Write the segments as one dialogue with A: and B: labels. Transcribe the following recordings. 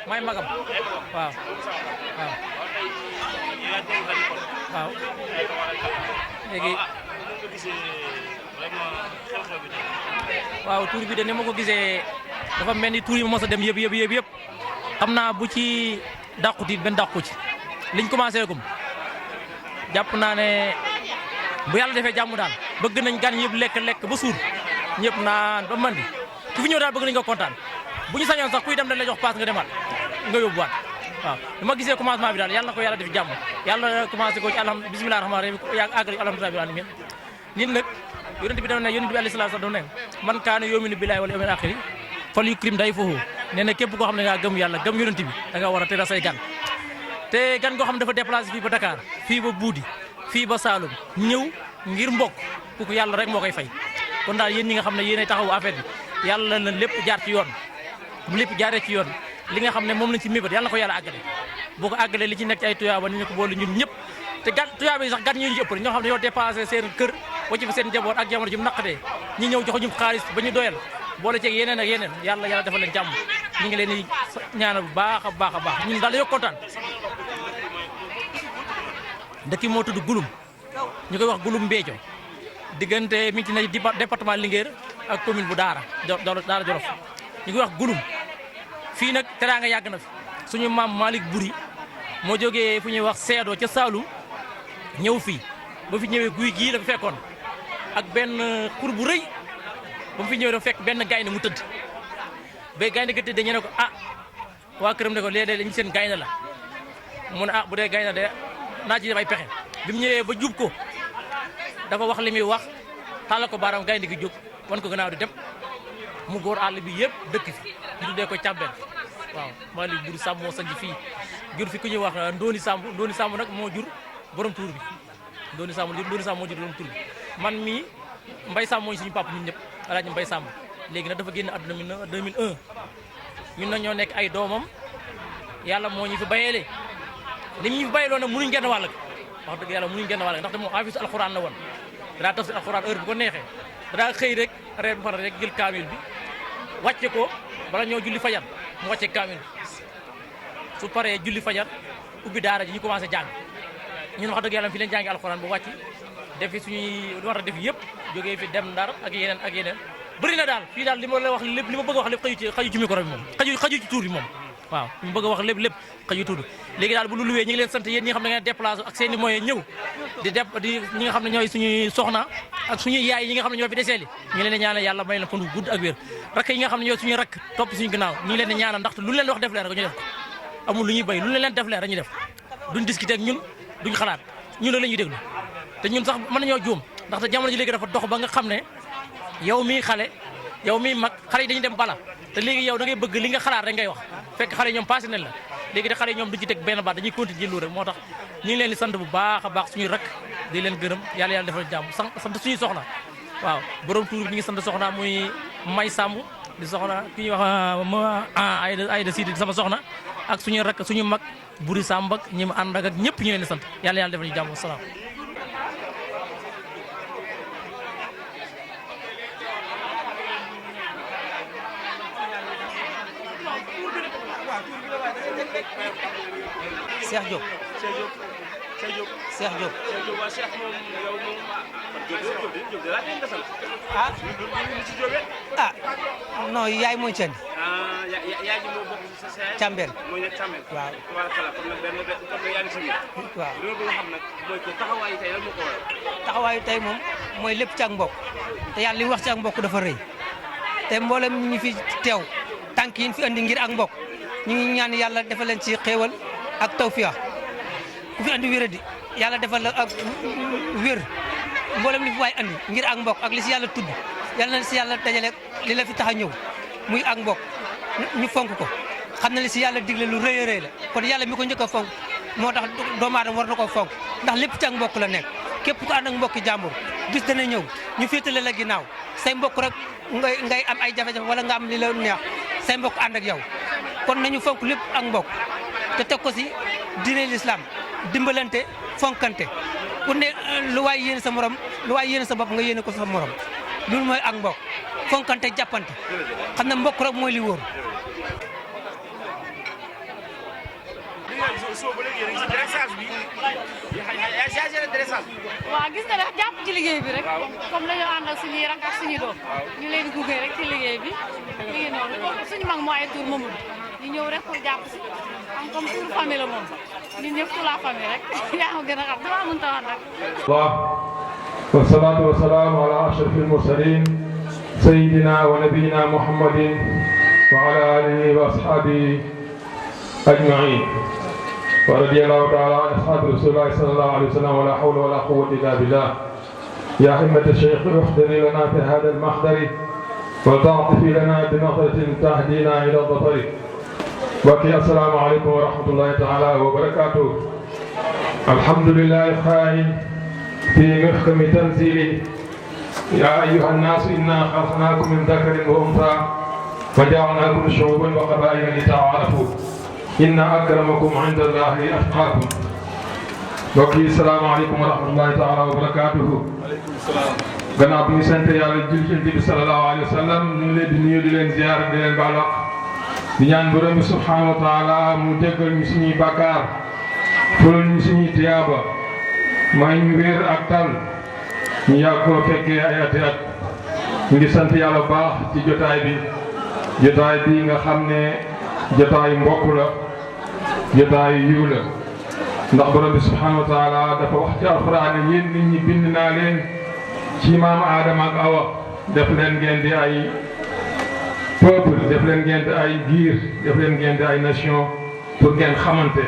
A: may magam waaw waaw waaw léegi waaw tur bi de ni ma ko gisee dafa mel ni tur yi ma mos a dem yëpp xam naa bu ci dàquti benn dàqu ci liñ commencé gum jàpp naa ne bu yàlla defee jàmm daal bëgg nañ gan yëpp lekk ba suur ñëpp naan ba mandi ku fi ñëw daal bëgg nañ nga kontaan bu ñu sañoon sax kuy dem dañ la jox paas nga demaat nga yóbbuwaat waaw li ma gisee commencement bi daal yàlla na ko yàlla def jàmm yàlla commencé ko ci bismillah rahmaan rahim yaa àgg alhamdulilah rabbil alamin nit nag yonent bi dafa ne yonent bi alayhi salaatu dafa ne man kaana yu'minu billaahi wal yawmil aaxiri fal yukrim dayfahu nee na képp koo xam ne ngaa gëm yàlla gëm yonent bi da nga war a teral say gan te gan goo xam ne dafa déplacé fii ba Dakar fii ba Buudi fii ba Saloum ñëw ngir mbokk kooku yàlla rek moo koy fay kon daal yéen ñi nga xam ne yéenay taxawu affaire bi yàlla na lépp jaar ci yoon bu lépp jaaree ci yoon li nga xam ne moom lañ ci mébét yàlla na ko yàlla àggale boo ko àggalee li ci nekk ci ay tuyaaba ni ñu ko boole ñun ñëpp te gan tuyaaba yi sax gan ñi ñu ci ëppale ñoo xam ne ñoo dépassé seen kër wacc fa seen njaboot ak jamono ji mu naqatee ñi ñëw jox ñu xaalis ba ñu doyal boole ceeg yeneen ak yeneen yàlla defal leen jàmm ñu ngi leen di ñaanal bu baax a baax a baax ñun daal dañoo kontaan dëkk moo tudd Gouloum ñu koy wax Gouloum Mbéthio diggante mi ngi ci ne département Linguère ak commune bu Daara Jolof ñu koy wax Gouloum fii nag teraanga yàgg na fi suñu maam Malick Buri moo jógee fu ñuy wax Seedo ca Saalum ñëw fii ba fi ñëwee guy gii la fi fekkoon ak benn xur bu rëy ba mu fi ñëwee dafa fekk benn gaynde mu tëdd ba gaynde ga tëdd dañu ne ko waa këram ne ko léeg-léeg dañu seen gaynde la mu ne bu dee gaynde de naa ci def ay pexe bi mu ñëwee ba jub ko dafa wax li muy wax tàllal ko baaraam gaynde gi jóg wan ko gannaaw di dem mu góor àll bi yëpp dëkk fi ñu tuddee ko càmbeen waaw maa li buru Samb moo sanc fii jur fi ku ñuy wax Ndoni Samb nag moo jur borom tuur bi Ndoni Samb moo jur borom tuur bi man mii Mbay Samb mooy suñu papa ñun ñëpp Alaaji Mbay Samb léegi nag dafa génn àdduna 2001 ñun nag ñoo nekk ay doomam yàlla moo ñu fi bayeele li ñu fi bayeloo nag mënuñ genn wàll wax dëgg yàlla mënuñ genn wàll ndaxte moom hafiz alxuraan la woon daa tafsir alxuraan heure bu ko neexee daa xëy rek reer bu rek jël kaamil bi wàcce ko bala ñoo julli fajar mu wàcce kaamil bi su paree julli fajar ubbi daara ji ñu commencé jàng ñun wax dëgg yàlla fi leen jàngi alxuraan bu wàcc def fi suñuy war a def yëpp jógee fi dem Ndar ak yeneen bëri na daal fii daal li ma la wax lépp li ma bëgg a wax lépp xaju ci micro bi moom xaju ci tuur bi moom waaw li ma bëgg a wax lépp xaju tuur bi léegi daal bu lu luwee ñi ngi leen sant yéen ñi nga xam ne da ngeen déplacé ak seen i moyens ñëw di ñi nga xam ne ñooy suñuy soxna ak suñuy yaay yi nga xam ne ñoo fi deseeli ñu ngi leen di ñaanal yàlla may leen fan wu gudd ak wér rakk yi nga xam ne ñooy suñuy rakk topp suñu gannaaw ñu ngi leen di ñaanal ndaxte lu leen wax def leen rek ñu def ko amul lu ñuy bay lu leen def leen rek ñu def duñ discuter ak ñun duñ xalaat ñun la ñuy déglu te ñun sax mën nañoo juum ndaxte jamono ji léegi dafa dox ba nga xam ne yow mii xale yow mii mag xale yi dañuy dem bala te léegi yow da ngay bëgg li nga xalaat rek ngay wax fekk xale yi ñoom passé nañ la léegi de xale yi ñoom duñ ci teg benn baat dañuy continuer lu rek moo tax ñu ngi leen di sant bu baax a baax suñuy rak di leen gërëm yàlla defal jàmm sant suñuy soxna waaw borom tuur bi ñu ngi sant soxna muy May Samb di soxna ki ñuy wax Ayda Sidi di sama soxna ak suñuy rak suñu mag Buri Samb ak ñi mu ànd ak ñëpp ñu leen di sant yàlla defal ñu jàmm salaam. Cheikh Diop.
B: waa Cheikh moom yow moom Diop de laa dégg nga sant.
C: non yaay mooy Thiel.
B: yaay ji moo bokk sa yaay.
C: Cambel
B: mooy nekk Cambel.
C: waaw
B: voilà kon nag benn yaa ngi si biir.
C: waaw
B: li ma bëgg a xam nag mooy que taxawaayu tey lan moo ko waral.
C: taxawaayu tey moom mooy lépp ci ak mbokk te yàlla li mu wax ci ak mbokk dafa rëy te mboolem ñi fi teew tànk yi ñu fi andi ngir ak mbokk ñu ngi ñaan yàlla defal leen ci xéewal ak tawfiya ku fi andi wéradi yàlla defal la ak wér mboolem li fi waay andi ngir ak mbokk ak li si yàlla tudd yàlla na si yàlla dajale li la fi tax a ñëw muy ak mbokk ñu fonk ko xam ne li si yàlla digle lu rëy a rëy la kon yàlla mi ko njëkk a fonk moo tax doomu aadama war na koo fonk ndax lépp ci ak mbokk la nekk képp ku ànd ak mbokki jàmbur bis dana ñëw ñu féetale la ginnaaw say mbokk rek ngay am ay jafe-jafe wala nga am li la neex say mbokk ànd ak yow kon nañu fonk lépp ak mbokk te teg ko si diine l'islam dimbalante fonkante ku ne lu waay yéene sa morom lu waay yéene sa bopp nga yéene ko sa morom loolu mooy ak mbokk fonkante jàppante xam ne mbokk rek mooy li wóor.
D: waaw gis nga dafa jàpp ci liggéey bi rek comme dañoo ànd ak suñuy rak ak suñuy doom ñu leen di gunge rek ci liggéey bi liggéey noonu comme suñu mag moo ay tour Mamadou ñu ñëw rek pour jàpp si am comme tour famille la moom ñun ñëpp pour la famille rek yaa ma gën a xam dama mën taxaw nag
E: والصلاة والسلام على أشرف المرسلين سيدنا ونبينا محمد وعلى آله وأصحابه أجمعين ورضي الله تعالى عن أصحاب رسول الله صلى الله عليه وسلم ولا حول ولا قوة إلا بالله يا همة الشيخ احضري لنا في هذا المحضر وتعطفي لنا بنظرة تهدينا إلى الظفر وكي السلام عليكم ورحمة الله تعالى وبركاته الحمد لله الخائن في محكم تنزيله يا أيها الناس إنا خلقناكم من ذكر وأنثى وجعلناكم شعوبا وقبائل لتعارفوا إن أكرمكم عند الله أتقاكم وكي السلام عليكم ورحمة الله تعالى وبركاته gannaaw bi ñu sant yàlla jul ci Nabi sallallahu alayhi wa sallam ñu ngi leen di nuyu di leen ziar di leen baal wax di ñaan borom bi subhanahu wa taala mu jéggal ñu suñuy bàkkaar fulal ñu suñuy tiyaaba may ñu wér ak tal ñu yàgg koo fekkee ay ati at ñu ngi sant yàlla baax ci jotaay bi nga xam ne jotaay mbokk la jotaay yiw la ndax borom bi subhanahu wa taala dafa wax ci alxuraan ne yéen nit ñi bind naa leen ci maam Aadama ak Awa def leen ngeen di ay peuple def leen ngeen di ay giir def leen ngeen di ay nation pour ngeen xamante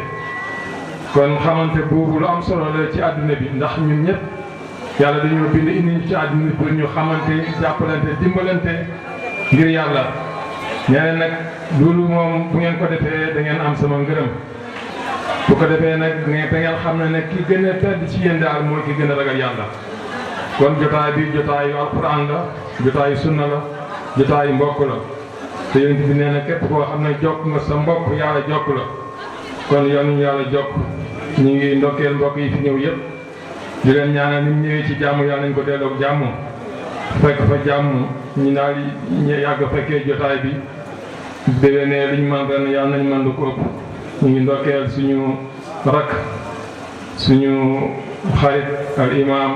E: kon xamante boobu lu am solo la ci àdduna bi ndax ñun ñëpp yàlla dañoo bind indi ñu ci àdduna bi pour ñu xamante jàppalante dimbalante ngir yàlla ñeneen nag loolu moom bu ngeen ko defee da ngeen am sama ngërëm bu ko defee nag da ngeen xam ne nag ki gën a tedd ci yéen daal mooy ki gën a ragal yàlla kon jotaay bi jotaayu alquran la jotaayu sunna la jotaayu mbokk la te yonent bi nee na képp koo xam ne jokk nga sa mbokk yàlla jokk la kon yoon ñu yàlla jokk ñu ngi ndokkeel mbokk yi fi ñëw yëpp di leen ñaanal ni mu ñëwee ci jàmm yàlla nañ ko delloog jàmm fekk fa jàmm ñu daal ñu yàgg fekkee jotaay bi déwénee liñ man ren yàlla nañ man lu ko ëpp ñu ngi ndokkeel suñu rakk suñu xarit al imam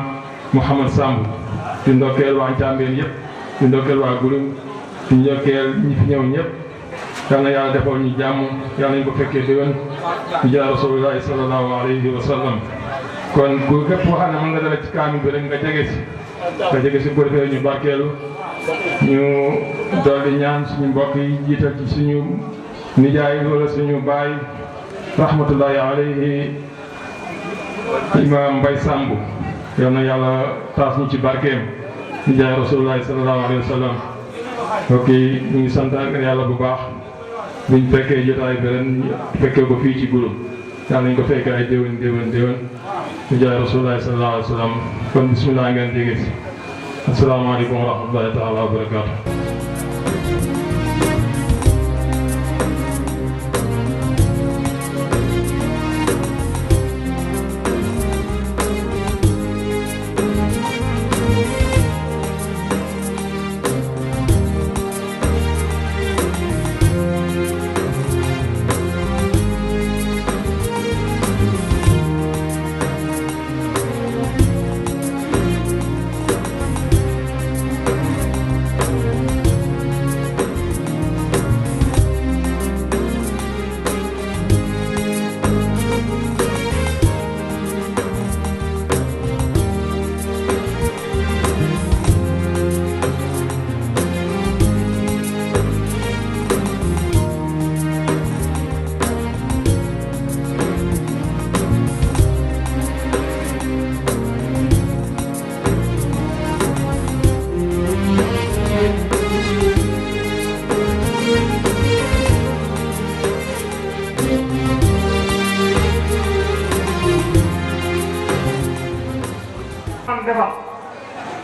E: Mouhamad Samb di ndokkeel waa Njàmbeen yëpp di ndokkeel waa Gouloume di ndokkeel ñi fi ñëw ñëpp yal na yàlla defal ñu jàmm yàlla nañ ko fekkee déwén di jaar rasulullahi sallallahu alayhi wa sallam kon ku képp koo xam ne mën nga dala ci kaamil bi rek nga jege si bu defee ñu barkeelu ñu dolli ñaan suñu mbokk yi jiital ci suñu nijaay wala suñu baay rahmatullahi alayhi imam Mbay Samb yal na yàlla taas ñu ci barkeem nijaay rasulullahi sallallahu alayhi wa sallam ok ñu ngi sant yàlla bu baax buñ fekkee jotaay bi ren fekkee ko fii ci Gouloume yàlla nañ ko fekkee ay déwén nijaay rasulullahi sallallahu alayhi wa sallam kon bismillah ngeen jege si asalaamaaleykum wa rahmatullahi taala wa barakaatu.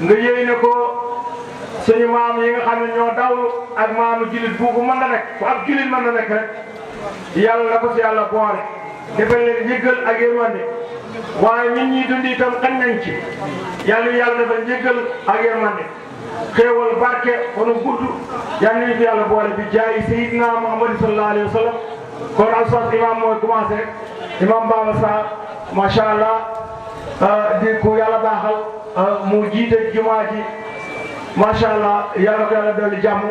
F: nga yéene ko suñu maam yi nga xam ne ñoo dawlu ak maamu jullit bu mën na nekk bu ab jullit mën na nekk rek yàlla na ko si yàlla boole defal leen njëggal ak yërmande waaye ñun ñi dund itam xañ nañ ci yàlla defal njëggal ak yërmande xéewal barke wanu gudd yàlla nañu fi yàlla boole bi jaay Seydina Muhammad sallallahu alayhi wa sallam kon alsas imam mooy commencé imam Baba Sarr macha allah di ko yàlla baaxal mu jiite jumaa ji macha allah yàlla ko yàlla dolli jàmm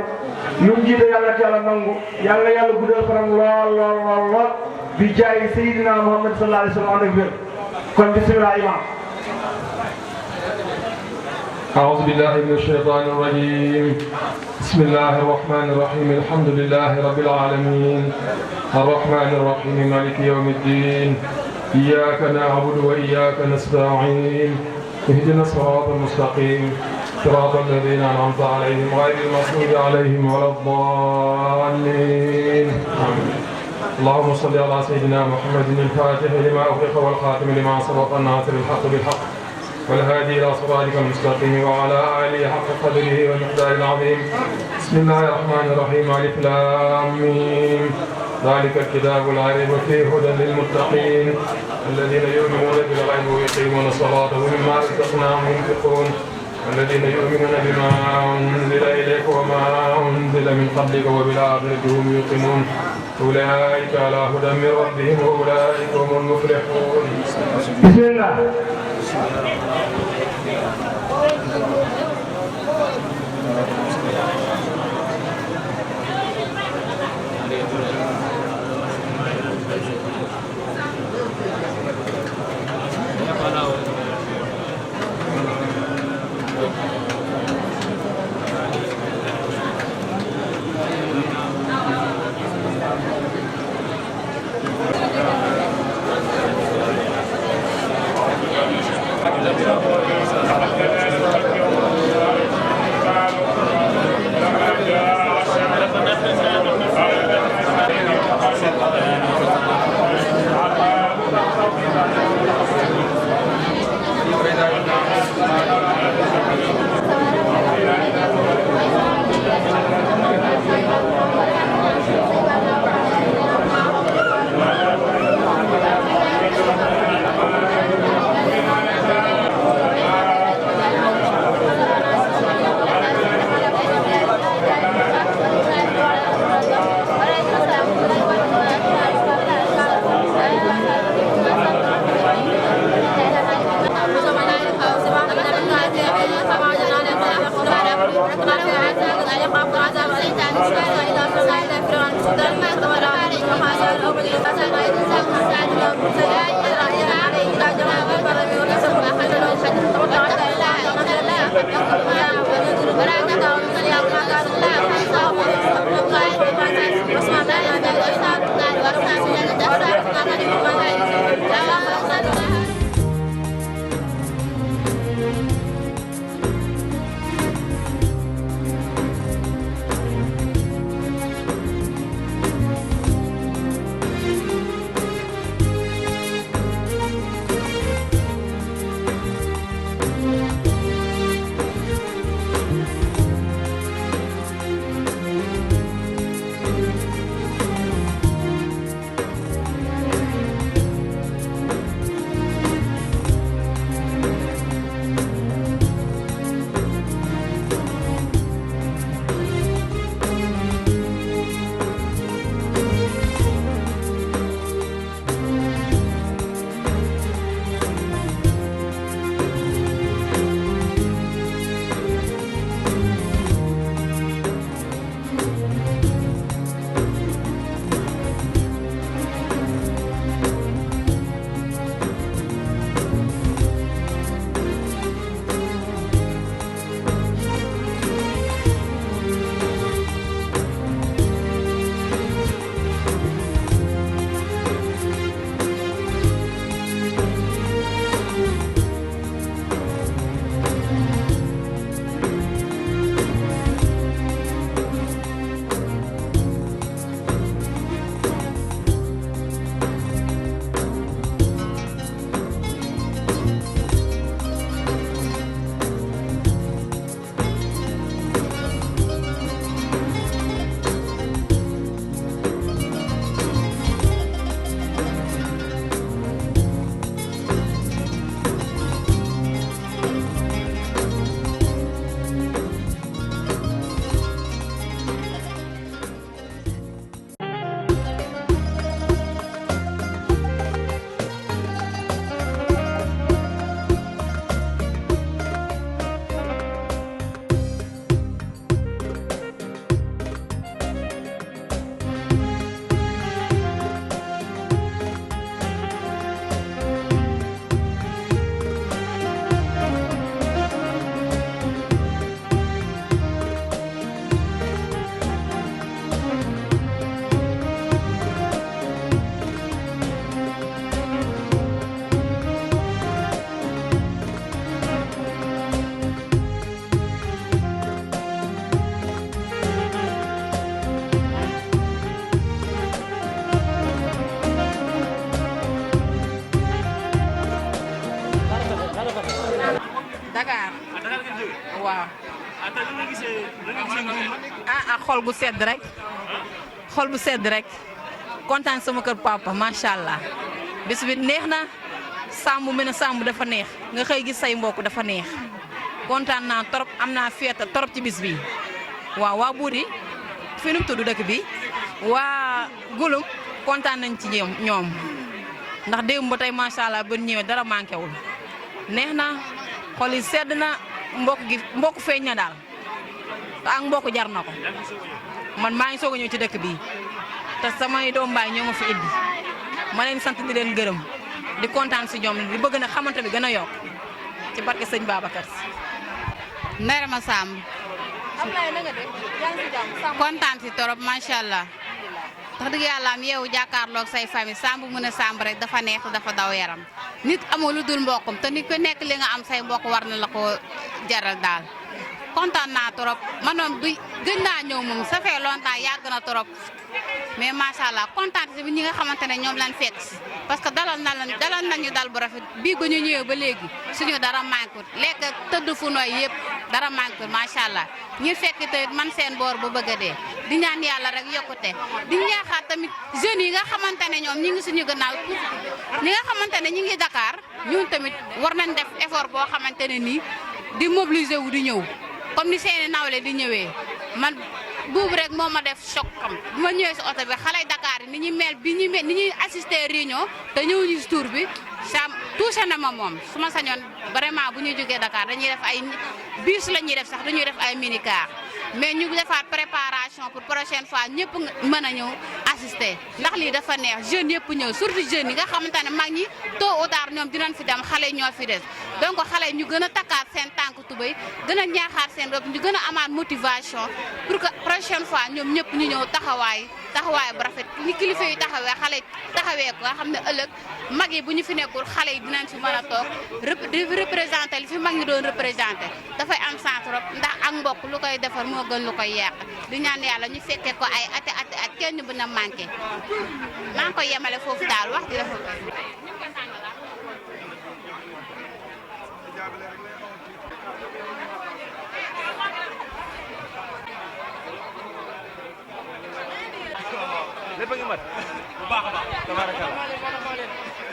F: lu mu jiite yàlla ko yàlla nangu yàlla guddal fanam lool bi jaay Seydina Muhammad sallallahu alayhi wa sallam ànd ak wér kon bismillah imam.
E: أعوذ بالله من الشيطان الرجيم بسم الله الرحمن الرحيم الحمد لله رب العالمين الرحمن الرحيم مالك يوم الدين إياك نعبد وإياك نستعين اهدنا الصراط المستقيم صراط الذين أنعمت عليهم غير المغضوب عليهم ولا الضالين اللهم صل على سيدنا محمد الفاتح لما أغلق والخاتم لما سبق الناصر الحق بالحق والهادي إلى صراطك المستقيم وعلى آله حق قدره والمقدار العظيم بسم الله الرحمن الرحيم ألف لام ميم ذلك الكتاب لا ريب فيه هدى للمتقين الذين يؤمنون بالغيب ويقيمون الصلاة ومما رزقناهم ينفقون الذين يؤمنون بما أنزل إليك وما أنزل من قبلك وبالآخرة هم يوقنون أولئك على هدى من ربهم وأولئك هم المفلحون.
F: بسم الله.
G: waaw. Xol bu sedd rek xol bu sedd rek kontaan sama kër papa macha allah bis bi neex na sàmm mu ne sàmm dafa neex nga xëy gis say mbokk dafa neex kontaan naa trop am naa fierté trop ci bis bi waaw waa Buudi fi nu mu tudd dëkk bi waa Gouloum kontaan nañ ci ñoom ndax démb ba tey macha allah ba ñëwee dara manqué wul neex na xol yi sedd na mbokk feeñ na daal te ak mbokk jar na ko man maa ngi soog a ñëw ci dëkk bi te samay doom baay ñoo ma fi indi ma leen sant di leen gërëm di kontaan si ñoom di bëgg na xamante bi gën a yokk ci barke sëñ Babacar Si.
H: Ndeye Rama Samb.
G: Ablaye na nga def yaa ngi si jàmm.
H: kontaan si torop macha allah. tax dëgg yàlla am yow jàkkaarloog say famille Samb mu ne Samb rek dafa neex dafa daw yaram nit amoo lu dul mbokkam te nit ku nekk li nga am say mbokk war na la ko jaral daal. kontaan naa trop manoon bi gën naa ñëw moom ça fait longtemps yàgg na trop mais macha allah kontaan si ñi nga xamante ne ñoom lañ fekk si parce que dalal nañu dal bu rafet bii ba ñu ñëwee ba léegi suñu dara manqué lekk tëdd fu nooy yëpp dara manqué macha allah ñi fekk te man seen boor bu bëgg a dee di ñaan yàlla rek yokkute di ñaaxaat tamit jeunes yi nga xamante ne ñoom ñi ngi suñu gannaaw ñi nga xamante ne ñi ngi Dakar ñun tamit war nañ def effort boo xamante ne nii di mobiliser wu di ñëw. comme ni seeni nawle di ñëwee man buubu rek moo ma def choc xam bu ma ñëwee si oto bi xale Dakar yi ni ñuy mel ni ñuy assister réunion te ñëwuñu si tour bi ça touché na ma moom su ma sañoon vraiment bu ñuy jógee Dakar dañuy def ay bus la ñuy def sax dañuy def ay minicar mais ñu defaat préparation pour prochaine fois ñëpp mën a ñëw assister ndax lii dafa neex jeunes yëpp ñëw surtout jeunes yi nga xamante ne mag ñi tôt ou tard ñoom dinañ fi dem xale yi ñoo fi des donc xale yi ñu gën a takkaat seen tànk tubéy gën a ñaaxaat seen bopp ñu gën a amaat motivation pour que prochaine fois ñoom ñëpp ñu ñëw taxawaay bu rafet ni kilifa yi taxawee xale yi taxawee ko nga xam ne ëllëg mag yi bu ñu fi nekkul xale yi dinañ fi mën a toog di représenté li fi mag ñi doon représenté dafay am sens trop ndax ak mbokk lu koy defar moo gën lu koy yàq di ñaan yàlla ñu fekkee ko ay ati at kenn bu na manqué maa ngi koy yemale foofu daal wax di dafa
B: lépp a ngi mat bu baax a baax tabarakallah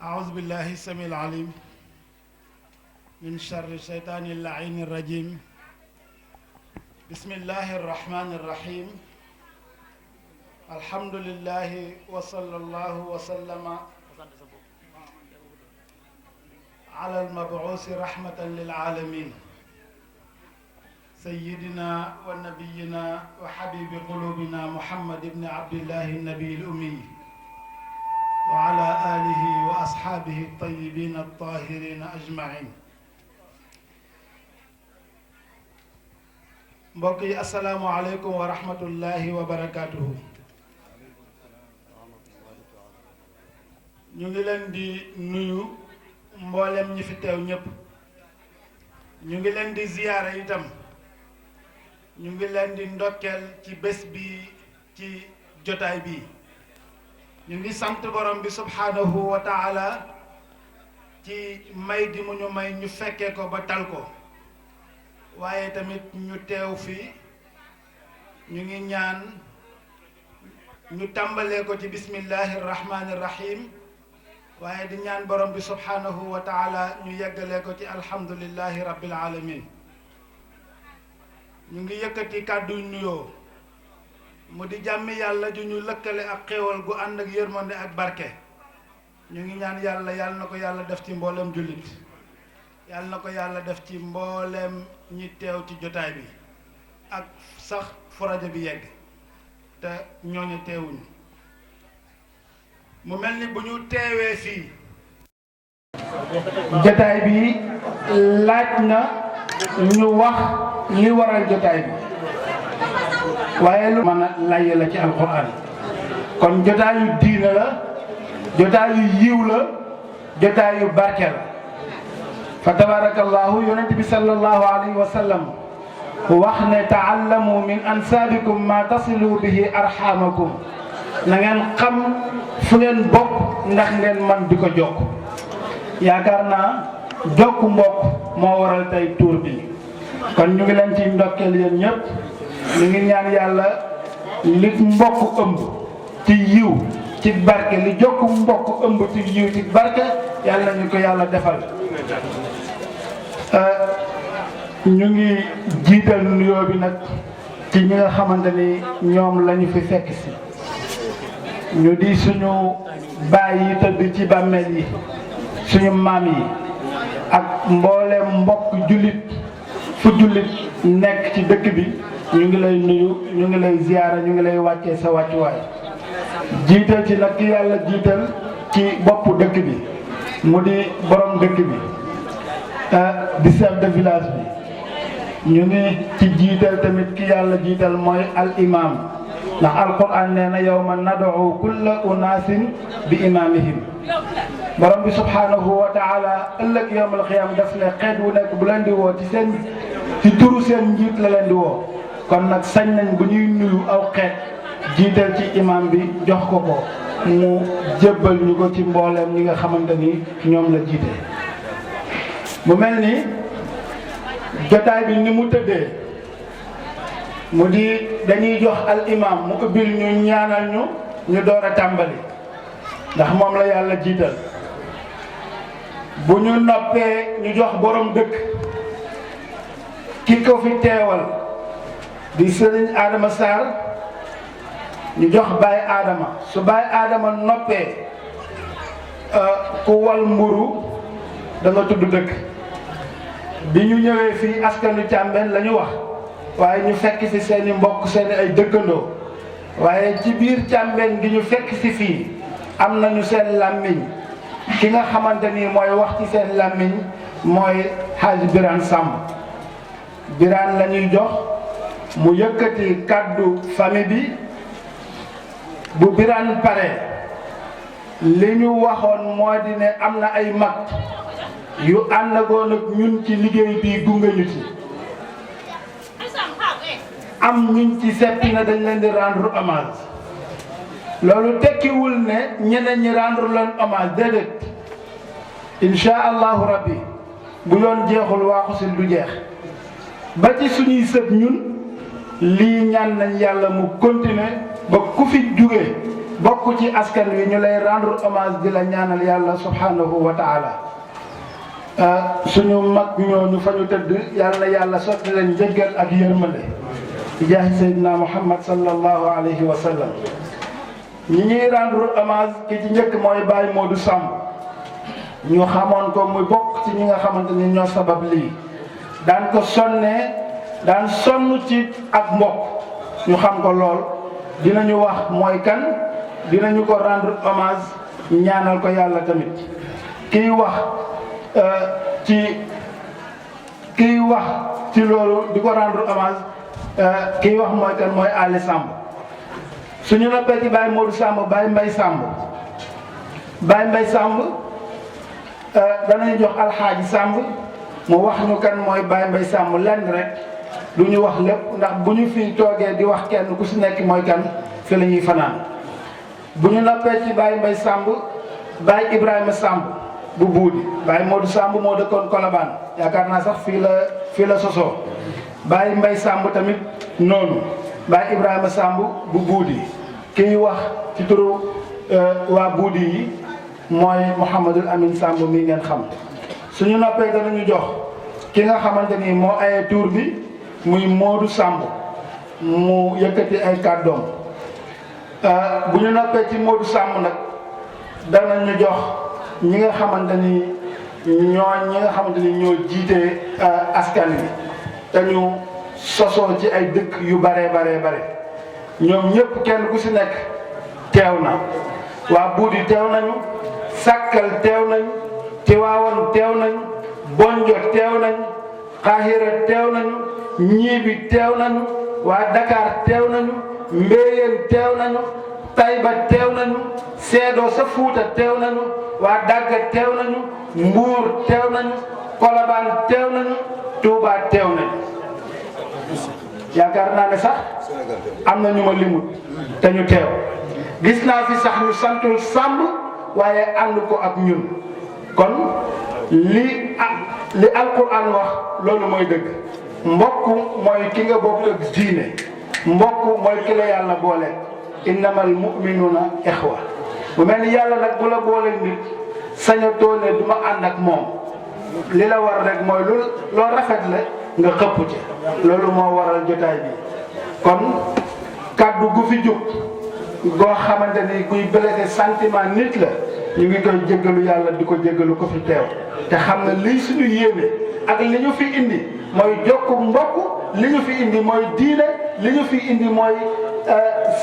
I: أعوذ بالله السميع العليم من شر الشيطان اللعين الرجيم بسم الله الرحمن الرحيم الحمد لله وصلى الله وسلم على المبعوث رحمة للعالمين سيدنا ونبينا وحبيب قلوبنا محمد بن عبد الله النبي الأمي وعلى آله وأصحابه الطيبين الطاهرين أجمعين mbokk yi asalaamualeykum wa rahmatullahi wa barakaatuhu. ñu ngi leen di nuyu mboolem ñi fi teew ñépp ñu ngi leen di ziyaara itam ñu ngi leen di ndokkeel ci bés bi ci jotaay bi ñu ngi sant borom bi subhaanahu wa taala ci may di mu ñu may ñu fekkee ko ba tal ko waaye tamit ñu teew fi ñu ngi ñaan ñu tàmbalee ko ci bismillahi rahmaani rahim waaye di ñaan borom bi subhaanahu wa taala ñu yeggalee ko ci alhamdulillahi rabbil alamin ñu ngi yëkkati kàddu nuyoo mu di jàmmi yàlla ju ñu lëkkale ak xéewal gu ànd ak yërmande ak barke ñu ngi ñaan yàlla na ko yàlla def ci mboolem jullit yàlla na ko yàlla def ci mboolem ñi teew ci jotaay bi ak sax fu rajo bi yegg te ñooñu teewuñu mu mel ni bu ñu teewee fii jotaay bi laaj na ñu wax li waral jotaay bi waaye lu mën a lay la ci alquran kon jotaayu diina la jotaayu yiw la jotaayu barke la fa tabarakallahu yonent bi sallallahu alayhi wa sallam wax ne taallamu min ansaabikum ma tasilu bihi arhamakum na ngeen xam fu ngeen bokk ndax ngeen man di ko jokk yaakaar naa jokk mbokk moo waral tey tuur bi kon ñu ngi leen ci ndokkeel yéen ñëpp ñu ngi ñaan yàlla li mbokk ëmb ci yiw ci barke li jokk mbokk ëmb ci yiw ci barke yàlla nañu ko yàlla defal. ñu ngi jiital nuyoo bi nag ci ñi nga xamante ni ñoom lañu fi fekk si ñu di suñu baay yi tëdd ci bàmmeel yi suñu maam yi ak mboolem mbokk jullit fu jullit nekk ci dëkk bi ñu ngi lay nuyu ñu ngi lay ziyaara ñu ngi lay wàccee sa wàccuwaay jiital ci nag ki yàlla jiital ci boppu dëkk bi mu di borom dëkk bi di chef de village bi ñu ngi ci jiital tamit ki yàlla jiital mooy al imam ndax alquran nee na yawma nad'u kulla unaasin bi imamihim borom bi subhanahu wa taala ëllëg yawmal xiyaam daf ne xeet wu nekk bu leen di woo ci turu seen njiit la leen di woo kon nag sañ nañ bu ñuy nuyu aw xeet jiital ci imam bi jox ko ko mu jébbal ñu ko ci mbooleem ñi nga xamante ni ñoom la jiite. mu mel ni jotaay bi ni mu tëddee mu di dañuy jox al imam mu ubbil ñu ñaanal ñu door a tàmbali ndax moom la yàlla jiital bu ñu noppee ñu jox borom dëkk ki ko fi teewal di sëriñ Adama Sarr ñu jox Baye Adama su Baye Adama noppee ku wal mburu da nga tudd dëkk bi ñu ñëwee fii askanu Càmbeen la ñu wax waaye ñu fekk fi seeni mbokk seeni ay dëkkandoo waaye ci biir Càmbeen gi ñu fekk si fii am nañu seen làmmiñ ki nga xamante ni mooy wax ci seen làmmiñ mooy Hadj Birane Samb Birane la ñuy jox mu yëkkati kàddu famille bi bu Birane pare li ñu waxoon moo di ne am na ay mag yu àndagoon ak ñun ci liggéey bi gunge ñu ci am ñuñ ci seppi na dañ leen di rendre hommage loolu tekkiwul ne ñeneen ñi rendre leen hommage déedéet insha allahu rabbi bu yoon jeexul waaxusil du jeex ba ci suñuy sët ñun lii ñaan nañ yàlla mu continuer ba ku fi jóge bokk ci askan wi ñu lay rendre hommage di la ñaanal yàlla subhanahu wa taala suñu mag ñooñu fa ñu tëdd yàlla na yàlla sotti leen njëggal ak yërmande di jaahi sayyidina muhammad sallallahu alayhi wa sallam ñi ñuy rendre hommage ki ci njëkk mooy Baye Modou Samb ñu xamoon ko muy bokk ci ñi nga xamante ni ñoo sabab lii daan ko sonnee daan sonn ci ak mbokk ñu xam ko lool dinañu wax mooy kan dinañu ko rendre hommage ñaanal ko yàlla tamit kiy wax ci loolu di ko rendre hommage kiy wax mooy kan mooy Ali Samb suñu noppee ci Baye Modou Samb Baye Mbaye Samb danañ jox alxaaji Samb mu wax ñu kan mooy Baye Mbaye Samb lenn rek du ñu wax lépp ndax bu ñu fi toogee di wax kenn ku si nekk mooy kan fi la ñuy fanaan bu ñu noppee ci Baye Mbaye Samb Baye Ibrahima Samb bu buudi Baye Modou Samb moo dëkkoon Colobane yaakaar naa sax fii la sosoo Baye Mbaye Samb tamit noonu Baye Ibrahima Samb bu buudi kiy wax ci turu waa buudi yi mooy Mouhamadul Amin Samb mi ngeen xam suñu noppee danañu jox ki nga xamante ni moo aye tuur bi muy Modou Samb mu yëkkati ay kàddoom bu ñu noppee ci Modou Samb nag danañu jox ñi nga xamante ni ñoo jiite askan wi te ñu sosoo ci ay dëkk yu bare ñoom ñëpp kenn ku si nekk teew na waa Buudi teew nañu Sàkkal teew nañu Tiwaawan teew nañu Bonjo teew nañu Xaahira teew nañu Ñiibi teew nañu waa Dakar teew nañu Mbéyeen teew nañu Tayba teew nañu Seedoo sa Fuuta teew nañu waa Dagga teew nañu Mbuur teew nañu Kolobaan teew nañu Tuuba teew nañu yaakaar naa ne sax am na ñu ma limut te ñu teew gis naa fi sax ñu santul Samb waaye ànd ko ak ñun kon li alquran wax loolu mooy dëgg mbokk mooy ki nga bokk ak diine mbokk mooy ki la yàlla boole innamal mu'minuna ixwa bu mel ni yàlla nag bu la boole nit sañatoo ne du ma ànd ak moom li la war rek mooy loo rafet la nga xëpp ci loolu moo waral jotaay bi kon kàddu gu fi jóg goo xamante ni kuy blessé sentiment nit la ñu ngi koy jéggalu yàlla di ko jéggalu ko fi teew te xam ne lii suñu yéene ak li ñu fi indi mooy jokku mbokk li ñu fi indi mooy diine li ñu fi indi mooy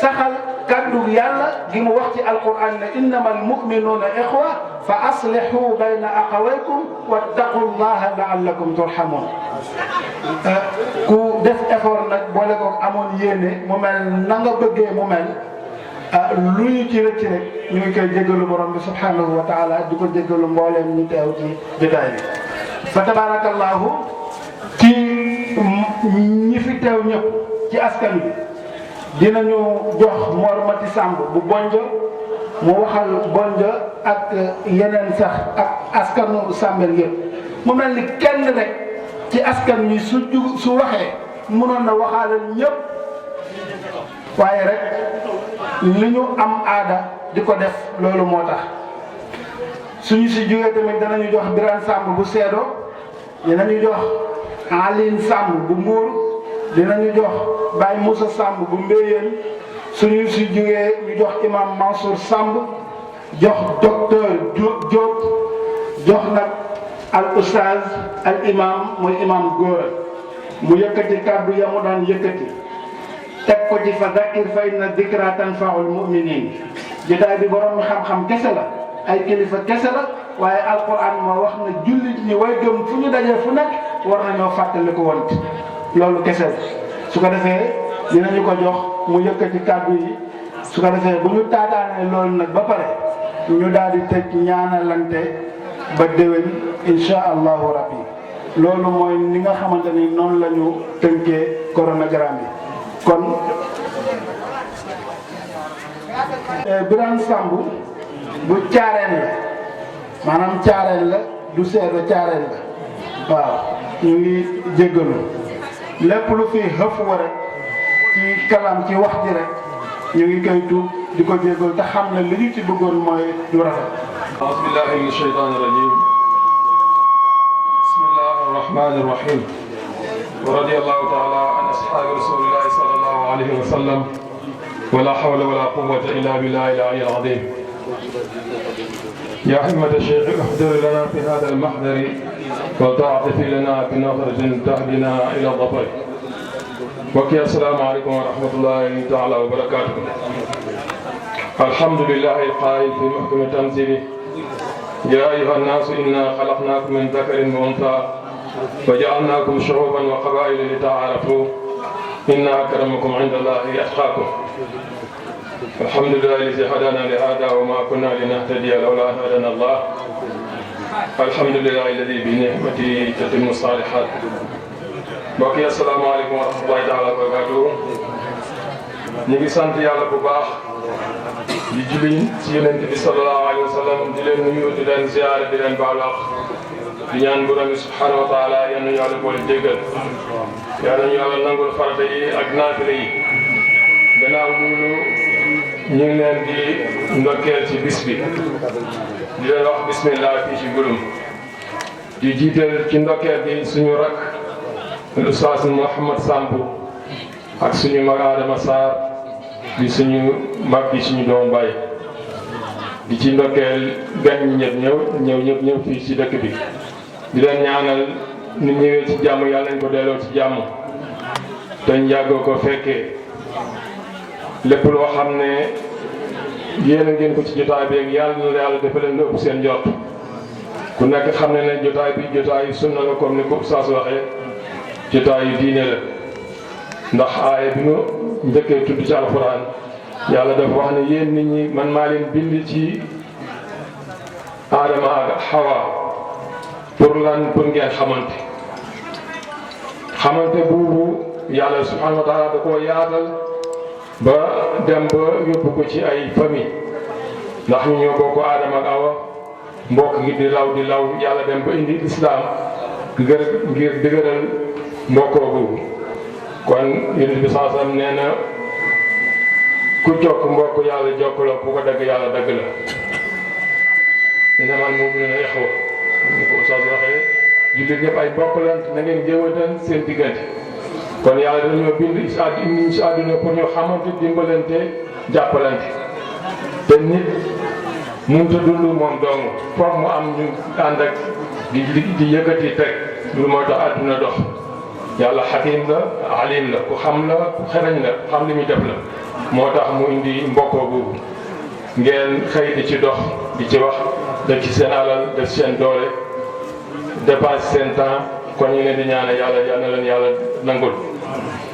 I: saxal kàddu yàlla gi mu wax ci alquran ne innamal mu'minuuna ixwa fa aslihu bayna axawaykum wattaqullaha laallakum turhamun ku def effort nag boole ko amoon yéene mu mel na nga bëggee mu mel lu ñu ci rëcc rek ñu ngi koy jéggalu borom bi subhanahu wa taala di ko jéggalu mbooleem ñu teew ci jotaay bi fa tabarakallahu ci ñi fi teew ñëpp ci askan bi dinañu jox Mor Mati Samb bu Bonjo mu waxal Bonjo ak yeneen sax ak askanu Sambel yëpp mu mel ni kenn rek ci askan wi su waxee mënoon na waxaale ñëpp waaye rek li ñu am aada di ko def loolu moo tax suñu si jógee tamit danañu jox Birane Samb bu Seedo dinañu jox Aline Samb bu Mbuur dinañu jox Baye Moussa Samb bu Mbéyeen suñu si jógee ñu jox imam Mansour Samb jox docteur Diop jox nag al oustaz al imam mooy imam Góora mu yëkkati kàddu ya mu daan yëkkati teg ko ci fa dakkir fa inna dikra tanfaul muminin jotaay bi borom xam-xam kese la ay kilifa kese la waaye alquran moo wax na jullit ñi way gëm fu ñu dajee fu nekk war nañoo fàttali ko woon loolu kese la su ko defee dinañu ko jox mu yëkkati kàddu yi su ko defee bu ñu taataanee loolu nag ba pare ñu daal di tëj ñaanalante ba déwén insha allahu rabbi loolu mooy ni nga xamante ni noonu la ñu tënkee coronagramme bi kon Birane Samb bu caareen la maanaam caareen la du Seedo caareen la waaw ñu ngi jéggalu lépp lu fi xëf wa rek ci kalam ci wax ji rek ñu ngi koy tuub di ko jéggalu te xam ne li ñu ci bëggoon mooy du rafet.
E: Bismillahi mina shaytaani rajim. Bismillahi rahmaani rahim. wa radiyallahu taala an ashaabi rasulillahi sallallahu alayhi wa sallam. ولا حول ولا قوة إلا بالله العلي العظيم. يا همة الشيخ احضر لنا في هذا المحضر وتعطف لنا بنظرة تهدنا إلى الظفر. وكي السلام عليكم ورحمة الله تعالى وبركاته. الحمد لله القائل في محكم تنزيله يا أيها الناس إنا خلقناكم من ذكر وأنثى وجعلناكم شعوبا وقبائل لتعارفوا إن أكرمكم عند الله أتقاكم. الحمد لله الذي هدانا لهذا وما كنا لنهتدي لولا أن هدانا الله. الحمد لله الذي بنعمته تتم الصالحات. بقي السلام عليكم ورحمة الله تعالى وبركاته. ñu ngi sant yàlla bu baax di julli ci Yonent bi sallallahu alayhi wa sallam di leen nuyu di leen ziyaare di leen baal wax di ñaan borom bi subhanahu wa taala yal nañu yàlla boole jéggal yal nañu yàlla nangul farata yi ak naafile yi. gannaaw loolu ñu ngi leen di ndokkeel ci bis bi di leen wax bismillah fii ci Gouloume di jiital ci ndokkeel bi suñu rak Oustaz Mouhamed Samb ak suñu mag Adama Sarr di suñu mag di suñu doom baay di ci ndokkeel gan ñi ñëw fii ci dëkk bi di leen ñaanal ni ñëwee ci jàmm yàlla nañ ko delloo ci jàmm te ñu yàggoo ko fekkee lépp loo xam ne yéen a ngeen ko ci jotaay bi ak yàlla na yàlla dafa leen ëpp seen njort ku nekk xam ne ne jotaay bi jotaayu sunna la comme ni ko Oustaz waxee jotaayu diine la ndax aaya bi ñu njëkkee tudd ci alxuraan yàlla dafa wax ne yéen nit ñi man maa leen bind ci Aadama ak Hawa pour lan pour ngeen xamante boobu yàlla subhanahu wa taala da koo yaatal ba dem ba yóbbu ko ci ay famille ndax ñu ñoo bokk Aadama ak Awa mbokk gi di law yàlla dem ba indi islam ngir dëgëral mbokkoo boobu kon yonent bi saasam nee na ku jokk mbokk yàlla jokk la ku ko dagg yàlla dagg la innamal mu'minuuna ixwa ni ko Oustaz waxee jullit ñëpp ay mbokk lan na ngeen jëwatan seen diggante kon yàlla dañoo bind indi si àdduna pour ñu xamante dimbalante jàppalante te nit mënut a dund moom dong foog mu am ñu ànd ak di yëkkati teg lu moo tax àdduna dox yàlla xakim la alim la ku xam la ku xereñ la ku xam li muy def la moo tax mu indi mbokkoo boobu ngeen xëy di ci dox di ci wax def ci seen alal def seen doole dépasse seen temps kon ñu ngeen di ñaane yàlla yal na leen yàlla nangul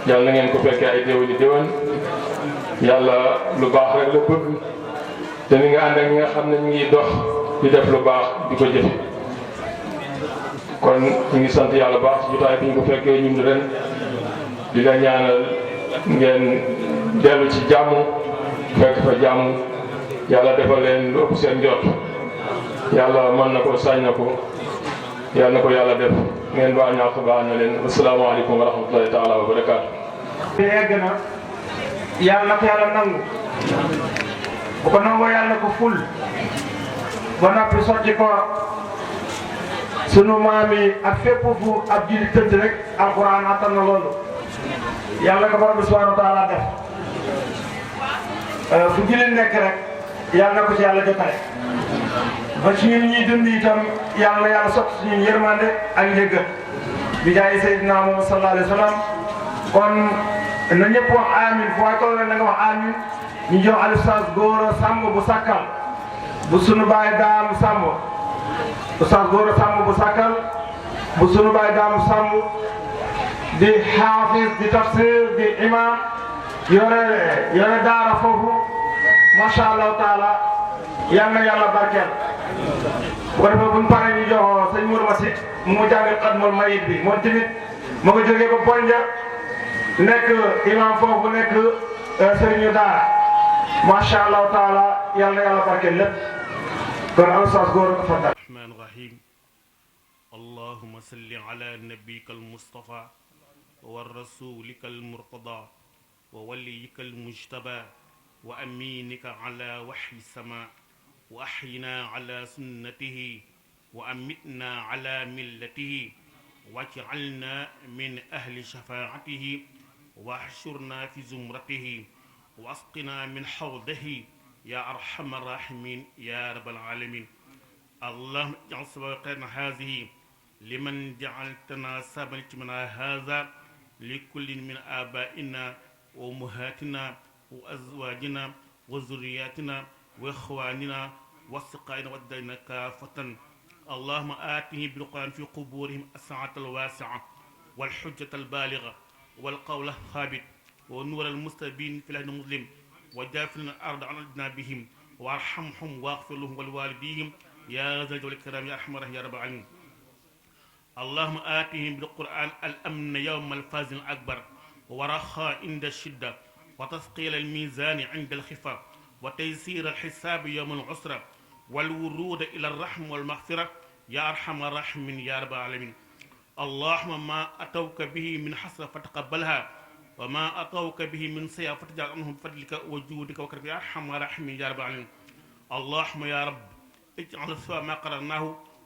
E: yàlla na ngeen ko fekkee ay déwéni déwén yàlla lu baax rek la bëgg te ni nga ànd ak ñi nga xam ne ñu ngi dox di def lu baax di ko jëfe kon ñu ngi sant yàlla baax ci jotaay bi ñu ko fekkee ñun ren di la ñaanal ngeen dellu ci jàmm fekk fa jàmm yàlla defal leen lu ëpp seen njot yàlla mën na ko sañ na ko yàlla na ko yàlla def ngeen baal ñaax baax na leen asalaamaaleykum wa rahmatulahi taala wa barakaatu.
F: te yegg na yàlla na ko yàlla nangu bu ko nangoo yàlla na ko ful ba noppi sotti ko sunu maam yi ak fépp fu ab ji di tëdd rek alquran attan na loolu yàlla ko borom bi subhanahu wa taala def fu jullit nekk rek yàlla na ko ci yàlla jotale ba ci ñun ñuy dund itam yàlla na yàlla sotti ci ñun yërmande ak njëggal bi jaay Seydina Muhammad sallallahu alayhi wa sallam kon na ñëpp wax amin fu waay toll rek na nga wax amin ñu jox al Oustaz Gora Samb bu Sakkal bu sunu baay Daam Samb Oustaz Gora Samb bu Sakkal bu sunu baay Daam Samb di xaafis di tafsir di imam yore daara foofu macha allah taala yal na yàlla barkeel bu ko defee bu ñu paree ñu jox sëñ Mourou Massi mu jàngal xatmul mayit bi moom tamit ma ko jógee ba Ponja nekk imam foofu nekk sëriñu daara macha allah taala yal na yàlla barkeel lépp kon Oustaz Gora ko fa
J: rahmaan rahim allahumma salli ala nabiyyika al-mustafa wa rasulika al-murtada wa waliyika al-mujtaba wa aminika ala wahyi sama wa ahyina ala sunnatihi wa amitna ala millatihi waj'alna min ahli shafaatihi wa ahshurna fi zumratihi wa asqina min hawdihi ya arhamar rahimin ya rabbal alamin allahumma ij'al sabaqana hadhihi liman ja'altana sabaltimana hadha likulli min abaina wa ummahatina wa azwajina wa zurriyatina wa ikhwanina wa asqaina wa dayna kafatan اللهم آتهم بالقرآن في قبورهم السعة الواسعة والحجة البالغة والقول الثابت والنور المستبين في الهدى المظلم وجافلنا الأرض عن أجنابهم وارحمهم واغفر لهم ولوالديهم يا ذا الجلال والإكرام يا أرحم الراحمين يا رب العالمين اللهم آتهم بالقرآن الأمن يوم الفوز الأكبر ورخاء عند الشدة وتثقيل الميزان عند الخفة وتيسير الحساب يوم العسرة والورود إلى الرحم والمغفرة يا أرحم الراحمين يا رب العالمين اللهم ما أتوك به من حسنة فتقبلها وما أتوك به من سيئة فتجعل عنهم بفضلك وجودك وكرمك يا أرحم الراحمين يا رب العالمين اللهم يا رب اجعل ثواب ما قرأناه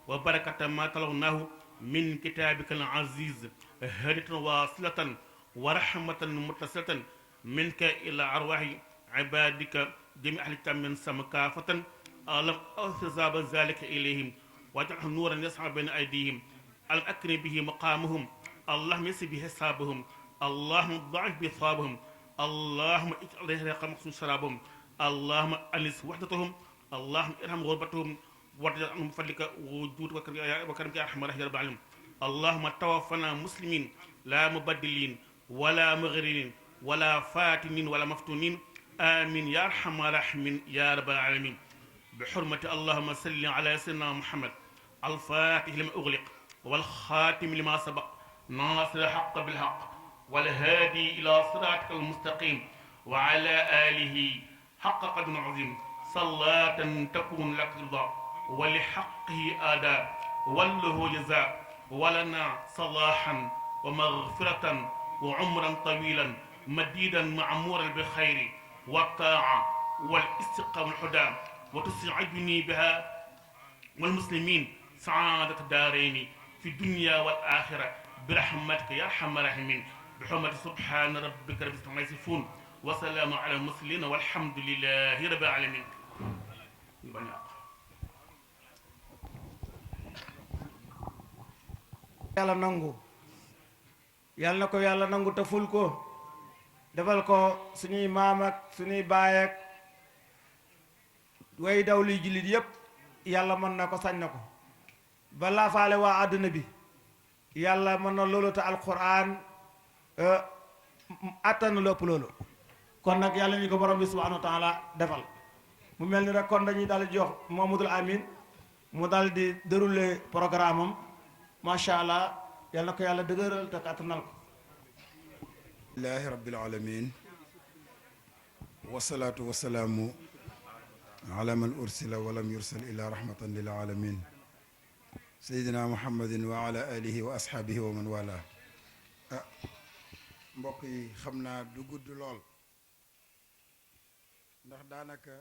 J: وبركة ما تلوناه من كتابك العزيز هدية واصلة ورحمة متصلة منك إلى أرواح عبادك جميع أهل من سمكافة ألم أثزاب ذلك إليهم واجعله نورا يسعى بين أيديهم الأكرم به مقامهم اللهم يسر به حسابهم اللهم ضعف به ثوابهم اللهم اجعل رحم مقصود شرابهم اللهم أنس وحدتهم اللهم ارحم غربتهم وارجع عنهم بفضلك وجودك وكرمك يا أرحم الراحمين يا رب العالمين اللهم توفنا مسلمين لا مبدلين ولا مغررين ولا فاتنين ولا مفتونين آمين يا أرحم الراحمين يا رب العالمين بحرمة اللهم صل على سيدنا محمد الفاتح لما أغلق والخاتم لما سبق ناصر الحق بالحق والهادي إلى صراطك المستقيم وعلى آله حق قدر عظيم صلاة تكون لك رضا ولحقه آداء وله جزاء ولنا صلاحا ومغفرة وعمرا طويلا مديدا معمورا بالخير والطاعة والاستقامة والهدى وتسعدني بها والمسلمين سعادة الدارين في الدنيا والآخرة برحمتك يا أرحم الراحمين بحرمة سبحان ربك رب العزة عما يصفون وسلام على المرسلين والحمد لله رب العالمين.
F: yàlla nangu yàlla na ko yàlla nangu te ful ko defal ko suñuy maam ak suñuy baay ak way daw liy jullit yépp yàlla mën na ko sañ na ko balaa faale waa àdduna bi yàlla mën na loolu te alquran attan lépp loolu kon nag yàlla ñu ko borom bi subhanahu wa taala defal mu mel ni rek kon dañuy daal di jox Mamadou Amin mu daal di dérouler programme am macha allah yàlla na ko yàlla dëgëral te kàttanal ko.
K: alhamdulillahi rabbil alamin wasalaatu wasalaamu ala man ursila walam yursal ila rahmatan lil alamin sayidina muhammadin wa ala alihi wa ashaabihi wa man wala mbokk yi xam naa du gudd lool ndax daanaka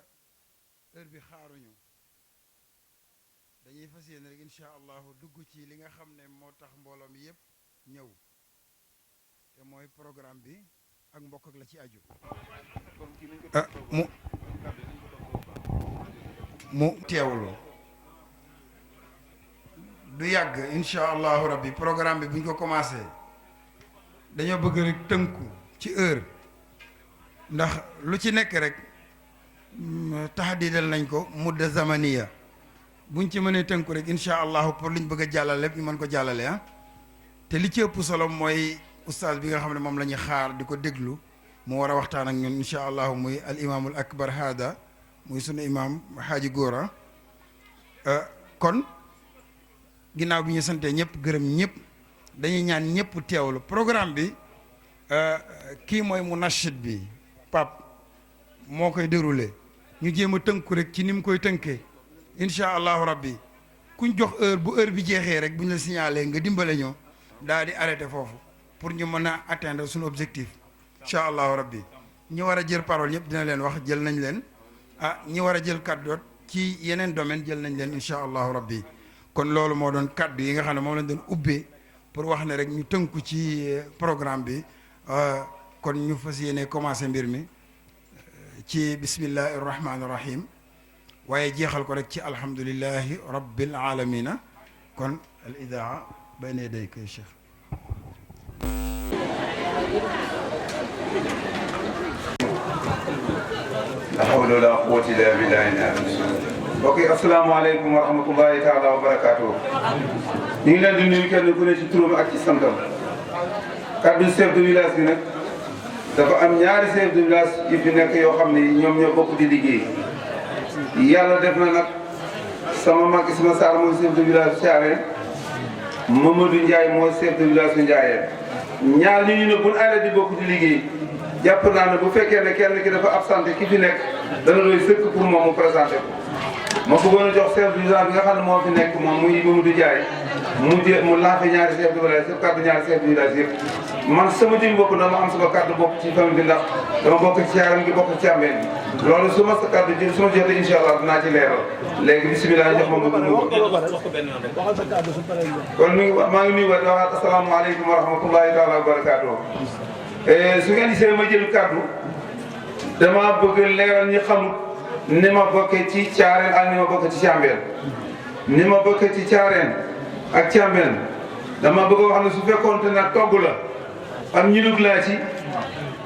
K: heure bi xaaruñu dañuy fas yéene rek incha allahu dugg ci li nga xam ne moo tax mbooloo mi yépp ñëw te mooy programme bi ak mbokk ak la ci aju mu teewlu du yàgg incha allahu rabbi programme bi bu ñu ko commencé dañoo bëgg rek tënku ci heure ndax lu ci nekk rek taxadidal nañ ko mudda zamaniya buñ ci mënee tënku rek incha allahu pour liñ bëgg a jàllale lépp ñu mën ko jàllale te li ci ëpp solo mooy ustaas bi nga xam ne moom la ñuy xaar di ko déglu mu war a waxtaan ak ñun incha allahu muy al imaamul akbar hada muy sunu imaam xaaji góora kon ginnaaw bi ñu santee ñëpp gërëm ñëpp dañuy ñaan ñëpp teewlu programme bi kii mooy munashid bi pap moo koy déroulé ñu jéem a tënku rek ci ni mu koy tënkee incha allahu rabbi kuñ jox heure bu heure bi jeexee rek bu ñu la signalé nga dimbale ñoo daal di arrêté foofu pour ñu mën a atteindre suñu objectif incha allahu rabbi ñi war a jël parole ñëpp dina leen wax jël nañ leen ñi war a jël kàddu ci yeneen domaine jël nañ leen incha allahu rabbi kon loolu moo doon kàddu yi nga xam ne moom lañ doon ubbee pour wax ne rek ñu tënku ci programme bi kon ñu fas yéene commencé mbir mi ci bismillahi rahmaani rahim waaye jeexal ko rek ci alhamdulillahi rabbil alamina kon al idaa bayna yadayka ya cheikh
L: la hawla wala quwwata illa billah. mbokk yi asalaamaaleykum wa rahmatullahi taala wa barakaatu. ñu ngi leen di nuyu kenn ku ne ci turam ak ci santam. kaddu chef de village bi nag dafa am ñaari chef de village yi fi nekk yoo xam ne ñoom ñoo bokk di liggéey. yàlla def na nag sama mag Isma Sarr mooy chef de village Thiarène Mamadou Ndiaye mooy chef de village Ndiaye ñaar ñu ne buñ àndee di bokk di liggéey jàpp naa ne bu fekkee ne kenn ki dafa absenté ki fi nekk dana doy sëkk pour moom mu présenté ko. ma bëggoon a jox chef de village bi nga xam ne moo fi nekk moom muy Mamadou Ndiaye mu laafe ñaari chef de village yëpp kàddu ñaari chef de village yëpp man sama jëm bopp dama am sama kàddu bokk ci famille bi ndax dama bokk ci Thiarène gi bokk ci Thiamène bi loolu su ma sa kàddu ji su ma jotee incha allah dinaa ci leeral léegi bisimilah jox ma mu kon maa ngi nuyu waat waxaat asalaamaaleykum wa rahmatullahi taala wa barakaatu. su ngeen gisee ma jël kàddu dama bëgg leeral ñi xamul ni ma bokkee ci Thiarène ak ni ma bokkee ci Thiamène ni ma bokkee ci Thiarène ak Thiamène dama bëgg a wax ne su fekkoonte nag togg la am ñilug laa ci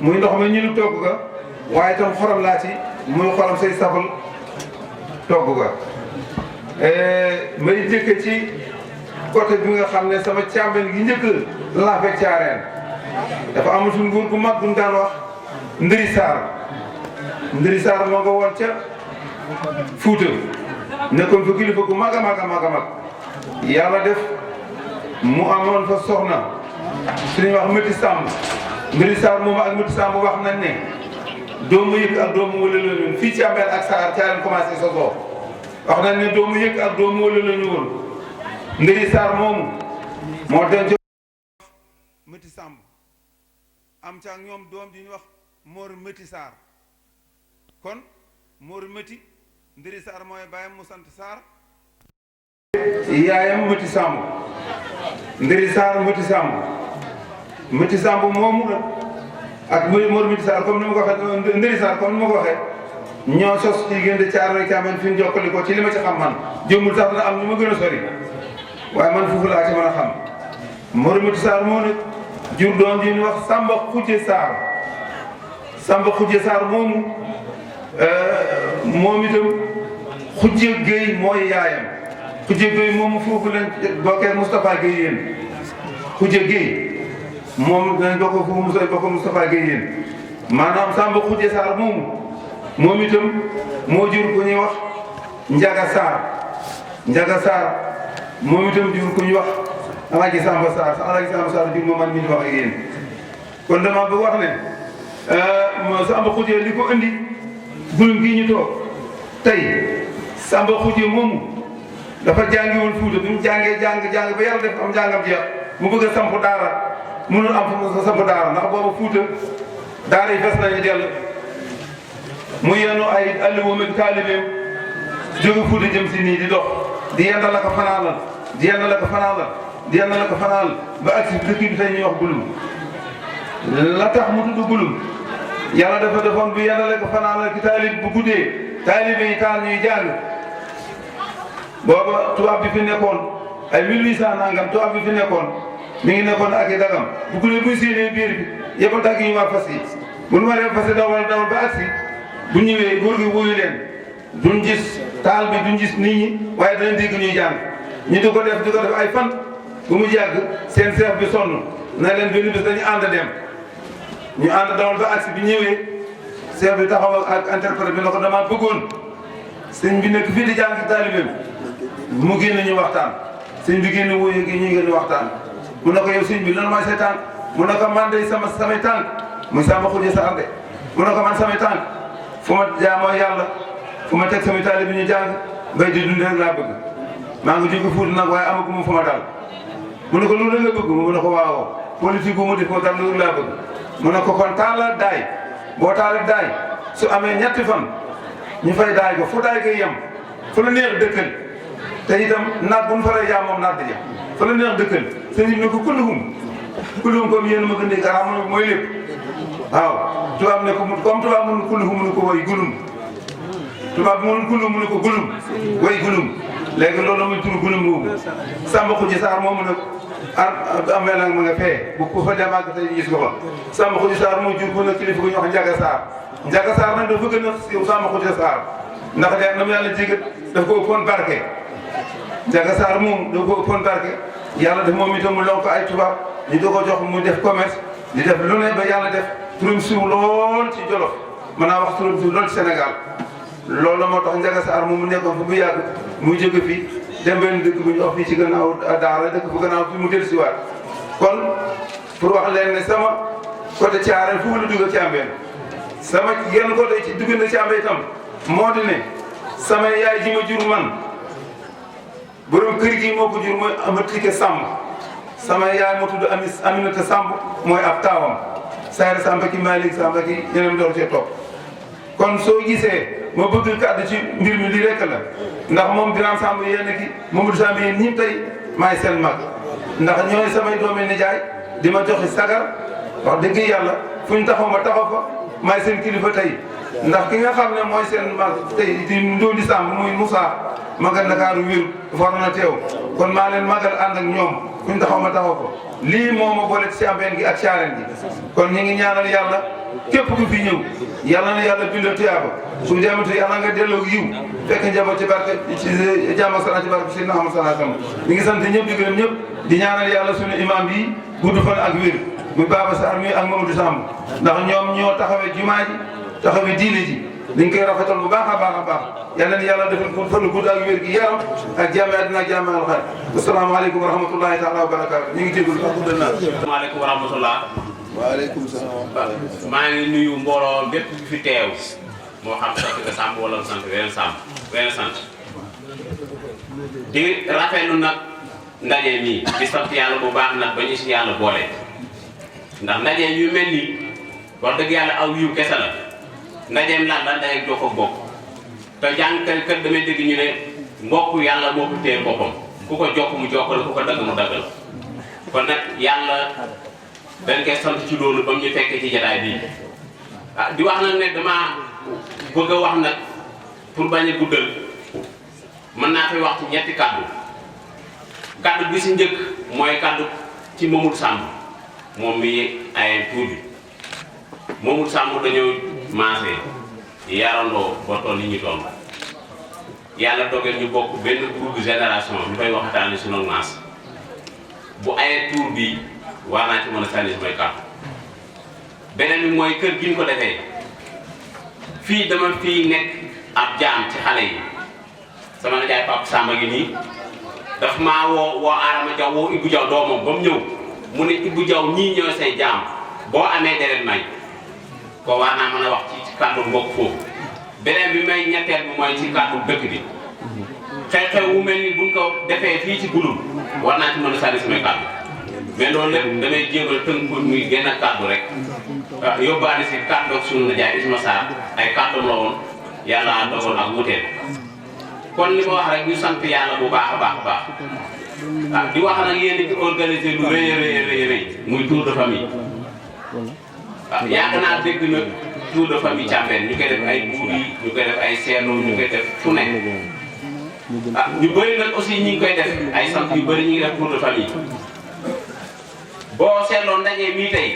L: muy ndox ma ñilug togg ga waaye itam xorom laa ci muy xorom say safal togg ga may jëkk ci côté bi nga xam ne sama Thiamène gi njëkk laa fekk Thiarène dafa am suñu nguur gu mag bu ñu daan wax Ndiri Sarr moo nga woon ca Fuuta nekkoon fa kilifa gu mag a mag a mag a mag yàlla def mu amoon fa soxna suñuy wax Méti Samb Ndiri Sarr moom ak Méti Samb wax nañ ne doomu yëkk ak doomu wële la ñu fii ci Thiamène ak Sarr Thiarène commencé sosoo wax nañ ne doomu yëkk ak doomu wële la ñu woon Ndiri Sarr moomu moo denc Méti Samb am ca ak ñoom doom di ñu wax Mor Mëti Sarr kon Mor Mëti Ndiri Sarr mooy bàyyam mu sant Sarr yaayam Mëti Samb Ndiri Sarr Mëti Samb Mëti Samb moomu nag ak Mor Mëti Sarr comme ni ma ko waxee Ndiri Sarr comme ni ma ko waxee ñoo sos ci diggante Caaroy Càmmeñ fi ñu jokkali ko ci li ma ci xam man jëmmul sax dana am ñu ma gën a sori waaye man foofu laa ci mën a xam Mor Mëti Sarr moo nag jur doom ji ñu wax Samba Xujje Sarr Samba Xujje Sarr moomu moom itam Xujje Gueye mooy yaayam Xujje Gueye moomu foofu lañ bokkee Moustapha Gueye yéen Xujje Gueye moom dañ bokk foofu Moustapha Gueye yéen maanaam Samba Xujje Sarr moomu moom itam moo jur ku ñuy wax Njaga Sarr Njaga Sarr moom itam jur ku ñuy wax Alaaji Samba Sarr Alaaji Samba Sarr jur ma man mi di wax ak yéen kon dama bëgg wax ne Samba Xujje li ko indi gulum gii ñu toog tey Samba Xujje moomu dafa jàngiwul Fuuta bi mu jàngee jàng ba yàlla def am jàngam jeex mu bëgg a samp daara mënul am fu samp daara ndax boobu Fuuta daara yi fes nañu dell mu yenu ay alluwa ak taalibeem jóge Fuuta jëm si nii di dox di yendal la ko fanaanal di yendal la ko fanaanal di yendal la ko fanaanal ba agsi dëkk bi tey ñuy wax Gulum la tax mu tudd Gulum yàlla dafa defoon bu yendal la ko fanaanal ki taalib bu guddee taalibe yi taal ñuy jàng booba tubaab bi fi nekkoon ay 1800 nangam tubaab bi fi nekkoon mi ngi nekkoon ak i dagam bu guddee buy séenee biir bi yëpp a dagg ñu war fas yi bu nu waree fas yi dawal ba agsi bu ñëwee góor gi wuyu leen duñ gis taal bi duñ gis nit ñi waaye danañ dégg ñuy jàng ñu di ko def ay fan bu mu jàgg seen chef bi sonn na leen benn bés dañu ànd dem ñu ànd dawal ba agsi bi ñëwee chef bi taxaw ak interprète bi ne ko dama bëggoon sëñ bi nekk fii di jàng ci taalibeem mu génn ñu waxtaan sëñ bi génn wuyu gi ñuy génn waxtaan mu ne ko yow sëñ bi lan mooy say tànk mu ne ko man de samay tànk muy Samba Xujje Sarr de mu ne ko man samay tànk fu ma jaamoo yàlla fu ma teg samay taalibe bi ñu jàng bay di dund rek laa bëgg maa ngi jóge Fuuta nag waaye amaguma fu ma dal mu ne ko loolu nga bëgg mu ne ko waaw politique bu mu def ko dal loolu laa bëgg mu ne ko kon taala daay boo taala daay su amee ñetti fan ñu fay daay ko fu daay koy yem fu la neex dëkkal te itam naat bu ñu faree yaa moom naat di jëm fu la neex dëkkal sëñ bi ne ko kulluhum comme yéen ma gën di garaam mooy lépp waaw tubaab ne ko comme tubaab mënul kulluhum mu ne ko woy gulum tubaab bi mënul kulluhum mu ne ko gulum woy gulum léegi loolu muy turu gulum boobu Samba Xujje Sarr moomu nag amee nag ma nga fee bu ko fa dem ak tey gis ko fa Samba Xujje Sarr moo jur ko nag kilifa gu ñu wax Njaga Sarr Njaga Sarr nag dafa gën a siiw Samba Xujje Sarr ndax de na mu yàlla jégal daf ko ëppoon barke Njaga Sarr moom daf ko ëppoon barke yàlla def moom itam mu lonk ay tubaab ñu do ko jox mu def commerce di def lu ne ba yàlla def turam siiw lool ci Jolof mën naa wax turam siiw lool ci Sénégal loolu la moo tax Njaga Sarr moom mu nekkoon fu bu yàgg muy jóge fii dem benn dëkk bu ñu wax fii ci gannaaw daara dëkk bu gannaaw fi mu dellusiwaat kon pour wax leen ne sama côté Thiarène foofu la dugg Thiambène sama yenn côté ci dugg na Thiambène itam moo di ne sama yaay ji ma jur man borom kër gi moo ko jur mooy Amatike Samb sama yaay moo tudd Aminata Samb mooy ab taawam Sayar Samb ki Malick Samb ki ñeneen door cee topp kon soo gisee ma bëgg kàddu ci mbir mi li rekk la ndax moom Birame Samb yéen ki Mamadou Samb yéen ñi tey maay seen mag ndax ñooy samay doomi nijaay di ma joxi sagar wax dëgg yàlla fu ñu taxaw ma taxaw fa maay seen kilifa tey ndax ki nga xam ne mooy seen mag tey di Ndodi Samb muy Moussa magal Ndakaaru wér war na teew kon maa leen magal ànd ak ñoom fu ñu taxaw ma taxaw fa lii moo ma boole ci Thiambène gi ak Thiarène gi kon ñu ngi ñaanal yàlla képp ku fi ñëw yàlla na yàlla bindal tuyaaba su demante yàlla nga delloo yiw fekk njaboot ci barke ci jàmm ak salaam ci barke Seydina Muhammad sallallahu alayhi wasallam ñu ngi sant ñëpp di gërëm ñëpp di ñaanal yàlla suñu imam bi gudd fan ak wér muy Baba Sarr mi ak Mamadou Samb ndax ñoom ñoo taxawee jumaa ji taxawee diine ji dañ koy rafetal bu baax a baax a baax yal na yàlla defal ko fan gudd ak wér gi yaram ak jàmm àddina ak jàmm alxair asalaamaaleykum wa rahmatullahi taala wa barakaatu ñu ngi jégalu sax guddal naa.
B: asalaamaaleykum wa rahmatullah.
L: waaleykum salaam.
B: maa ngi nuyu mbooloo bépp fi teew moo xam sant nga Samb wala sant weneen Samb weneen sant di rafetlu nag ndaje mi di sant yàlla bu baax nag ba ñu si yàlla boole ndax ndaje yu mel nii wax dëgg yàlla aw yiw kese la ndajeem lan la ndaje jokkoo bokk te jàngkat damay dégg ñu ne mbokk yàlla moo ko téye boppam ku ko jokk mu jokkal ku ko dagg mu daggal kon nag yàlla dañ koy sant ci loolu ba mu ñu fekkee ci jotaay bii ah di wax nag ne damaa bëgg a wax nag pour bañ a guddal mën naa fi wax ci ñetti kàddu bi si njëkk mooy kàddu ci Mamadou Samb moom mi ay tuur bi Mamadou Samb dañoo maase yarandoo ba toll ni ñu toll yàlla dogal ñu bokk benn groupe génération ñu koy waxtaane si noonu maas bu ayee tuur bi war naa ci mën a sànni samay kàddu beneen bi mooy kër gi ñu ko defee fii dama fii nekk ab jaam ci xale yi sama nijaay Papa Samba gi nii daf maa woo Adama Diaw woo Ibou Diaw doomam ba mu ñëw mu ne Ibou Diaw ñii ñooy say jaam boo amee deret may ko war naa mën a wax ci kàddu mbokk foofu beneen bi may ñetteel bi mooy ci kàddu dëkk bi xew-xew wu mel ni buñ ko defee fii ci Gouloup war naa ci mën a sànni samay kàddu mais loolu lépp damay jéemal tënk ko muy génn kàddu rek yóbbaale si kàddu ak sunu nijaay Isma Sarr ay kàddu la woon yàlla dogal ak wuteel kon li ma wax rek ñu sant yàlla bu baax a baax di wax nag yéen di organiser lu rëy muy tour de famille yàgg naa dégg nag tour de famille Thiambène ñu koy def ay buur yi ñu koy def ay seetlu ñu koy def fu nekk ñu bëri nag aussi ñi ngi koy def ay sant yu bëri ñi ngi def tour de famille boo seetloo ndaje mii tey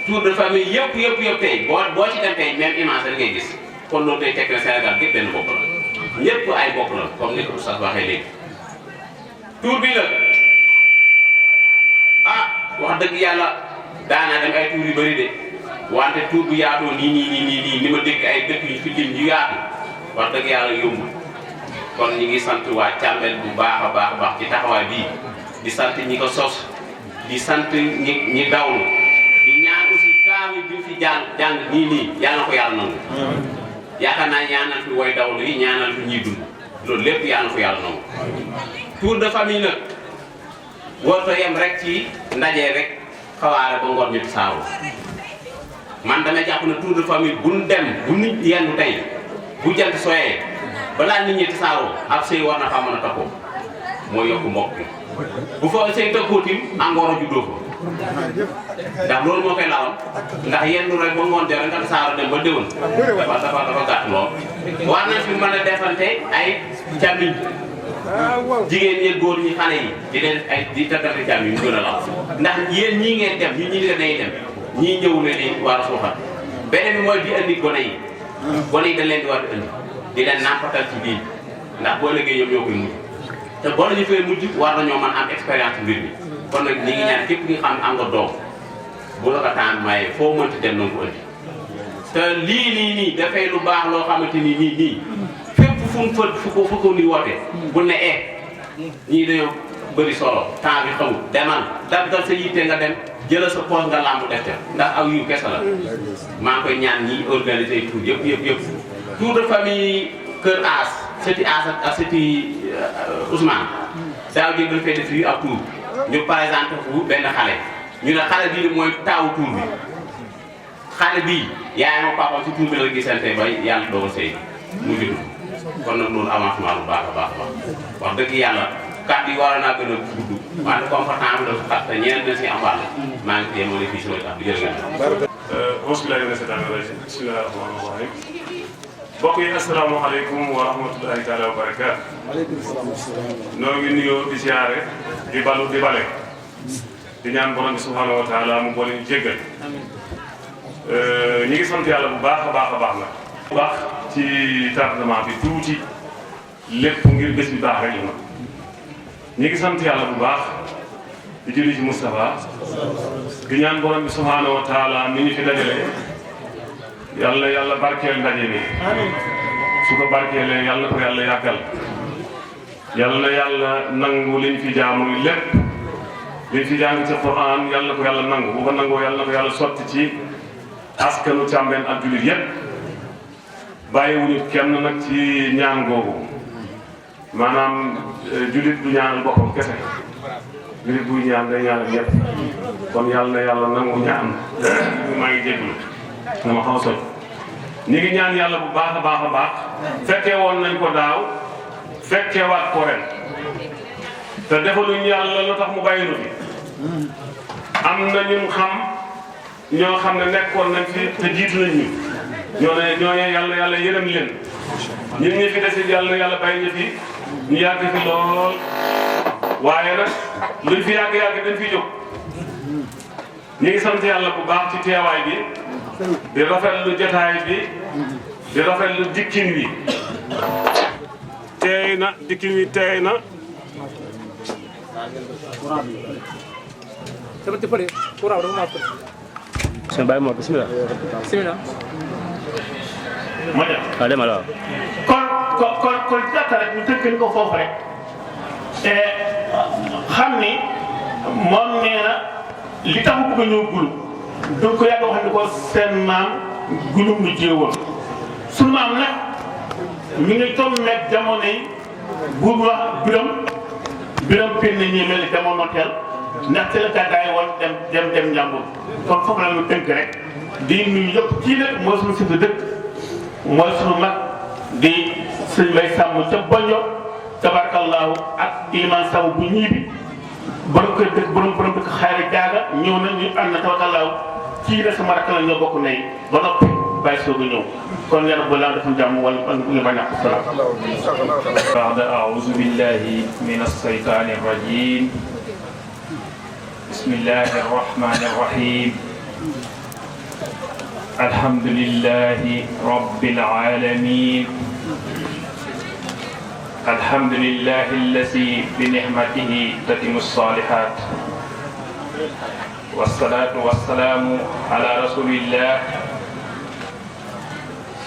B: tour de famille yëpp tey boo ci dem tey même image la ngay gis kon loolu day tekk na Sénégal gépp benn bopp la ñëpp ay bokk la comme ni ko oustaz waxee léegi tour bi la wax dëgg yàlla daanaa dem ay tour yu bëri de wante tour bu yaatoo nii ni ma dégg ay dëkk yu fi lim yu yaatu wax dëgg yàlla yomb kon ñi ngi sant waa Thiambène bu baax a baax ci taxawaay bii di sant ñi ko sos di sant ñi dawlu di ñaan aussi kaamil bi fi jàng nii yàlla na ko yàlla nangu yaakaar naa ñaanal fi woy dawlu yi ñaanal fi ñuy dund loolu lépp yàlla na ko yàlla nangu tour de famille nag warut a yem rek ci ndaje rek xawaare ba ngoon ñu saawu man damay jàpp ne tour de famille buñ dem bu nit yendu tey bu jant soyee balaa nit ñi tasaaroo ab sëy war na fa mën a takkoo mooy yokku mbokk bi bu fa sëy tëkkootim angoor a juddoo ko ndax loolu moo koy lawal ndax yendu rek ba ngoon jot rek nga tasaaroo dem ba déwén dafa gàtt lool war nañ fi mën a defante ay càmmiñ jigéen ñi góor ñi xale yi di leen ay di takkante càmmiñ mu gën a law ndax yéen ñii ngeen dem ñun ñi nga day dem ñii ñëw ne ni war a suuxat beneen bi mooy di andi gone yi dañ leen di war di andi di leen nàmpatal ci biir ndax boo liggéey ñoom ñoo koy mujj te boo la ñu fee mujj war nañoo mën am expérience mbir mi kon nag ñi ngi ñaan képp nga xam ne am nga doom bu la ko temps maye foo mënti dem noonu ko andi te lii nii dafay lu baax loo xamante ni nii fépp fu ko ni woote bu ne ñii dañoo bëri solo temps bi xamul demal dal sa yitte nga dem jëlal sa poos nga làmb def ndax aw yu kese la maa ngi koy ñaan ñi organiser tour yëpp tour de famille Kër As sëti As ak sëti Ousmane daaw jéeg dañ fay def fii ak tour ñu présenté fu benn xale ñu ne xale bii mooy taawu tour bi xale bii yaay ma papa ci tour bi la gisante ba yàlla dogal sëy mu judd kon nag loolu avancement bu baax a baax wax dëgg yàlla kàddu yi waroon naa gën a gudd wante comportement bi dafa xat te ñeneen dañ si am wàll maa ngi téye fii sama tax di jërë ngeen
M: bismillahi mina shaytaani rajiim bismillahi rahmaani rahiim mbokk yi asalaamaaleykum wa rahmatullahi taala wa barakaatu. noo ngi nuyoo di siyaare di balu di bale di ñaan borom bi subhanahu wa taala mu boole ñu jéggal ñi ngi sant yàlla bu baax a baax la bu baax ci tardement bi tuuti lépp ngir bés bi baax rek la ñi ngi sant yàlla bu baax di julli ci Moustapha di ñaan borom bi subhanahu wa taala mi ñu fi dajale yàlla barkeel ndaje mi su ko barkeelee yàlla na ko yàlla yàggal yàlla na yàlla nangu liñ fi jaamu lépp liñ fi jàng ci Quran yàlla na ko yàlla nangu bu ko nangoo yàlla na ko yàlla sotti ci askanu Thiambène ak jullit yépp bàyyiwuñu kenn nag ci ñaan googu maanaam jullit du ñaanal boppam kese ngir buy ñaan day ñaan ñëpp kon yàlla na yàlla nangu ñaan maa ngi jéglu dama xaw soj ñu ngi ñaan yàlla bu baax a baax a baax fekkee woon nañ ko daaw fekkee waat ko ren te defaluñ yàlla lu tax mu bàyyi nu fi am na ñu xam ñoo xam ne nekkoon nañ fi te jiitu nañ ñu ñooñu yàlla yërëm leen ñun ñi fi des yàlla bàyyi ñu fi ñu yàgg fi lool waaye nag luñ fi yàgg dañ fi jóg ñu ngi sant yàlla bu baax ci teewaay bi di rafetlu jotaay bi di rafetlu dikkin wi teey na dikkin wi teey na
N: sëñ Baye Mor bismillah
I: ma dem
N: waaw demal waaw
I: kon jàkka rek ñu tënkal ko foofu rek te xam ni moom nee na li tax mu bëgg a ñëw gulu du ko yàgg wax ni ko seen maam gulum nu jéewoon sunu maam nag mi ngi toll nekk jamono yi buur wax biram pénn ñi mel ni jamono teel ndax te la gàddaay woon dem njàmbur kon foofu la ñu tënk rek di nuyu yëpp kii nag mooy suñu sëñ dëkk mooy suñu mag di sëñ Mbay Sàmm ca Bonjo tabarakallahu ak iman saw bu ñiibi borom kër dëkk borom dëkk xayra jaaga ñëw na ñu ànd na tabarakallahu kii nag sama rakk la ñoo bokk ndey ba noppi bàyyi soog a ñëw kon yàlla bu laa defal jàmm wala nga bañ a salaam
O: بعد أعوذ بالله من الشيطان الرجيم بسم الله الرحمن الرحيم الحمد لله رب العالمين الحمد لله الذي بنعمته تتم الصالحات والصلاة والسلام على رسول الله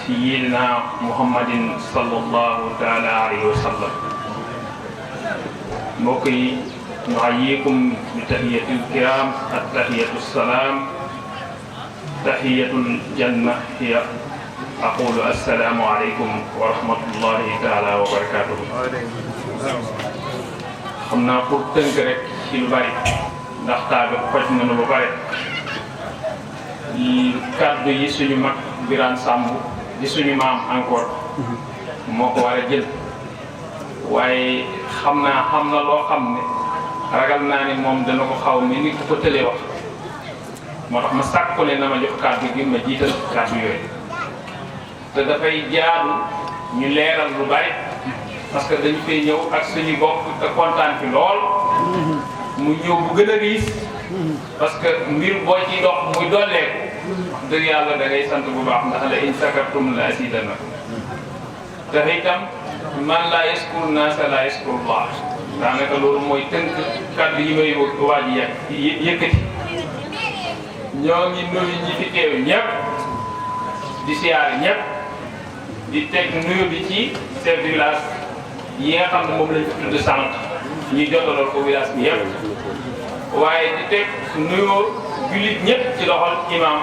O: سيدنا محمد صلى الله تعالى عليه وسلم موكي نحييكم بتحية الكرام التحية السلام تحية الجنة هي أقول السلام عليكم ورحمة الله تعالى وبركاته خمنا pour tënk rek ci lu bari ndax taaga faj nañu lu bari kàddu yi suñu mag Birane Samb di suñu maam encore moo ko war a jël waaye xam na loo xam ne ragal naa ni moom dana ko xaw mi ni ku ko tëlee wax moo tax ma sàkku ne na ma jox kàddu gi ma jiital kàddu yooyu te dafay jaadu ñu leeral lu bari parce que dañu fay ñëw ak suñu bopp te kontaan fi lool mu ñëw bu gën a riis parce que mbir boo ciy dox muy dolleeku dëgg yàlla da ngay sant bu baax ndax la in sakartum la azidannakum te itam man laa yaskuru naasa laa yaskuru Allah daanaka loolu mooy tënk kàddu yi may waaj yëkkati ñoo ngi nuyu ñi fi teew ñëpp di siyaare ñëpp di teg nuyu bi ci chef de village yi nga xam ne moom lañ fi tudd sànq ñuy jotaloon ko village bi yëpp waaye di teg nuyoo jullit ñëpp ci loxol imam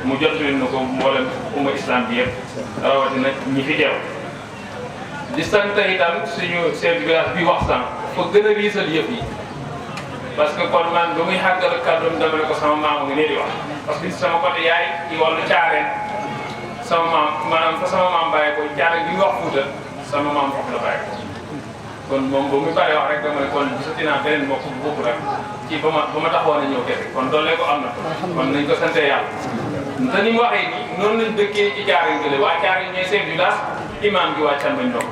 O: mu jotali na ko mboolem umma islam bi yëpp rawatina ñi fi teew di sant itam suñu chef de village bi wax sànq fa gën a riisal yëpp yi parce que kon man ba muy xàggal kàddoom dama ne ko sama maam ngi nii di wax parce que sama côté yaay ci wàllu caareen sama maam maanaam fa sama maam bàyyi ko caareen bi mu wax Fuuta sama maam foofu la bàyyi ko kon moom ba muy paree wax rek dama ne kon gisati naa beneen mbokk bu bokk rek ci ba ma taxoon a ñëw kese kon doole ko am na kon nañ ko sante yàlla te ni mu waxee nii noonu lañ dëkkee ci caareen gële waa caareen ñooy chef du village imam bi waa Càmbañ ndokk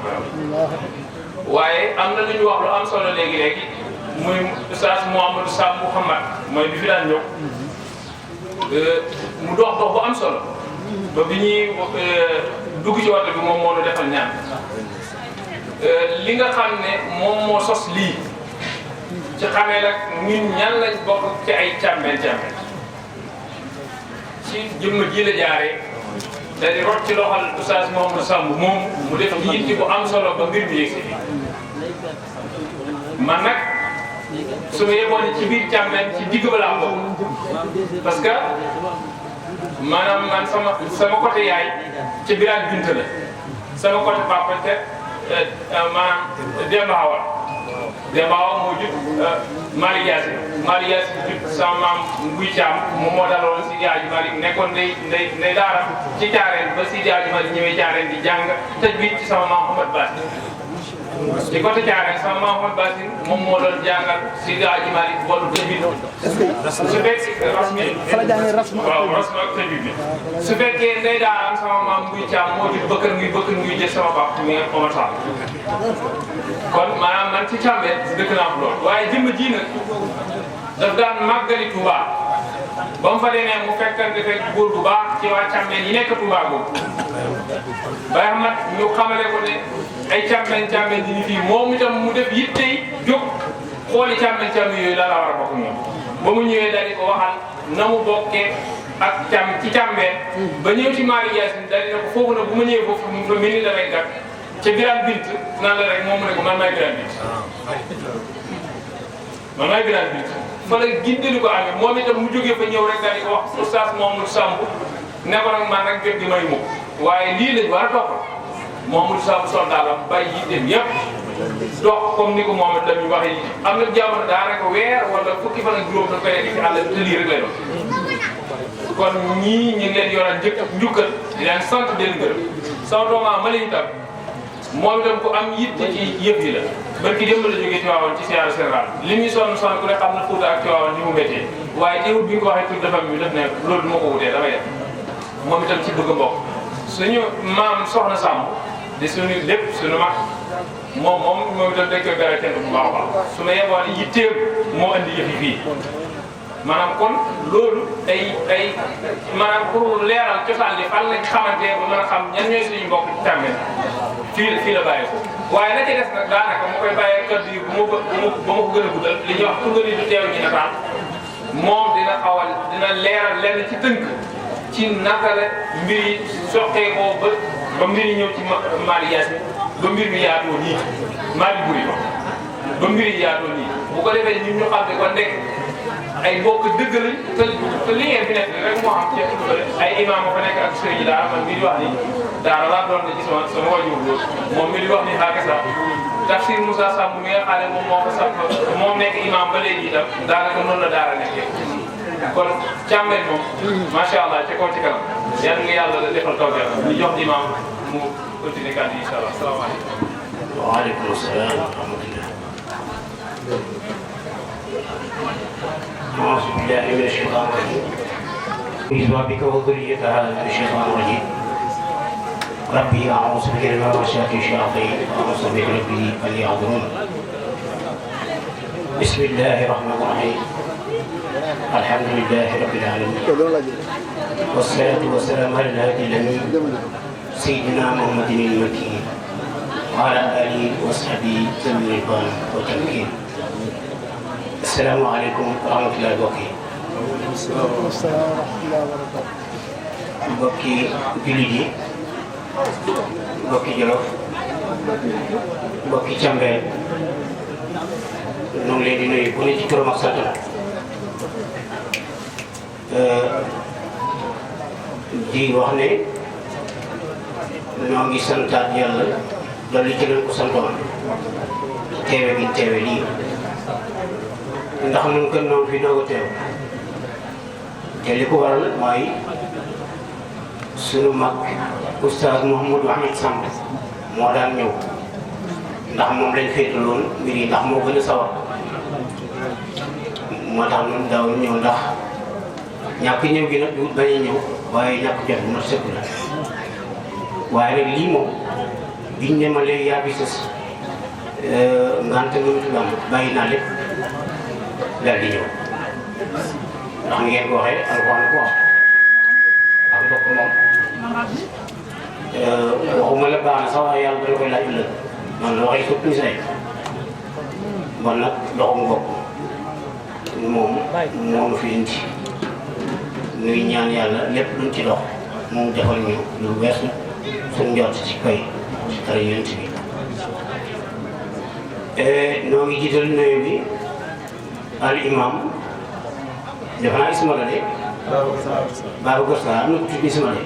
O: waaye am na lu ñu wax lu am solo léegi muy Oustaz Mouhamadou Sam Mouhamad mooy bi fi daan ñëw mu dox bu am solo ba bi ñuy dugg ci waxtu bi moom moo ñu defal ñaan li nga xam ne moom moo sos lii ci xamee nag ñun ñan lañ bokk ci ay càmbeen ci jëmm ji la jaaree da di rot ci loxol Oustaz Mouhamadou Samb moom mu def yitti bu am solo ba mbir mi yegg si man nag su ma yeboon ci biir càmbeen ci digg ba laa bokk parce que maanaam man sama côté yaay ci Birane Binta la sama côté papa te maanaam Demba Awa moo jut Malick Yacine sama maam Nguy Thiam moom moo dalaloon Sidi Hadji Malick nekkoon ndey daara ci Thiarène ba Sidi Hadji Malick ñëwee Thiarène di jàng tëj bi ci sama maam Mouhamad Bassi ci côté Thiarène sama maam Mouhamad Bassi moom moo doon jàngal Sidi Hadji Malick boolu tëj bi su fekkee waaw rasmi ak tëj bi su fekkee ndey daara sama maam Nguy Thiam moo di bëkkër nguy jël sama pap mi Omar Sall kon maanaam man ci Thiambène dëkk naa ko lool waaye jëmm ji nag daf daan màggali Touba ba mu fa demee mu fekkante fekk góor bu baax ci waa Thiambène yi nekk Touba boobu Baye Ahmad ñu xamale ko ne ay Thiambène yi fii moom itam mu def yittey jóg xooli Thiambène yooyu la war a bokk ñoom ba mu ñëwee daal di ko waxal na mu bokkee ak ci Thiambène ba ñëw ci Malick Yacine daal di ne ko foofu nag bu ma ñëwee foofu mu fa mel ni damay gàtt ca Birane Bint naan la rek moom mu ne ko man maay Birane Bint man maay Birane Bint fa la gindali ko amee moom itam mu jógee fa ñëw rek daal di ko wax oustaz Mamadou Samb ne ko nag man rek jot gi may mukk waaye lii lañ war a topp Mamadou Samb soldaalam bàyyi yitteem yëpp dox comme ni ko moom it dañuy waxee am na jamono daanaka weer wala fukki fan ak juróom da koy nekk ci àll bi te lii rek lay doon kon ñii ñu ngi leen yoral njëkk ak njukkal di leen sant di leen gërëm sama doomaa ma leen tam moom itam ku am yitte ci yëf yi la barki démb la jógee Tivaouane ci siyaara général li muy sonn ku ne xam na Fuuta ak Tivaouane ni mu méttee waaye teewul bi nga ko waxee tur de famille bi def ne loolu du ma ko wutee damay def moom itam ci bëgg mbokk suñu maam soxna Samb di suñu lépp suñu mag moom itam dañ koy beral kenn bu baax a baax su ma yeboon yitteem moo andi yëf yi fii maanaam kon loolu ay maanaam pour leeral cosaan li fan lañ xamante ba mën a xam ñan ñooy suñu mbokk ci Thiambène fii la bàyyi ko waaye la ci des nag daanaka mu koy bàyyee kàddu yi ba ma ko gën a guddal li ñuy wax tungani du teew ñi nataan moom dina leeral lenn ci tënk ci naka la mbir yi soqee koo ba mbir yi ñëw ci Malick Yacine ba mbir mi yaatoo nii Malick Boury ba mbir yi yaatoo nii bu ko defee ñun ñu xam ne kon nekk ay mbokk dëgg lañ te li ngeen fi nekk rek moo xam ci ay imam fa nekk ak sëriñ daara man mii di wax ni daara laa doon ne ci sama wajur loolu moom mi di wax ni xaaka sax Tafsir Moussa Samb mi nga xam ne moom moo ko sax moom nekk imam ba léegi itam daanaka noonu la daara nekkee kon Thiambène moom macha allah ca kaw ci kanam yal nga yàlla la defal taw ñu jox imam mu continuer kàddu yi incha allah salaamaaleykum.
N: waaleykum salaam wa rahmatullah. أعوذ بالله من الشيطان الرجيم إذ بك وذريتها من الشيطان الرجيم ربي أعوذ بك من همزات الشياطين وأعوذ بك ربي أن يحضرون بسم الله الرحمن الرحيم الحمد لله رب العالمين والصلاة والسلام على الهادي الأمين سيدنا محمد المكين وعلى آله وصحبه ذوي الرضوان والتمكين asalaamaaleykum wa rahmatulah mbokk yi.
P: waaleykum salaam wa rahmatulah wa barakaatu.
N: mbokki jullit yi mbokki Jolof mbokki Thiambène ñoo ngi leen di nuyu bu ne ci turam ak santam di wax ne ñoo ngi santaat yàlla dolli ci leen ko santoon teewe gi teewe lii. ndax ñun kenn noonu fi doog a teew te li ko waral mooy sunu mag oustaz Mouhamadou Ahmed Samb moo daan ñëw ndax moom lañ féetaloon mbir yi ndax moo gën a sawar moo tax ñun daaw ñëw ndax ñàkk ñëw gi nag du bañ a ñëw waaye ñàkk jot bu mat sëkk la waaye nag lii moom biñ ne ma léegi yaa fi sës ngante mënatu la am bàyyi naa lépp daal di ñëw ndax ngeen ko waxee alxuraan ko wax ak mbokk moom waxuma la baax na sax waaye yàlla dana koy laaj ëllëg man la waxee sëpp say bon nag doxum mbokk moom moo nu fi indi nuy ñaan yàlla lépp luñ ci dox moom defal ñu lu weesu suñ njort ci koy dara yonent bi noo ngi jiital nuyu bi al imam defe naa Isma la de Babacar Sarr am na ko tudd Isma de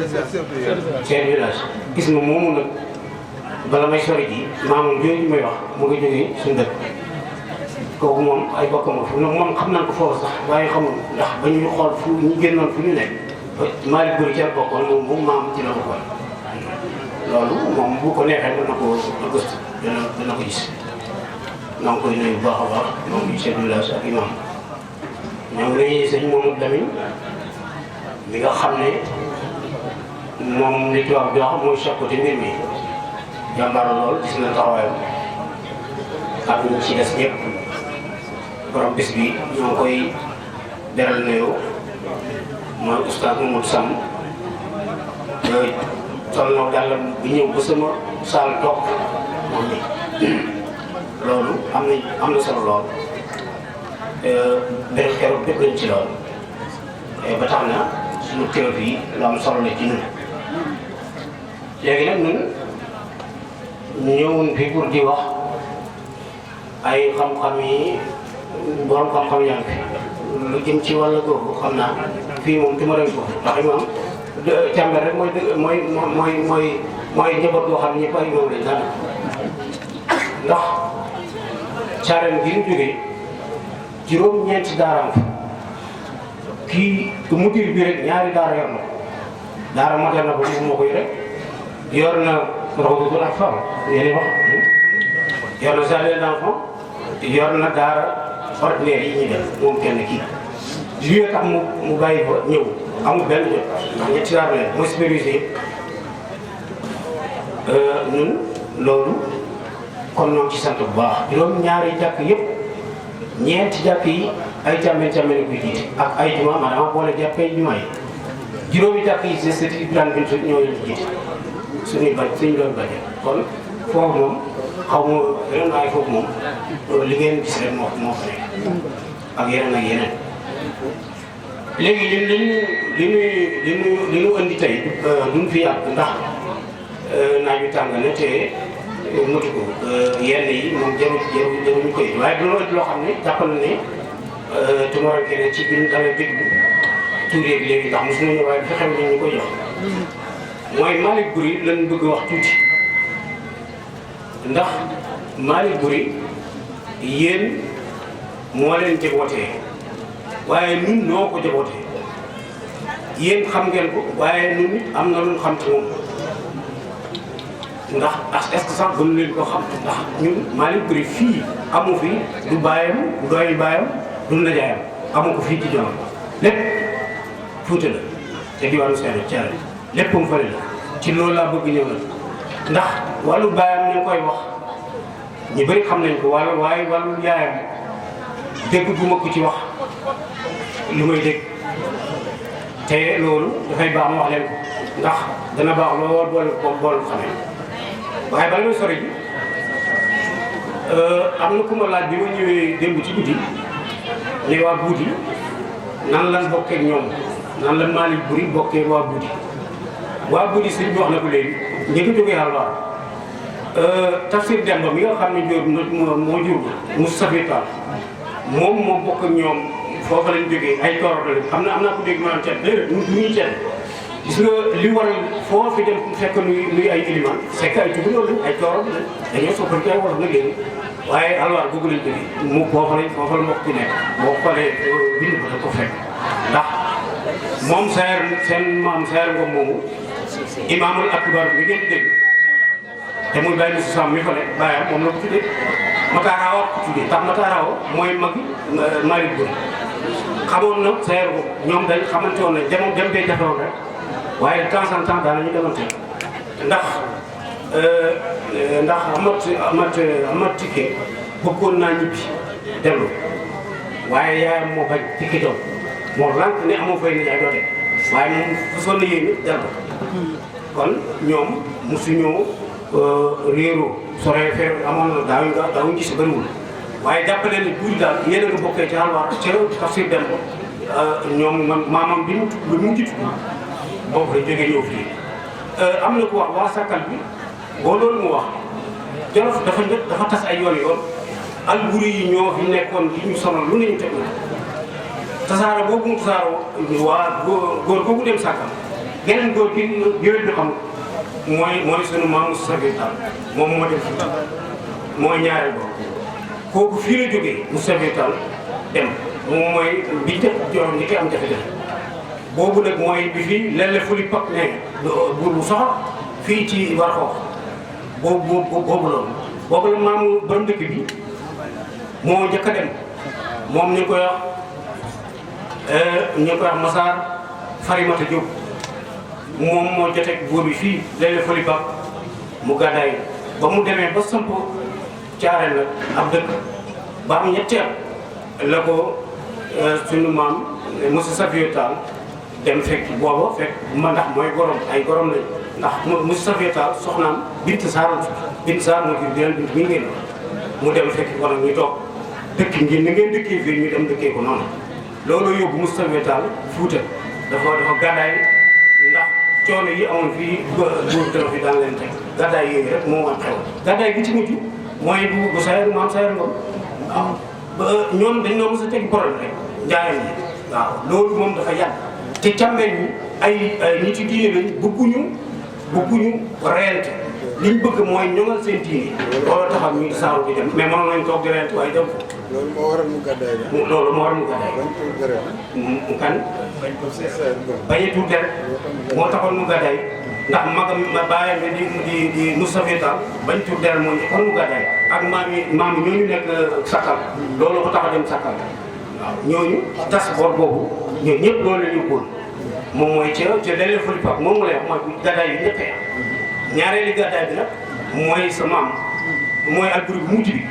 N: chef de village gis nga moomu nag bala may sori ji maamoom jooju may wax mu ngi jógee suñu dëkk kooku moom ay bokkam fu moom xam nañ ko foofu sax waaye xamul ndax ba ñuy xool fu ñu génnoon fu ñu nekk Malick Buri ca bokkoon moom maam ci la bokkoon loolu moom bu ko neexee mën na ko gëstu dana ko gis maa ngi koy nuyu bu baax a baax moom bi chef de village ak imam ñoo ngi lay sëñ Mamadou Lamine mi nga xam ne moom li tubaab di wax mooy chapeauté mbir mi jàmbaar lool gis na taxawaayam ak ñu ci des ñëpp borom bis bi ñoo ngi koy beral nuyoo mooy oustaz Mamadou Sam yooyu sol na dàllam bi ñëw ba sama saal toog moom ni loolu am na solo lool béréb keroog bépp lañ ci lool ba tax na suñu teew fii lu am solo la ci ñun léegi nag ñun ñëwuñ fi pour di wax ay xam-xam yi borom xam-xam yaa ngi fi lu jëm ci wàll googu xam naa fii moom du ma doon foofu ndax moom càmbar rek mooy njaboot boo xam ne ñëpp ay moom lañ daan ndax caareen gi ñu jógee juróom-ñeenti daaraam kii mudir bi rek ñaari daara yor na daara magal na ko moom moo koy rek yor na rawdatul atfal yéen wax yor na jardin d'enfant yor na daara ordinaire yi ñuy def moom kenn kii li tax mu bàyyi fa ñëw amul benn jot ndax ñetti daara leen mooy supervisé ñun loolu kon ñoo ci sant bu baax juróom ñaari jàkk yëpp ñeenti jàkk yi ay càmmeen càmmeen koy jiite ak ay juma maanaam boole jàppee juma yi juróomi jàkk yi si sëti Ibrahima Bintu ñoo leen jiite suñuy doon bañ kon foofu moom xaw ma ren waaye foofu moom li ngeen gis rek moo fa nekk ak yeneen léegi li ñu indi tey duñ fi yàgg ndax naaj wi tàng na te mutu ko yenn yi moom jaruñu koy waaye du loo xam ne jàppal na ne tumaranke ne ci biir dalee déglu tur yeeg léegi ndax mosu nañu waaye dafa xew ñu koy jox mooy Malick Buri lañ bëgg wax tuuti ndax Malick Buri yéen moo leen jabootee waaye ñun noo ko jabootee yéen xam ngeen ko waaye ñun nit am na lu ñu xam ci moom ndax est-ce que sax gënu leen ko xam ndax ñun Malick Buri fii amu fi du baayam du doy baayam du najaayam amu ko fii ci jamono lépp Fuuta la te diwaanu Sénégal Thiaré lépp mu fële la ci loolu laa bëgg ñëw na ndax wàllu baayam ñu koy wax ñu bëri xam nañ ko waaye wàllu yaayam dégg bu ma ko ci wax lu may dégg te loolu dafay baax ma wax leen ko ndax dana baax lool bool xamee waaye bala may sori ji am na ku ma laaj bi ma ñëwee démb ci guddi ne waa Buuti nan lan bokkee ak ñoom nan la Malick Buri bokkee waa Buuti sëñ bi wax na ko léegi ñi ko jógee Halwaar Tafsir Demba mi nga xam ne moo jur Moustapha Tall moom moo bokk ak ñoom foofu lañ jógee ay tooroo la am naa ko dégg maanaam ceeb déedéet ñuy ceeb gis nga li waral foo fi dem fekk luy ay élément c'est que ay tugu loolu ay tooroo la dañoo soppal ay wolof nag léegi waaye Halwaar googu lañ jógee mu foofa la mbokk ci nekk boo xoolee bind ko da ko fekk ndax moom seen maam Sayer Ngom moomu imaamul akbar bi ngeen dégg te muy bàyyi Moussa Sam mi fa ne bàyyam moom la ko tuddee Matarawa ko tuddee ndax Matarawa mooy magi Malick Buri xamoon na Sayer Ngom ñoom dañ xamante woon ne dem bee jafewoon rek waaye de temps en temps daanañu demante ndax amat Tické bëggoon naa ñibbi dellu waaye yaayam moo bañ Tické doom moo lànk ne amoo fay nijaay doo dem waaye moom façon na yéen it dellu kon ñoom mosuñoo réeroo soree fee amoon na daawuñ gis bëriwul waaye jàppale ne buuri daal yéen a nga bokkee ci Halwaar ca Tafsir Demba ñoom man maamam bi mu jiitu boobu la jógee ñëw fii am na ku wax waa Sakal bi boo loolu mu wax Jolof dafa tas ay yoon Alburi yi ñoo fi nekkoon li ñu sonal lu ne ñu teg tasaaro boobu mu tasaaroo waa góor googu dem Sakal geneen góor gi yooyu bi xam mooy sunu maam Moustapha Tall moom moo dem mooy ñaareel boobu kooku fii la jógee Moustapha Tall dem moom mooy bi jox ñi koy am jafe-jafe boobu nag mooy bi fi lelle fuli pak ne buur bu soxor fii ci war xoox boobu loolu la maamu borom dëkk bi moo njëkk a dem moom ñu koy wax Massar Farimata Diop moom moo joteeg buur bi fii lelle fuli pak mu gàddaay ba mu demee ba samp caareel la ab dëkk ba am ñetteel la ko sunu maam Moussa Safiou Tall dem fekk booba fekk ma ndax mooy gorom ay gorom lañ ndax Moussa Safiou Tall soxnaam Bint Sarr moo jur di leen bint mi ngeen mu dem fekk wala ñu toog dëkk ngeen ni ngeen dëkkee fii ñu dem dëkkee ko noonu loolu yóbbu Moussa Safiou Tall Fuuta dafa gàddaay ndax coono yi amoon fii buur dana fi daan leen teg gàddaay yooyu rek moo am xew gàddaay gi ci mujj mooy bu Sayer maam Sayer Ngom ba ñoom dañ ñoo mos a teg problème rek njaayam yi waaw loolu moom dafa yàgg te càmmeen ñi ay ñi ci diine lañ bëgguñu réalité liñ bëgg mooy ñoŋal seen diine loolu taxaw ñuy saaru di dem mais mënoon nañ toog di réalité waaye dem ko
K: loolu moo waral mu gàddaay
N: loolu moo waral mu gàddaay kan bañ a tuur deret moo taxoon mu gàddaay ndax magam ma bàyyam bi di Moustapha Tall bañ tuur deret moo taxoon mu gàddaay ak maam yi ñooñu nekk Sakal loolu ko tax a dem Sakal waaw ñooñu tas bor boobu ñooñu ñëpp loolu la ñu yóbbuwoon moom mooy ca léeg-léeg fële Pape moom mu lay wax mooy gàddaay yu njëkk a ñaareeli gàddaay bi nag mooy sa maam mooy Alboury bu mujj bi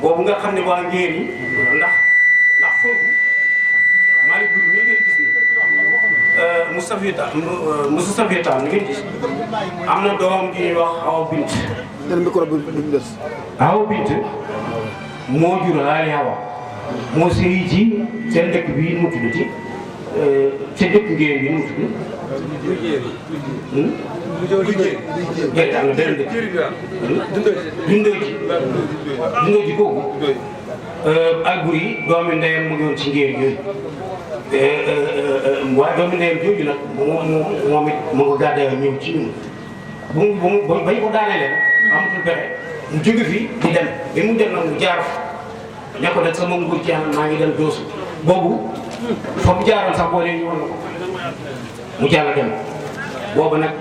N: boobu nga xam ne waa ngeen yi ndax foofu Malick Boury mi ngeen gis ni Moustapha Tall mi ngeen gis am na doom ji ñuy wax Awa Bint.
K: den micro bi du des.
N: Awa Bint moo jur Aali Awa moo sëy ci seen dëkk bi mu tudd ci seen dëkk ngeen bi mu tudd. gerte am na beneen dëkk. dundoo ji kooku. Alboury doomi ndeyam mu ngi woon ci ngeen yooyu. waaye doomi ndeyam jooju nag moom it mu ngi gàddaay ñëw ci ñun bañ ko daanelee amatul pexe mu jóge fi di dem bi mu dem nag mu jaar ne ko nag sama nguur ci maa ngi dem doosu boobu fa mu jaaroon sax boo leen ñu woon na ko mu jàll dem boobu nag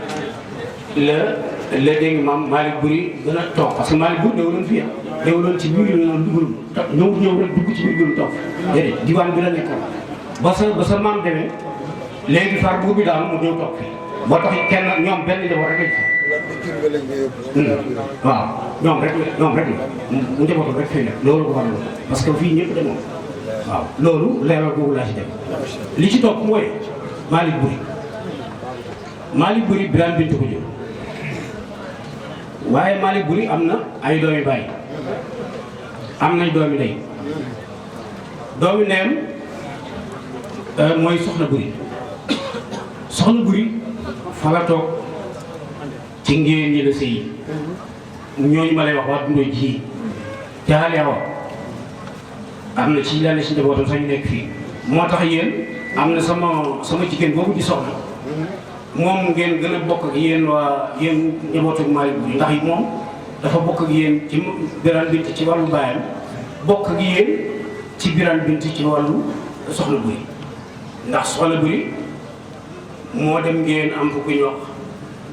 N: la dégg maam Malick Boury gën a toog parce que Malick Boury déwloon fii déwloon ci biir la dugal ñëw rek dugg ci biir gën a toog déedéet diwaan bi la nekkoon ba sa maam demee léegi far buur bi daal mu ñëw toog fii boo tax kenn ñoom benn njaboot rek lañ waaw ñoom rek la mu njabootam rek fii nekk loolu ko waral parce que fii ñëpp demoon waaw loolu leeral boobu laa ci dem li ci topp mooy Malick Boury Birane Bintu ko jur waaye Malick Boury am na ay doomi baay am nañ doomi ndey doomi ndeyam mooy Soxna Boury fa la toog ci ngeen ñi la sëy ñooñu ma lay wax waa dundoo ji jaale awa am na ci lenn ci njabootam sax ñu nekk fii moo tax yéen am na sama jigéen boobu di soxna moom ngeen gën a bokk ak yéen njabootu Malick Boury ndax moom dafa bokk ak yéen ci Birane Bint ci wàllu baayam bokk ak yéen ci Birane Bint ci wàllu Soxna Boury ndax Soxna Boury moo dem ngeen am ko ku ñuy wax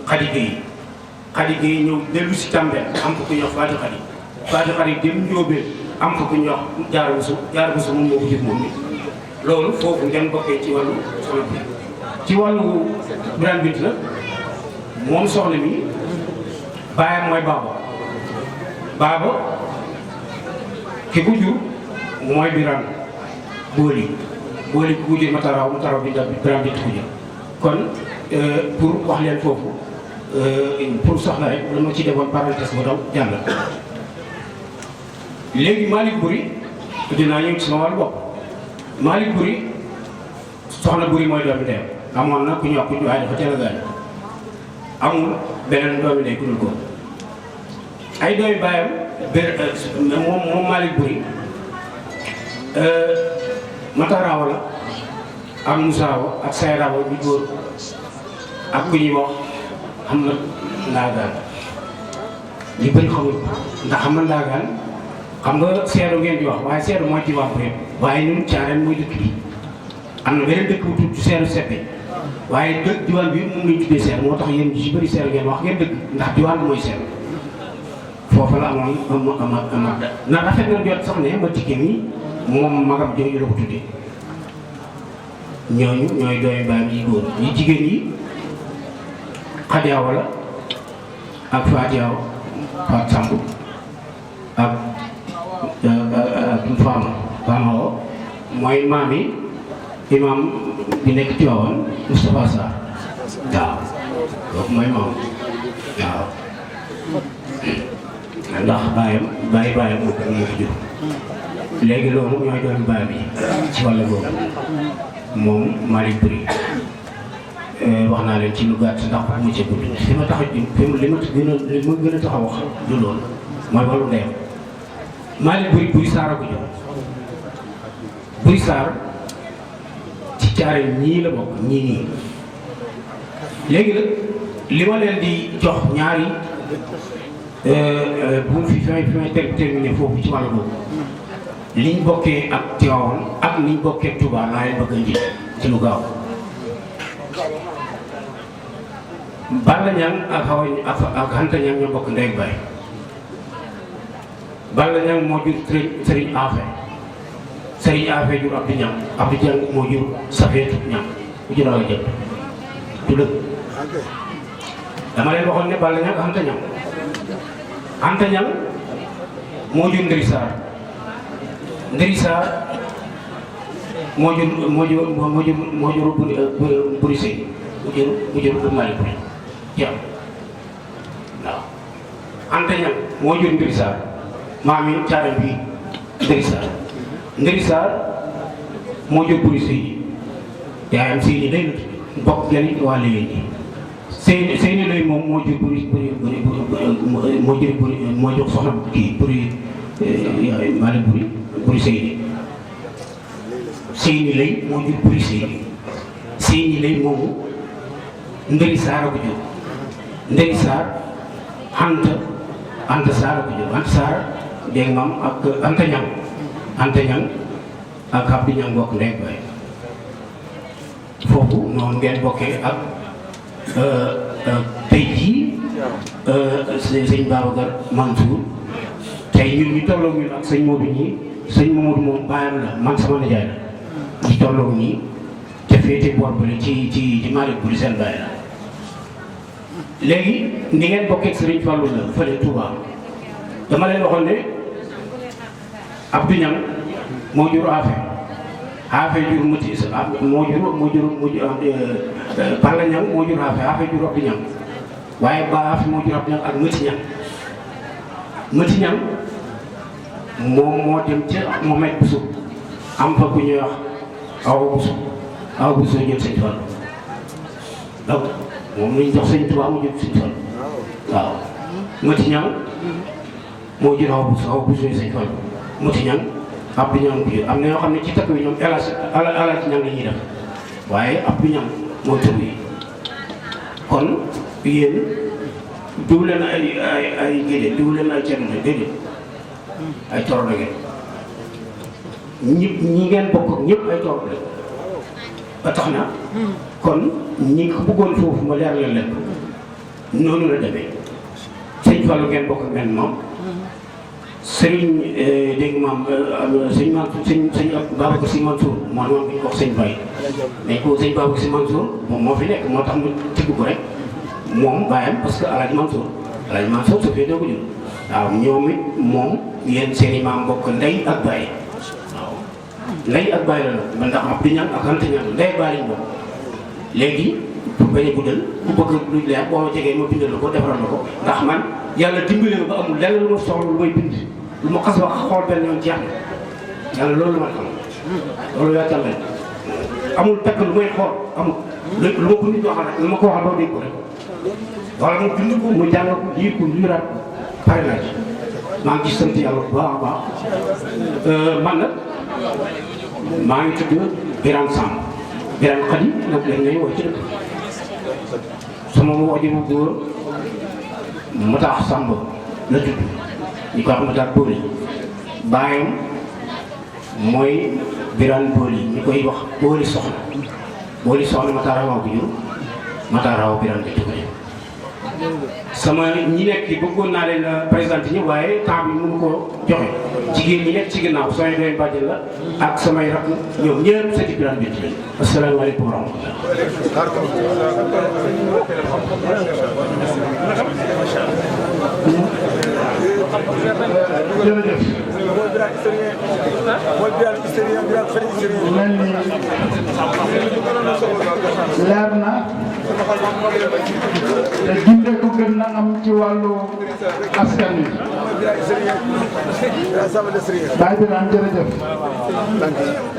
N: Khady Gueye ñëw dellu si Tambel am ko ku ñuy wax Fatou Khady dem Njóobeen am ko ku ñuy wax Jaara Buso moom moo ko jur moom mi loolu foofu ngeen bokkee ci wàllu Soxna Boury ci wàllu Birane Bint la moom soxna mi baayam mooy Baaba ki ko jur mooy Birane Booli ku ko jur Mataraw bi Birane Bint ko jur kon pour wax leen foofu pour soxla rek dama ci defoon parenthèse ba daw jàll léegi Malick Boury dinaa ñëw ci sama wàllu bopp Malick Boury Soxna Boury mooy doomi ndeyam amoon na ku ñu wax ku ñu waaye dafa teel a gaañ amul beneen doomi ndey ku dul ko ay doomi baayam moom Malick Boury Matarawa la ak Musaawa ak Sayrawa ñu góor ak ku ñuy wax xam na ndaagaan ñu bëri xamul ndax xam na ndaagaan xam nga seeru ngeen di wax waaye seeru mooy diwaan bu yëpp waaye ñun Thiarène mooy dëkk bi am na beneen dëkk bu tudd seeru seppe waaye dëkk diwaan bi moom lañ tuddee seer moo tax yéen ci bëri seer ngeen wax ngeen dëgg ndax diwaan bi mooy seer foofu la amoon ama na rafet na jot sax ne ma tikke mi moom magam jooju la ko tuddee ñooñu ñooy doomi baayam yi góor yi jigéen yi Xadiyaawa la ak Faatiyaaw Faat Samb ak Fama wo mooy maam yi imam bi nekk Tiwaawan Moustapha Sarr waaw kooku mooy maam waaw ndax baayam moo ko moo fi jur léegi loolu ñooy doon baayam yi ci wàll boobu moom Malick Buri wax naa leen ci lu gàtt ndax mu ci gudd li ma tax a gën a tax a wax du loolu mooy wàllu ndeyam Malick Buri Sarr a ko jox Buri Sarr ci Thiarène ñii la bokk ñii léegi nag li ma leen di jox ñaari bu fi may terminé foofu ci wàllu boobu liñ bokkee ak Tivaouane ak niñ bokkee ak Touba laa leen bëgg a njiit ci lu gaaw Balla Niang ak Anta Niang ñoo bokk ndey ak baay Balla Niang moo jur Serigne Afé Serigne Afé jur Abdou Niang moo jur Safeetu Niang ku jur ala jëpp du dëgg dama leen waxoon ne Balla Niang ak Anta Niang moo jur Nderi Sarr moo jur Buri Sey mu jur Malick Buri jeex waaw Anta Niang moo jur Nderi Sarr maam yi Thiarène bii Nderi Sarr moo jur Buri Sey yaayam Seyni lay bokk gën waa léegi Seyni lay moom moo jur moo jox soxna kii Buri Malick Buri Seyni lay moo jur Buri Seyni lay moomu Nderi Sarr a ko jur Nderi Sarr Anta Sarr a ko jur Anta Sarr dégg nga maam ak Anta Niang ak Abdou Niang bokk ndey baay foofu noonu ngeen bokkee ak tey jii sëñ Babacar Mansour tey ñun ñu tolloo ñun ak sëñ Modou ñii sëñ Mamadou moom bàyyam la man sama nijaay la ñu tolloo ñii te féete boor bële ci Malick Buri seen bàyyi la léegi ni ngeen bokkee ak Serigne Fallou la fële Touba dama leen waxoon ne Abdou Niang moo jur Afé jur Mati moo jur Balla Niang moo jur Afé jur Abdou Niang waaye ba Afé moo jur Abdou Niang ak Mati Niang moom moo dem ca Mohamed Bousso am fa ku ñuy wax Awa Bousso jël sëñ Fall donc moom lañ jox sëñ Tuubaa mu jël sëñ Fall waaw Mati Niang moo jur Awa Bousso sëñ Fall Mati Niang Abdou Niang bi am na yoo xam ne ci takk bi ñoom Alaaji Niang la ñuy def waaye Abdou Niang moo tur yi kon yéen diw leen ay gédé diw leen ay ceddo déedéet ay toro la ngeen ñi ngeen bokk ñëpp ay toro la ba tax na kon ñi ko bëggoon foofu ma leer leen noonu la demee sëñ Fallou ngeen bokk ngeen moom sëriñ dégg maam sëñ Babacar Sy Mansour moom bi ñu ko wax sëñ Baye dañ ko sëñ Babacar Sy Mansour moom moo fi nekk moo tax mu tibb ko rek moom bàyyam parce que Alaaji Mansour su fee doo ko jur waaw ñoom it moom yéen seen i maam bokk ndey ak baay waaw ndey ak baay la la ndax Abdou Niang ak Anta Niang ndey ak baay lañ bokk léegi pour bañ a guddal ku bëgg lu leer boo ma jegee ma bindal la ko defaral la ko ndax man yàlla dimbali ma ba amul lenn lu ma soxla lu may bind lu ma xas wax xool benn yoon jeex na yàlla loolu la ma xam loolu yaatal lañ amul takk lu may xool amul lu ma ko nit waxal rek lu ma ko waxal doo dégg ko rek wala mu bind ko mu jàng ko liir ko liiraat ko pare naa ci maa ngi sant yàlla bu baax a baax man nag maa ngi tudd Birane Samb Birane Khady nag leen ngay woo ci dëkk sama wajur bu góor Matar Samb la tudd ñu ko wax Matar Bori baayam mooy Birane Booli ñu koy wax Booli Soxna Matar Awa bu jur Matar Awa Birane bi jóge sama ñi nekk ci bëggoon naa leen présenté ñu waaye temps bi mënu ko joxe jigéen ñi nekk ci ginnaaw samay doyen bàjjen la ak samay rakk ñoom ñëpp sëti Birane bi jóge asalaamaaleykum wa rahmatulah.
P: jërëjëf mel ni leer na te gindeeku gën na am ci wàllu askan wi. Baay Birane jërëjëf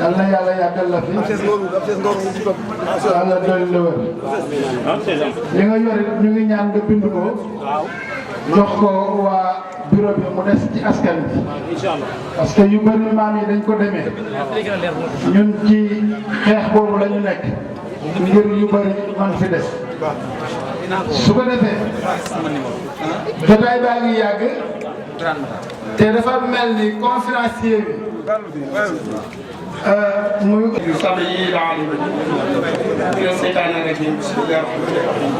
P: yal na yàlla yàggal la fi yàlla dolli la wër li nga yore ñu ngi ñaan nga bind ko jox ko waa bureau bi mu des ci askan bi parce que yu bëri maam yi dañ ko demee ñun ci xeex boobu la ñu nekk ngir yu bëri man fi des su ko defee jotaay baa ngi yàgg te dafa mel ni conférencier bi muy
Q: صلي على من الشيطان الرجيم بسم الله الرحمن الرحيم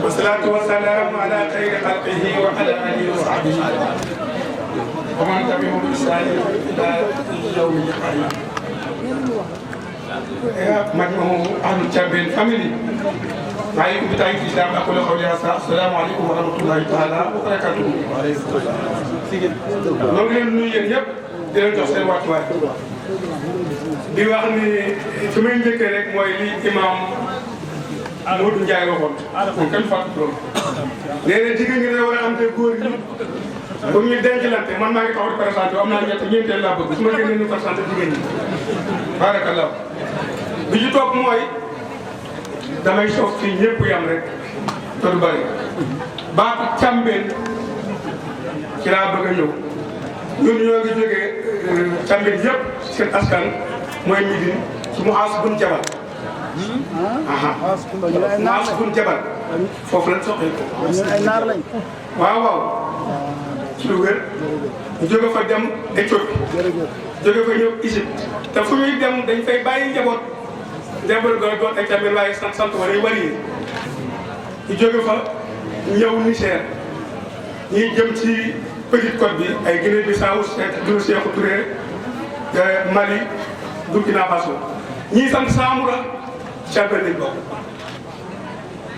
Q: والصلاة والسلام على خير خلقه وعلى آله وصحبه ومن تبعهم بإحسان إلى يوم القيامة يا مجموع أهل الجابين فاميلي معكم بتاعي في الإسلام أقول قولي هذا السلام عليكم ورحمة الله تعالى وبركاته نقول نيجي يب dinañ jox seen wàccuwaay di wax ni fi may njëkkee rek mooy li imam Modou Ndiaye waxoon moom kenn fàttali loolu nee na jigéen ñi ne war a am te góor ñi comme ñu dencalante man maa ngi taxaw di présenté am naa ñeenteel laa bëgg su ma génnee ñu présenté jigéen ñi barakallah bi ci topp mooy damay sof fii ñëpp yam rek te du bëri baatu càmbeen ci laa bëgg a ñëw ñun ñoo ngi jógee càmbeen yëpp seen askan mooy Médine ci Muaas bun Jabal Muaas bun Jabal foofu lañ soxee ko
P: ay naar lañ
Q: waaw waaw ci lu wér ñu jóge fa dem Éthiopie jóge fa ñëw Égypte te fu ñuy dem dañ fay bàyyi njaboot ga doon ay càmbeen waaye sant wala yu wari ñu jóge fa ñëw Niger ñuy jëm ci Petite Côte bi ay Guinée Bissau Sékou Touré Mali Burkina Faso ñii sant Samoura càmbeen lañ bokk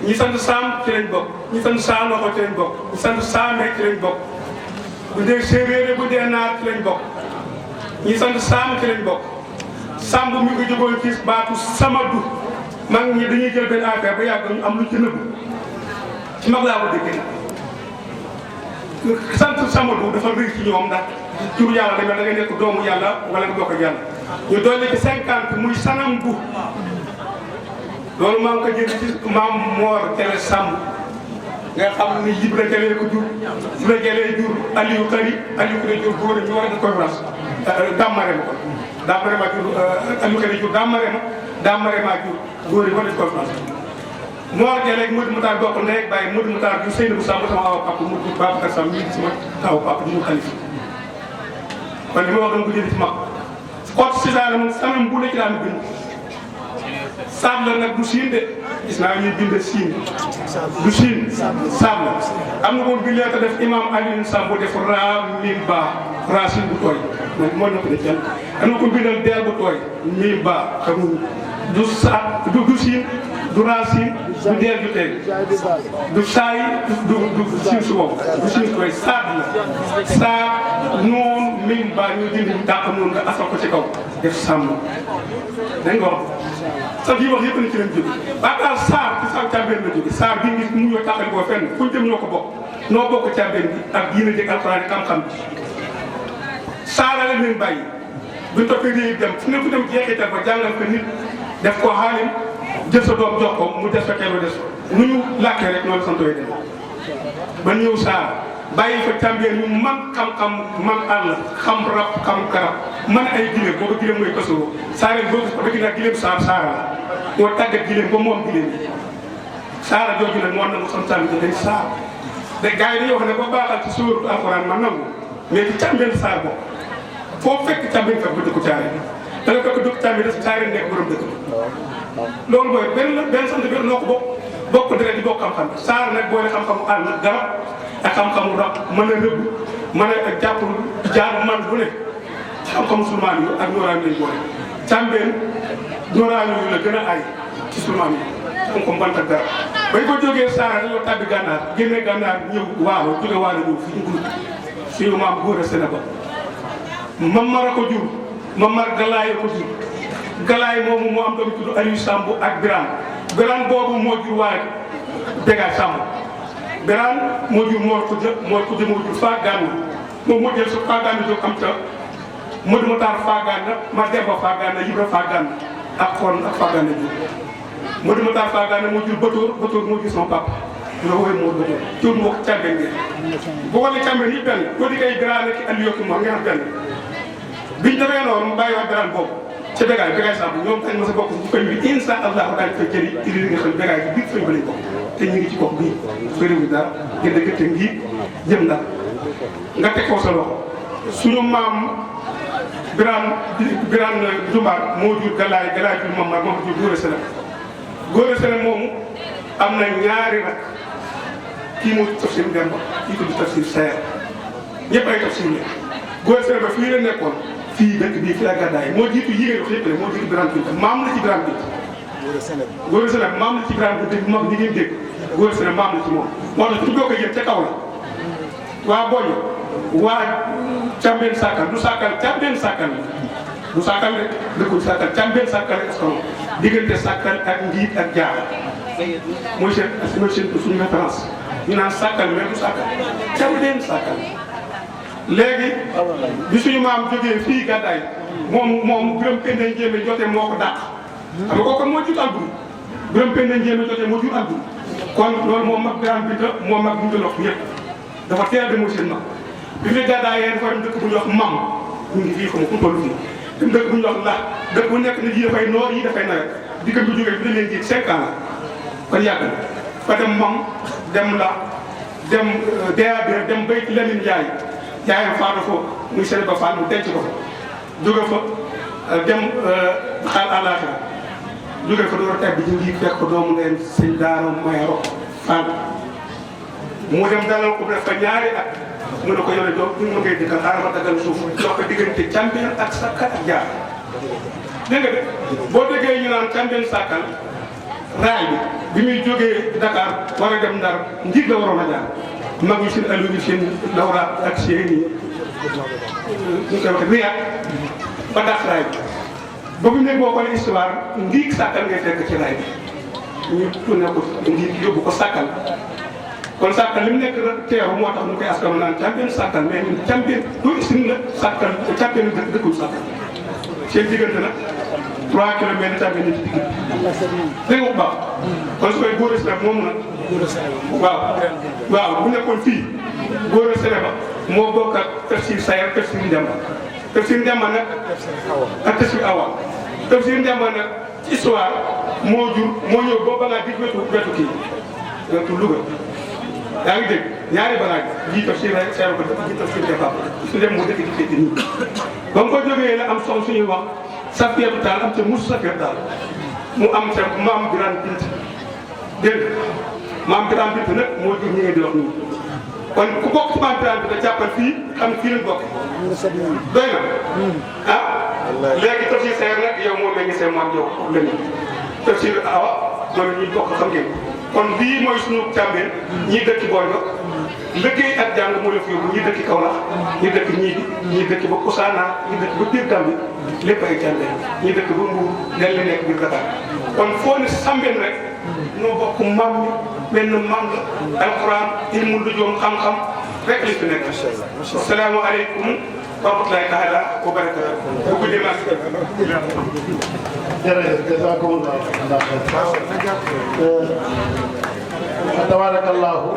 Q: ñi sant Sam ci lañ bokk ñi sant Sanoxo ci lañ bokk ñi sant Saame ci lañ bokk bu dee séeréer bu dee naar ci lañ bokk ñi sant Sam ci lañ bokk Samb mi ngi jógoon ci baatu Samadu mag ñi dañuy jël benn affaire ba yàgg ñu am lu ci nëbb ci mag laa ko déggee sant Samadou dafa rëy ci ñoom ndax tur yàlla da ngay nekk doomu yàlla wala nga bokk ak yàlla ñu dolli ci 50 muy sanam bu loolu maa ngi ko jël ci maam Mor Jalle Samb nga xam ni Ibra Jalle ko jur Ibra Jalle jur Aliou Khari Aliou Khari jur góor ñu war a def conférence Dàmmare ma ko Dàmmare ma jur Aliou Khari jur Dàmmare ma jur góor yi war a def conférence Mor Jalle ak Modou Moutar bokk ndey ak bàyyi Modou Moutar jur Seydou Samb sama awa papa Modou Babacar Samb ñii sama awa papa ñu xalif kon li ma wax dama ko jëlee ci mag kot si daal moom sanam bu la ci daan bind saab la nag du siin de gis naa ñuy bind siin du siin saab la am na ko bindee te def imam Alioune Samb bu def raa mim ba raa siin bu tooy moo ñëpp de kenn am na ko bindal deel bu tooy mim ba xamuñu du sa du siin du raa siin du deel du tey du saay du siin su boobu du siin su tooy saab la saab noonu mim ba ñu dindi dàq noonu nga asal ko ci kaw def sàmm dañ nga wax sax yi wax yëpp na ci leen jóge baakaar saar ci saar càmbeen la jóge saar bi ngi mu ñoo tàqali koo fenn fuñ dem ñoo ko bokk noo bokk càmbeen bi ak diina jëg alxuraan xam-xam bi saara la leen bàyyi buñ toppee réew dem fu ne fu dem jeexital ba jàngal ko nit def ko xaalim jël sa doom jox ko mu des fa teelu des nu ñu làkkee rek noonu sant way dem ba ñëw saar bàyyi fa càmbeen yu man xam-xam man àll xam rab xam garab man ay gileem booba gileem mooy kasoro saareen boo gis ko dëgg naa gileem saara la moo tàggat gileem ba moom gileem yi saara jooju nag moo na mu xam sàmm dañ saar de gars yi dañuy wax ne ba baaxal ci sóoru alxuraan man nangu mais ci Cambérène Sarr bokk foo fekk Cambérène fekk ba dëkku Caare da nga fekk dëkku Cambérène Caare nekk borom dëkk bi loolu mooy benn sant bi noo ko bokk deret di bokk xam-xam Sarr nag boole xam-xamu àll garab ak xam-xamu rab mën a rëbb mën a jàpp jaar man bu ne xam-xamu sulmaan yi ak nooraan lañ boole Cambérène nooraan yu la gën a ay ci sulmaan yi xam-xam bant ak garab bañ ko jógee Sarr dañoo tàbbi gànnaar génne gànnaar ñëw waalo jóge waalo ñëw fi ñu groupe suñu maam góor a Sénégal Mamar a ko jur Mamar Galaay ko jur Galaay moomu moo am doom tudd Aliou Samb ak Birane boobu moo jur waaye Bégaay Samb Birane moo jur Mor Khoudia moo jur Faa Gànna moom moo jël sa Faa Gànna jóg am ca Modou Matar Faa Gànna ma Demba Faa Gànna Ibra Faa Gànna ak xool ak Faa Gànna jur Modou Matar Faa Gànna moo jur Batoor moo jur sama papa nga woowee moo Batoor tur moo Cambérène ngeen bu wane Cambérène yi benn boo di koy Birane ki Aliou ki moom ngeen benn biñ demee noonu mu bàyyi wax Birane boobu ca Bégaay Samb ñoom dañ ma sa bokk ci koñ bi insha Allah daañu koy jëli indi li nga xam Bégaay bi biir koñ ba lañ bokk te ñu ngi ci gox bii soriwul dara gën a gëtte ngi jëm ndar nga teg ko sa loxo suñu maam Birane Dumbaar moo jur Galaay jur Mamar moo jur Góora Sene moomu am na ñaari rak kii mu Tafsir Demba kii tudd Tafsir Sayer ñëpp ay Tafsir la Góora Sene ba fii la nekkoon fii dëkk bii fii la gàddaay moo jiitu yigéen wax yëpp moo jiitu Birane Binta maam la ci Birane Binta Góora Sene maam la ci Birane Binta bu mag ñi ngeen dégg Góora Sene maam la ci moom moo tax ñu ko jëm ca kaw la waa Boño waa Cambérène Sakal du Sakal Cambérène Sakal du Sakal rek dëkkul Sakal Cambérène Sakal rek askan diggante Sakal ak Ngiit ak Jaar mooy seen suñu référence ñu naan Sakal mais du Sakal Cambérène Sakal léegi bi suñu maam jógee fii gàddaay moom Birame Penda Ndiémé jote moo ko dàq xam nga kon moo jur Alboury Birame Penda Ndiémé jote moo jur Alboury kon loolu moom mag Birane Binta moo mag Binta Lox yëpp dafa teel de mooy seen mag bi fi gàddaayee dafa dem dëkk bu ñuy wax Mam ñu ngi fii xam fu toll fii dem dëkk bu ñuy wax Lax dëkk bu nekk nit yi dafay noor yi dafay nawet diggante bu jógee bi dañ leen jiit 5 ans la kon yàgg na fa dem Mam dem la dem DAB dem bay ci Lamine Ndiaye yaayam faatu foofu muy Sene Ba Fall mu denc ko fa jóge fa dem xaal àllaaxira jóge fa door a teg bi ci ngi fekk ko doomu ngeen sëñ Daara Mayoro Fall mu dem dalal ko def fa ñaari at mu ne ko yow doom ñu ma ngay dikkal xaaral ma dagal suuf jox ko diggante Cambérène ak Sakal ak Jaar dégg nga de boo déggee ñu naan Cambérène Sakal raay bi muy jógee Dakar war a dem Ndar njiit la waroon a jaar mag ñi seen alluñu seen lawraat ak seen i ñu koy waxee riyaat ba dàq raay bi ba mu nekk boo xoolee histoire ndiig Sakal ngay fekk ci raay bi ñu tourné ko ndiig yóbbu ko Sakal kon Sakal li mu nekk teeru moo tax ñu koy askan naan Cambérène Sakal mais ñun Cambérène lu isin la Sakal Cambérène dëkkul Sakal seen diggante nag 3 kilomètres Cambérène ci digg dégg nga bu baax kon su koy Góora Sene moom nag waaw bu nekkoon fii Góora Sene ba moo bokk ak Tafsir Sayer Tafsir Demba nag ak Tafsir Awa Tafsir Demba nag ci histoire moo ñëw ba balaa dig wetu kii wetu Louga yaa ngi dégg ñaari balaag ji Tafsir Sayer ko ji Tafsir Demba su dem mu dëkk ci féete nii ba mu ko jógee la am soxna suñuy wax Safiyatu Taal am ca Moussa Safiyatu Taal mu am ca maam Birane Binta dégg maam Birane Binta nag moo jur ñi ngeen di wax nii kon ku bokk ci maam Birane Binta jàppal fii xam ne fii lañ bokk doy na ah léegi Tafsir Sayer nag yow moo mel ni seen maam yow la ñu Tafsir Awa doon ñuy bokk xam ngeen kon bii mooy suñu Cambérène ñii dëkk Boño liggéey ak jàng moo la fi yóbbu ñii dëkk Kaolack ñii dëkk ñii dëkk ba Koussanar ñii dëkk ba biir Gambie lépp ay Cambérène ñii dëkk ba Mbour del la nekk biir Dakar kon foo ne Sambène rek ñoo bokk maam mi benn maam la alxuraan ilmu lujoom xam-xam rek li fi nekk asalaamaaleykum wa rahmatulahi taala wa barakatu bu ko démas
P: jërëjëf jazakumullah tabarakallahu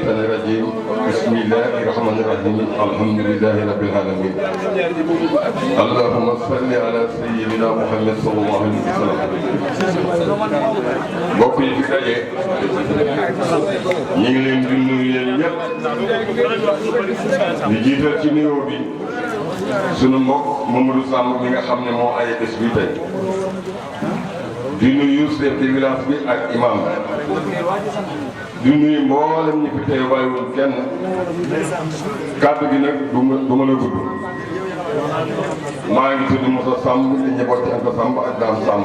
R: الرجيم بسم الله الرحمن الرحيم الحمد لله رب العالمين اللهم صل على سيدنا محمد صلى الله عليه وسلم mbokk yi fi daje ñu ngi leen di nuyu yéen ñëpp di jiital ci nuyoo bi sunu mbokk Mamadou Samb mi nga xam ne moo ay bés bi tey di nuyu chef de village bi ak imam di nuyu mboolem ñi fi teew bàyyiwul kenn kàddu gi nag du ma la gudd maa ngi tudd Moussa Samb di njaboot ci Anta Samb ak Dame Samb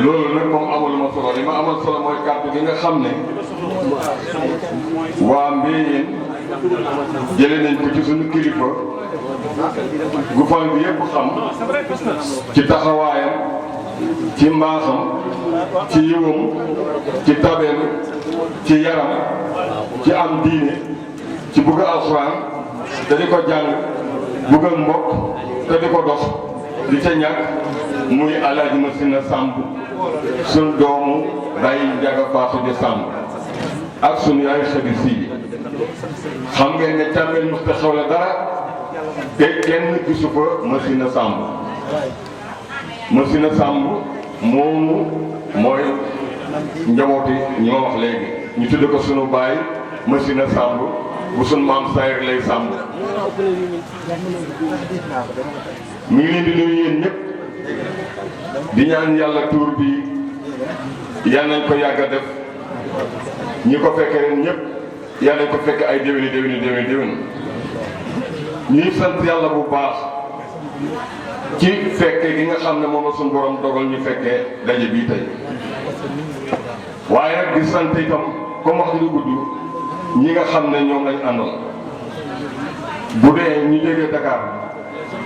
R: loolu nag moom amaluma solo li ma amal solo mooy kàddu gi nga xam ne waa Mbéyeen jëlee nañ ko ci suñu kilifa gu fan bi yëpp xam ci taxawaayam ci mbaaxam ci yiwam ci tabeem ci yaram ci am diine ci bëgg alxuraan te di ko jàng bëgg mbokk te di ko dox di ca ñàkk muy Alaaji Masina Samb suñ doomu day Njaga Faatu di Samb ak suñu yaay Xadi Sidi xam ngeen ne càmmeel musta xew la dara te kenn gisu fa Masina Samb Masina Samb moomu mooy njabooti ñi ma wax léegi ñu tudd ko sunu baay Masina Samb bu sunu maam Sayir lay Samb mi ngi leen di nuyu yéen ñëpp di ñaan yàlla tuur bi yal nañ ko yàgg a def ñi ko fekke ren ñëpp yal nañ ko fekk ay déwéni déwén ñuy sant yàlla bu baax ci fekke gi nga xam ne moom la suñu borom dogal ñu fekkee daje bii tey waaye nag di sant itam comme wax di gudd ñi nga xam ne ñoom lañ àndal bu dee ñu jógee Dakar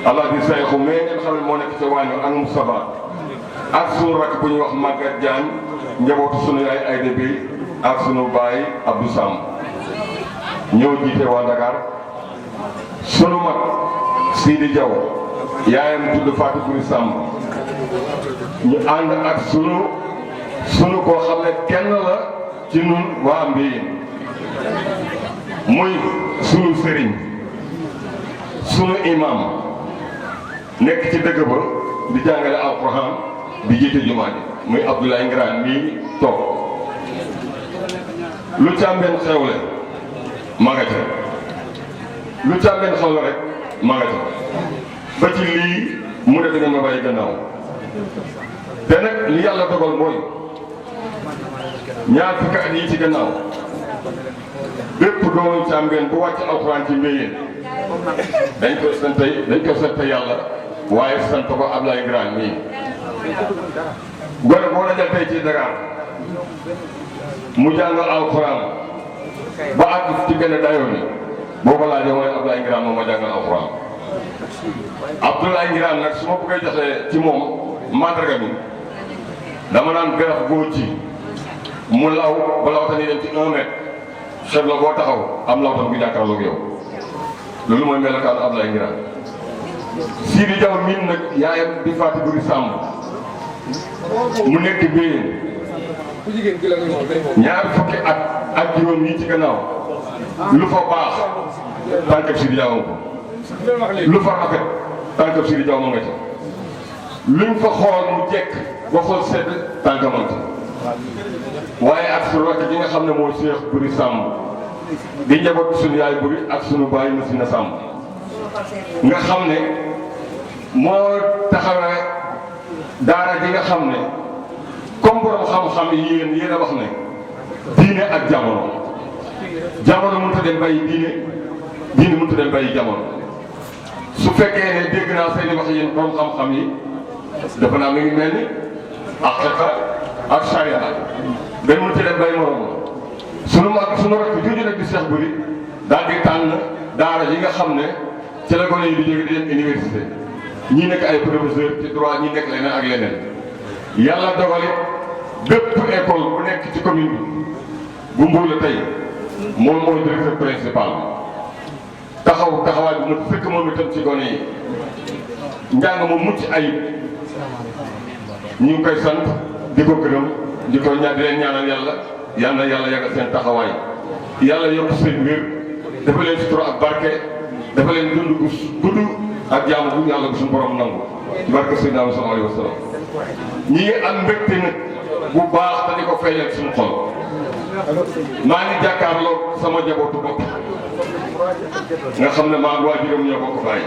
R: allah di sayxu mais ngeen xam ne moo nekk ca wàññi ak Moustapha ak suñu rakk bu ñuy wax Maguette Diagne njabootu sunu yaay Ayda bi ak sunu baay Abdou Samb ñëw jiite waa Dakar sunu mag Sidi Diaw yaayam tudd Fatou Buri Samb ñu ànd ak sunu koo xam ne kenn la ci nun waa Mbéyeen muy sunu sëriñ sunu imam nekk ci dëgg ba di jàngale alquran di jiite jumaa ji muy Abdoulaye Ngiraan mii toog lu càmbeen xewle ma nga ca lu càmbeen xewle rek ma nga ca ba ci lii mu ne danga ma bàyyi gannaaw te nag li yàlla dogal mooy ñaar fukki at yi ci gannaaw bépp doomu càmbeen bu wàcc alxuraan ci Mbéyeen dañ ko sant yàlla waaye sant ko Ablaye Ngiraan mii gone boo la jël tey ci Dakar mu jàng alxuraan ba àgg ci benn dayoo ni boo ko laajee mooy Ablaye Ngiraan moom ma jàngal alxuraan Abdoulaye Ngiraan nag su ma bëggee joxe ci moom mandarga bi dama naan garab goo ci mu law ba lawtan yi dem ci 1 mètre xeb la boo taxaw am lawtan bu jàkkaarloog yow loolu mooy melokaanu Abdoulaye Ngiraan Sidi Diaw miin nag yaayam di Fatou Buri Samb mu nekk Mbéyeen ñaar fukki at ak juróom yi ci gannaaw lu fa baax tànkab Sidi Diaw ko lu fa rafet tànkab Sidi Diaw ma nga ca luñ fa xool mu jekk ba xool sedd tànkamante waaye ak su rakk ji nga xam ne mooy Cheikh Buri Samb di njaboot suñu yaay Buri ak suñu baay Masina Samb nga xam ne moo taxawee daara ji nga xam ne comme borom xam-xam yi yéen a wax ne diine ak jamono mënut a dem bàyyi diine mënut a dem bàyyi jamono su fekkee ne dégg naa seen i wax yéen borom xam-xam yi dafa naa mi ngi mel ni aqiqa ak sharia benn mënut a dem bàyyi morom sunu rakk jooju nag di Cheikh Buri daal di tànn daara yi nga xam ne ci la gone yi di jóge di dem université ñii nekk ay professeur ci droit ñii nekk leneen ak leneen yàlla dogali bépp école bu nekk ci commune bi bu Mbour la tey moom mooy directeur principal taxawaay bu ma fekk moom itam ci gone yi njàng mu mucc ayib ñu ngi koy sant di ko gërëm di ko di leen ñaanal yàlla yal na yàlla yàggal seen taxawaay yàlla yokk seen wér dafa leen sutura ak barke dafa leen dund gu gudd ak jaamu bu yàlla bu suñu borom nangu ci barke Seydina Muhammad sallallahu alayhi wa sallam ñi ngi am mbégte nag bu baax te di ko feeñal suñu xol maa ngi jàkkaarloo sama njabootu bopp nga xam ne maa ngi waajuram ñoo bokk bàyyi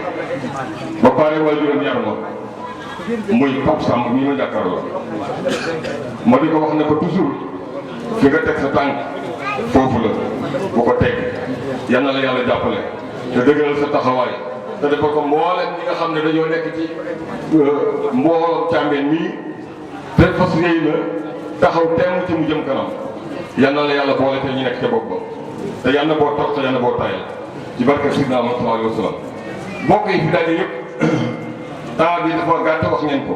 R: ba pare waajuram yar ma muy Pape Samb mii ma jàkkaarloo ma di ko wax ne ko toujours fi nga teg sa tànk foofu la bu ko teg yal na la yàlla jàppale te dëgëral sa taxawaay te defal ko mboolem ñi nga xam ne dañoo nekk ci mbooloo Càmbeen mii te fas yéey na taxaw temm ci mu jëm kanam yal na la yàlla boole te ñu nekk ca bopp ba te yal na boo toog te yal na boo tayal ci barke Sidna Muhammad sallallahu alayhi wa sallam mbokk yi fi daje yëpp temps bi dafa gàtt wax ngeen ko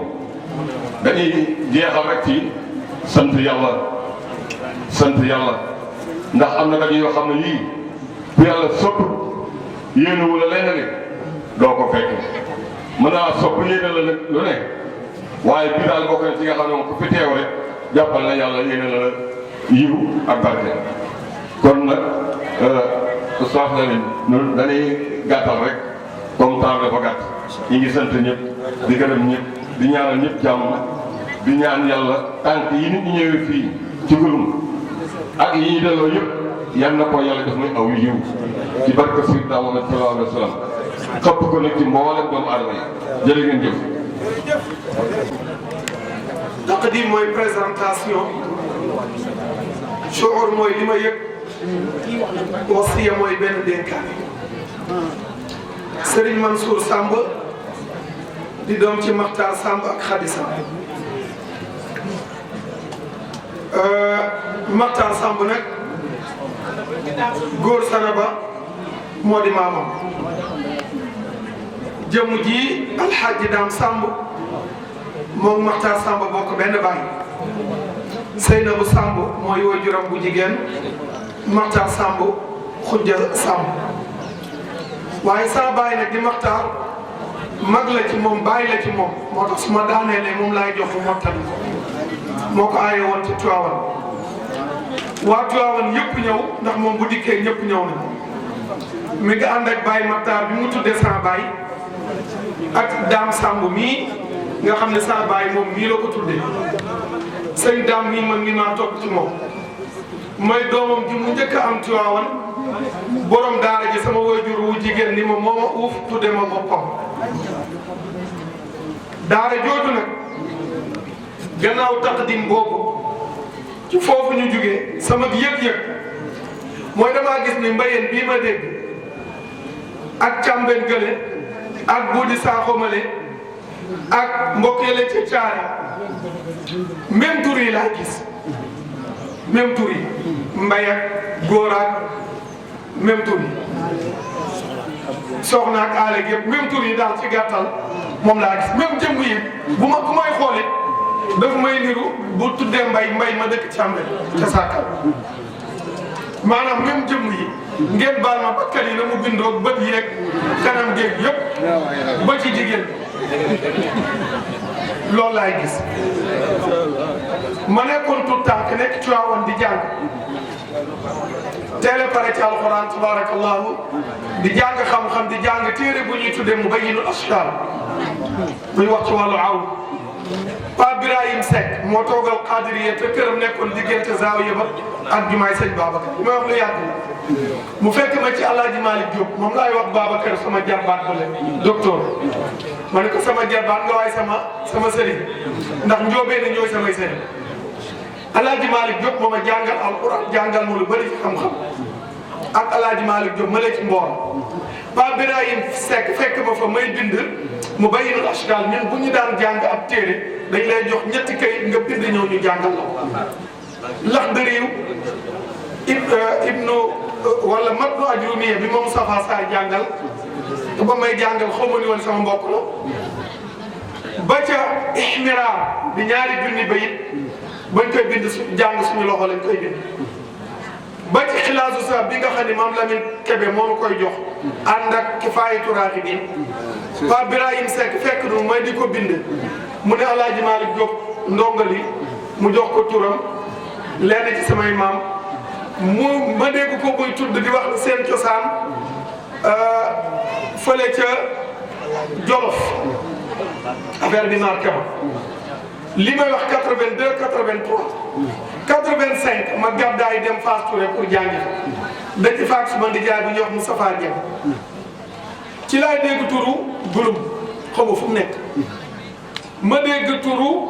R: dañuy jeexal rek ci sant yàlla ndax am na daje yoo xam ne yii bu yàlla sopp yéene wu la lenn li doo ko fekk mën naa sopp yéene la lu ne waaye bii daal bokk na ci nga xam ne moom ku fi teew rek jàppal na yàlla yéene la yiw ak barke kon nag Oustaz Lamine ñun dañuy gàttal rek comme temps dafa gàtt ñi ngi sant ñëpp di gërëm ñëpp di ñaanal ñëpp jàmm di ñaan yàlla tànk yi nit ñi ñëwee fii ci gulum ak yi ñuy delloo yëpp yal na ko yàlla def muy aw yiw ci barke Seydina Muhammad sallallahu alayhi wa sallam xëpp ko nag ci mboolem doomu aadama yi jërë ngeen jëf.
Q: taqdim mooy présentation shuur mooy li ma yëg wasiya mooy benn dénkaane Serigne Mansour Samb di doom ci Makhtar Samb ak Khady Samb Makhtar Samb nag góor Sanaba moo di maamam jëmm ji Alxaaji Daam Samb moom Makhtar Samb bokk benn baay Seynabu Samb mooy waajuram bu jigéen Makhtar Samb Xujja Samb waaye saa baay nag di Makhtar mag la ci moom baay la ci moom moo tax su ma daaneelee moom laay jox bu mottali moo ko aaye woon ci Tiwaawan waa Tiwaawan yëpp ñëw ndax moom bu dikkee ñëpp ñëw na mi ngi ànd ak baay Makhtar bi mu tuddee saa baay ak Daam Samb mii nga xam ne saa baay moom mii la ko tuddee sëñ Daam mii man mi maa topp ci moom mooy doomam ji mu njëkk a am Tiwaawan borom daara ji sama waajur wu jigéen ni ma moo ma uuf tudde ma boppam daara jooju nag gannaaw taqdim boobu ci foofu ñu jugee sama yëg-yëg mooy damaa gis ni mbayeen bii ma dégg ak càmbeen gële ak buudi saaxomale ak mbokk yële ca caari même tur yi laa gis même tur yi mbay ak góor ak même tur yi soxna ak aale yëpp même tur yi daal ci gàttal moom laa gis même jëmb yi bu may xoolee daf may niru bu tuddee mbay ma dëkk càmbe ca sàkkal maanaam même jëmb yi ngeen baal ma bakkan yi na mu bindoo bët yeeg kanam géeg yëpp ba ci jigéen loolu laay gis ma nekkoon tout tànk nekk Tiwaawan di jàng teele pare ci alxuraan tabarakallahu di jàng xam-xam di jàng téere bu ñuy tuddee Mubayyinul Ashkal muy wax ci wàllu aw Pape Birahim Seck moo toogal Qadiriyya te këram nekkoon diggante Zaawiya ba ak jumaay sëñ Babacar li may wax lu yàgg mu fekk ma ci Alaaji Malick Diop moom laay wax Babacar sama jarbaat ba leen docteur ma ne ko sama jarbaat nga waay sama sëriñ ndax njóobee ne ñooy samay sëriñ Alaaji Malick Diop moo ma jàngal alquran jàngal ma lu bëri ci xam-xam ak Alaaji Malick Diop ma lee ci mboor Pape Birahim Seck fekk ma fa may bind Mubayyinul Ashkal ñun bu ñu daan jàng ab téere dañ lay jox ñetti kayit nga bind ñëw ñu jàngal la Laxdariyu ibnu wala Matnu Ajrumiya bi moom Moustapha Sarr jàngal te ba may jàngal xaw ma ni woon sama mbokk la ba ca Ihmiraar di ñaari junni bayit bañ koy bind jàng suñu loxo lañ koy bind ba ci Xilaasu sa bi nga xam ne Maam Lamine Kebe moo koy jox ànd ak Kifaayatu Raaxibiin Pape Birahim Seck fekk nu may di ko bind mu ne Alaaji Malick Diop ndongali mu jox ko turam lenn ci samay maam ma dégg ko muy tudd di wax seen cosaan fële ca Jolof affaire bi marqué ma li may wax 82 83 85 ma gàddaay dem Fass Touré pour jàngi dañ ci faak suma ndijaay bu ñuy wax Moustapha Dieng ci laay dégg turu gulum xaw ma fu mu nekk ma dégg turu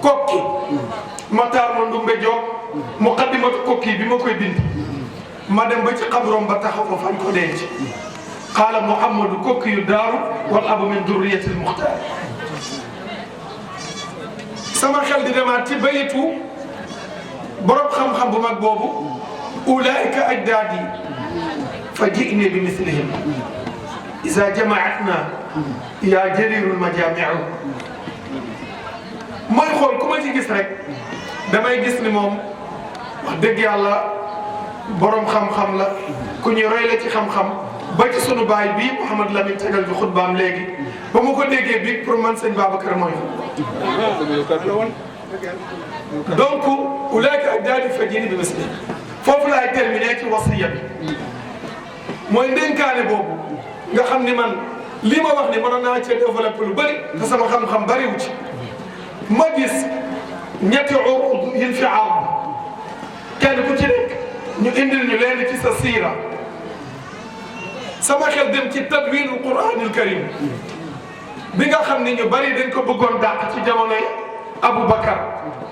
Q: kokki Matar ma Ndumbe Diop muqaddimatu kokki bi ma koy bind ma dem ba ci xabrom ba taxaw fa fañ ko denc qaala Muhammadu kokki yu daaru wal abu min durriyatil muxtaar sama xel di demaat ci bayitu borom xam-xam bu mag boobu ulaika ajdaadi fa ji'ni bi mislihim iza jamaatna ya jarirul majamiu mooy xool ku ma ci gis rek damay gis ni moom wax dëgg yàlla borom xam-xam la ku ñu roy la ci xam-xam ba ci sunu baay bii Mouhamad Lamine tegal bi xutbaam léegi ba ma ko déggee bi pour man sëñ Babacar mooy donc ulaika ajdaadi fa ji'ni bi mislihim foofu laay terminé ci wasiya bi mooy ndénkaane boobu nga xam ni man lii ma wax ni mënoon naa cee développé lu bëri te sama xam-xam bëriwu ci ma gis ñetti urud yin fi arb kenn ku ci nekk ñu indil ñu leen ci sa siira sama xel dem ci tadwinul Qur'anil Karim bi nga xam ni ñu bëri dañ ko bëggoon dàq ci jamonoy Aboubacar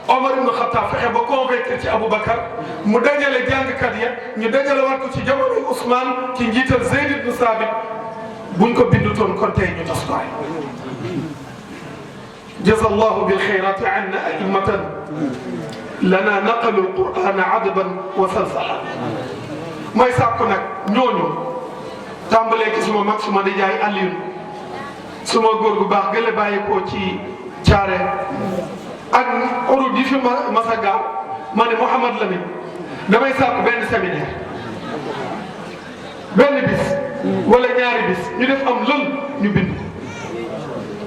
Q: Omar ibn Khattab fexe ba convaincre ci Aboubacar mu dajale jàngkat ya ñu dajale war ko ci jamonoy Ousmane ci njiital Zayd ibn Sabit buñ ko bindutoon kon tey ñu tas koy jaza allahu bil xayrati anna a'immatan lana naqalu alqur'ana adaban wa salsala mooy sàkku nag ñooñu tàmbalee ci suma mag suma nijaay Alioune suma góor gu baax gële bàyyi ko ci caare ak urud yi fi masa gaaw ma ne Mouhamad Lamine damay sàkku benn séminaire benn bis wala ñaari bis ñu def am lël ñu bind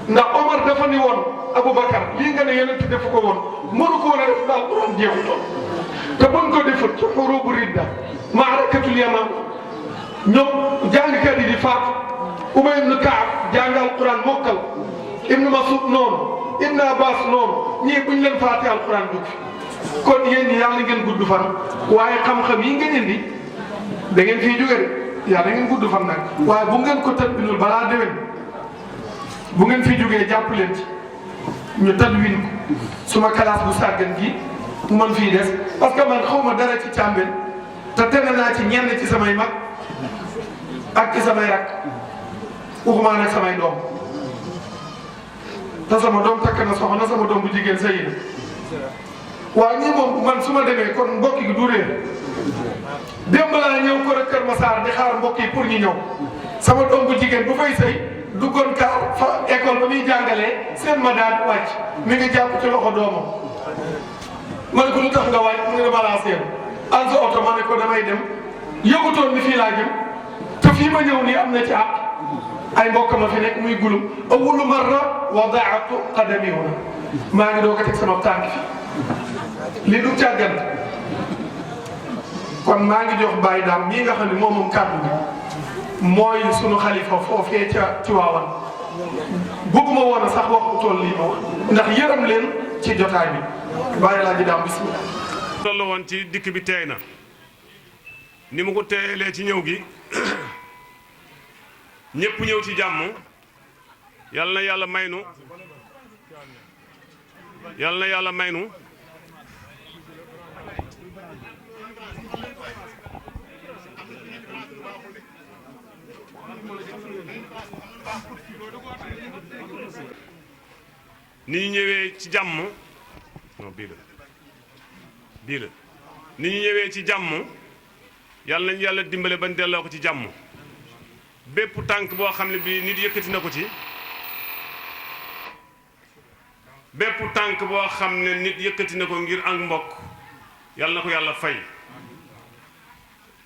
Q: ndax Omar dafa ni woon Aboubacar lii nga ne yonent defu ko woon mënu ko woon a def daal Quran jeexutoon te buñ ko defut ci xurubu ridda maarakatul yaman ñoom jàngkat yi di faatu Ubay ibn Kaab jàngal Quran mokkal Ibn Masud noonu Ibn Abbas noonu ñii buñ leen faatee alquran dugg kon yéen ñi yàlla ngeen gudd fan waaye xam-xam yi ngeen indi da ngeen fiy jóge de yàlla ngeen gudd fan nag waaye bu ngeen ko tadwinul balaa déwén bu ngeen fi jógee jàpp leen ci ñu tadwin ko suma classe bu sàggan gi mu mën fii des parce que man xaw ma dara ci càmbeen te tene naa ci ñenn ci samay mag ak ci samay rak waxumaa nag samay doom te sama doom takk na soxna sama doom bu jigéen sëy na waaye ñii moom man su ma demee kon mbokk gi du réer démb laa ñëw ko rek Kër Massar di xaar mbokk yi pour ñu ñëw sama doom bu jigéen bu fay sëy duggoon kaar fa école ba muy jàngalee seen ma daan wàcc mi ngi jàpp ci loxo doomam ma ne ko lu tax nga wàcc mu ngi dama laa seen an sa oto ma ne ko damay dem yëgutoon ni fii laa jëm te fii ma ñëw nii am na ci àq ay mbokk ma fi nekk muy gulum awwalu marra wadaatu qadami huna maa ngi doog a teg sama tànk fi lii du càggan kon maa ngi jox Baye Dame mii nga xam ne moom kàddu bi mooy sunu xalifa foofee ca Tiwaawan bëgguma woon a sax wax tool lii ma wax ndax yërëm leen ci jotaay bi Baye laa ji daam bismillah
M: toll woon ci dikk bi teey na ni mu ko teelee ci ñëw gi ñëpp ñëw ci jàmm yal na yàlla may nu yal na yàlla may nu ni ñu ñëwee ci jàmm non bii la ni ñu ñëwee ci jàmm yàlla nañu yàlla dimbale bañ delloo ko ci jàmm bépp tànk boo xam ne bii nit yëkkati na ko ci bépp tànk boo xam ne nit yëkkati na ko ngir ak mbokk yàlla na ko yàlla fay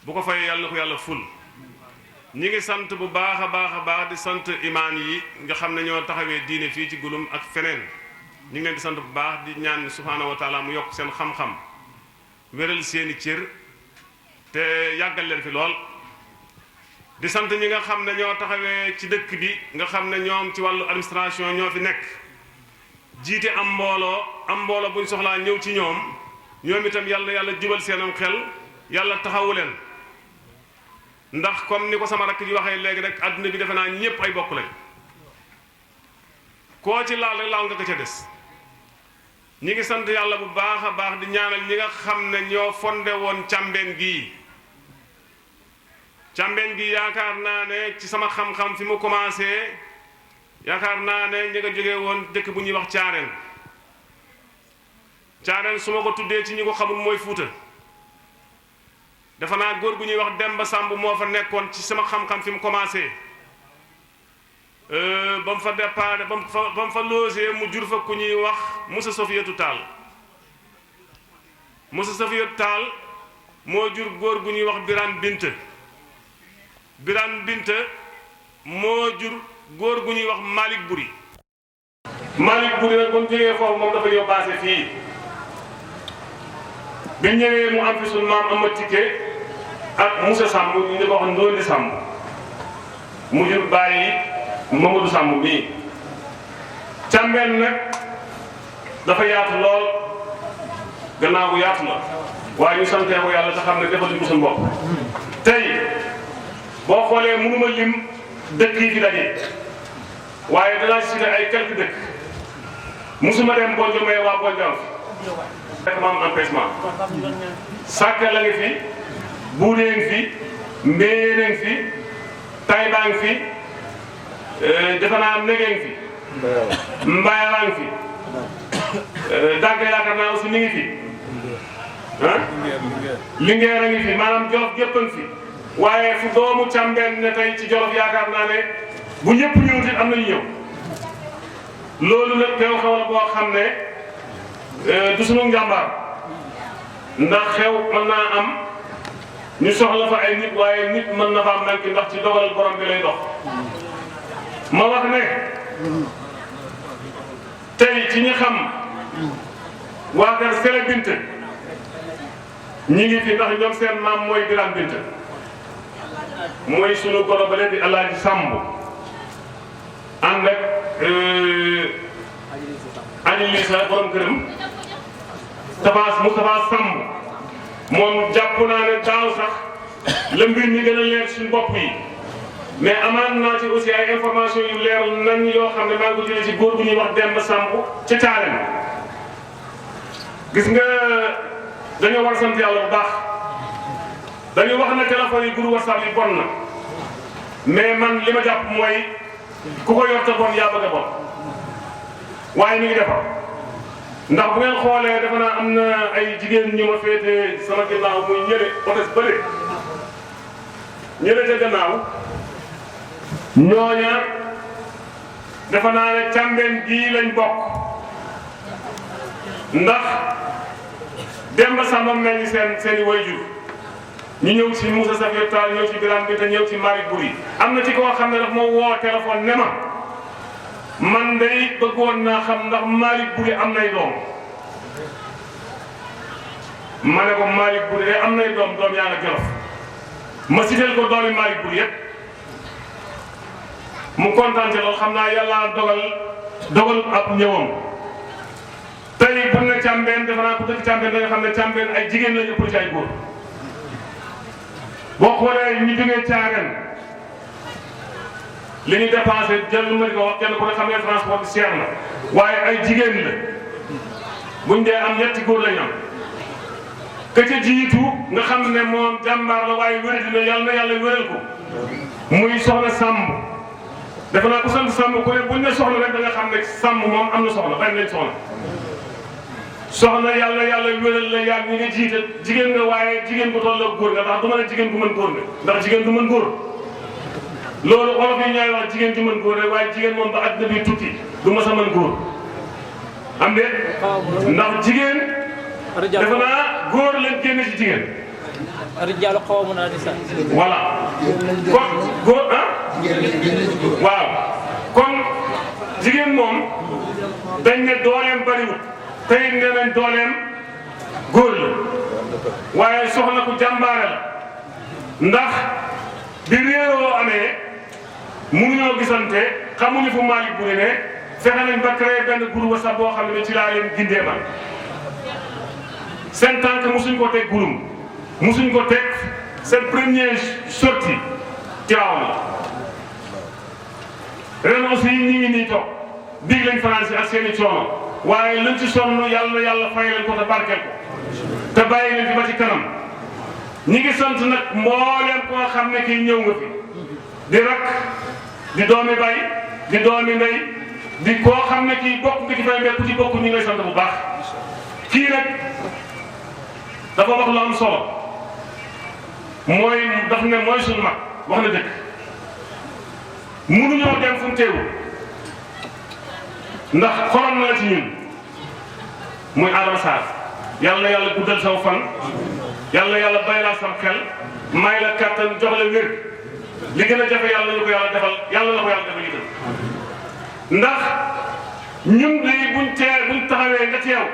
M: bu ko fayee yàlla na ko yàlla ful ñi ngi sant bu baax a baax di sant imaan yi nga xam ne ñoo taxawee diine fii ci Gouloume ak feneen ñu ngi leen di sant bu baax di ñaan subhaanahu wa taala mu yokk seen xam-xam wéral seeni cër te yàggal leen fi lool di sant ñi nga xam ne ñoo taxawee ci dëkk bi nga xam ne ñoom ci wàllu administration ñoo fi nekk jiite am mbooloo buñ soxlaa ñëw ci ñoom itam yàlla jubal seenam xel yàlla taxawu leen ndax comme ni ko sama rakk ji waxee léegi rek adduna bi defe naa ñëpp ay bokk lañ koo ci laal rek laal nga ko ca des ñi ngi sant yàlla bu baax a baax di ñaanal ñi nga xam ne ñoo fondé woon càmbeen gii yaakaar naa ne ci sama xam-xam fi mu commencé yaakaar naa ne ñi nga jógee woon dëkk bu ñuy wax caareen su ma ko tuddee ci ñi ko xamul mooy Fuuta dafa naa góor gu ñuy wax Demba Samb moo fa nekkoon ci sama xam-xam fi mu commencé ba mu fa départ ba mu fa logé mu jur fa ku ñuy wax Moussa Sofiyatu Taal moo jur góor gu ñuy wax Birane Binta moo jur góor gu ñuy wax Malick Buri nag ba mu jógee foofu moom dafa yóbbaase fii bi ñëwee mu am fi suñu maam Ama Tické ak Moussa Samb ñu ko wax Ndondi Samb mu jur bàyyi Mamadou Samb bii càmbeen nag dafa yaatu lool gannaaw bu yaatu la waaye ñu santee ko yàlla te xam ne defal ñu ko suñu bopp tey boo xoolee mënuma lim dëkk yi fi daje waaye danaa cité ay quelques dëkk musuma dem Bondio mais waa Bondio rek ma am empêchement Sàkka la ngi fi Buudee ngi fi Mbéyee ngi fi Tayba ngi fi defe naa Negee ngi fi Mbayara ngi fi Dagga yaakaar naa aussi mi ngi fi ah Linguère a ngi fi maanaam Jolof gépp a ngi fi waaye fu doomu càmbeen ne tey ci Jolof yaakaar naa ne bu ñëpp ñëwut it am nañu ñëw loolu nag xew-xew la boo xam ne du sunu njàmbaar ndax xew mën naa am ñu soxla fa ay nit waaye nit mën na faa manqué ndax ci dogal borom bi lay dox ma wax ne tey ci ñi xam waa kër Sele Bint ñi ngi fi ndax ñoom seen maam mooy Birane Bint mooy sunu goro ba leen di Alaaji Samb ànd ak Aji Lisa borom këram Moustapha Samb moom jàpp naa ne daaw sax la mbir mi gën a leer suñu bopp yi mais amaan naa ci aussi ay information yu leer nañ yoo xam ne maa ngi ko jëlee ci góor gu ñuy wax Demba Samb ca Caareen gis nga dañoo war a sant yàlla bu baax dañuy wax ne téléphone yi groupe WhatsApp yi bon na mais man li ma jàpp mooy ku ko yor te bon yaa bëgg a bon waaye mi ngi defar ndax bu ngeen xoolee defe naa am na ay jigéen ñu ma féete sama ginnaaw muy ñële otes bële ñële ca gannaaw ñooña defe naa ne càmbeen gii lañ bokk ndax Demba Samba mel ni seen i wayjur ñu ñëw ci Moussa Safir Tall ñëw ci Birane Binta ñëw ci Malick Buri am na ci koo xam ne daf moo woo téléphone ne ma man day bëggoon naa xam ndax Malick Buri am nay doom ma ne ko Malick Buri day am nay doom yaa nga Jolof ma citeel ko doomi Malick Buri yépp mu kontaan ci loolu xam naa yàlla dogal ab ñëwam tey bu ne càmbeen defe naa ku dëkk càmbeen da nga xam ne càmbeen ay jigéen lañu ëpp ci ay góor boo xoolee ñu jógee Caareen li ñu dépensé jël lu ma di ko wax kenn ku ne xam ne transport bi cher na waaye ay jigéen la buñ dee am ñetti góor lañ am ka ca jiitu nga xam ne moom jàmbaar la waaye wéradi na yàlla wéral ko muy soxna Samb defe naa ku sant Samb ku ne buñ ne soxna rek da nga xam ne Samb moom am na soxna bari nañ soxna yàlla wéral la yàlla ñi nga jiite jigéen nga waaye jigéen bu toll ak góor nga ndax du mën a jigéen bu mën góor nga ndax jigéen du mën góor loolu olof yi ñooy wax jigéen ju mën góor rek waaye jigéen moom ba àddina bi tukki du ma sa mën góor am de ndax jigéen defe naa góor leen génne ci jigéen
A: rijaalu qawwaamuuna nisaa
M: voilà kon góor waaw kon jigéen moom dañ ne dooleem bariwut tey nee nañ dooleem góor la waaye soxna ku jàmbaare la ndax bi réeroo amee mënuñoo gisante xamuñu fu Malick bu ne fexe nañ ba créé benn groupe WhatsApp boo xam ne ci laa leen gindee man seen tànk musuñ ko teg groupe musuñ ko teg seen première sortie Tiwaawan la ren aussi ñi ngi nii toog dig lañ fanaan si ak seen i coono waaye luñ ci sonn yàlla fay leen ko te barkeel ko te bàyyi leen fi ba ci kanam ñi ngi sant nag mbooleem koo xam ne kii ñëw nga fi di rak di doomi bay di doomi ndey di koo xam ne kii bokk nga ci fay mbir ku ci bokk ñu ngi lay sant bu baax kii nag dafa wax lu am solo mooy daf ne mooy suñu mag wax na dëgg mënuñoo dem fu mu teewul ndax xolam na la ci ñun muy Adama Sarr yàlla yàlla guddal saw fan yàlla bay laa sam xel may la kattan jox la wér li gën a jafe yàlla ñu ko yàlla defal yàlla la ko yàlla defal itam ndax ñun de buñ taxawee nga teew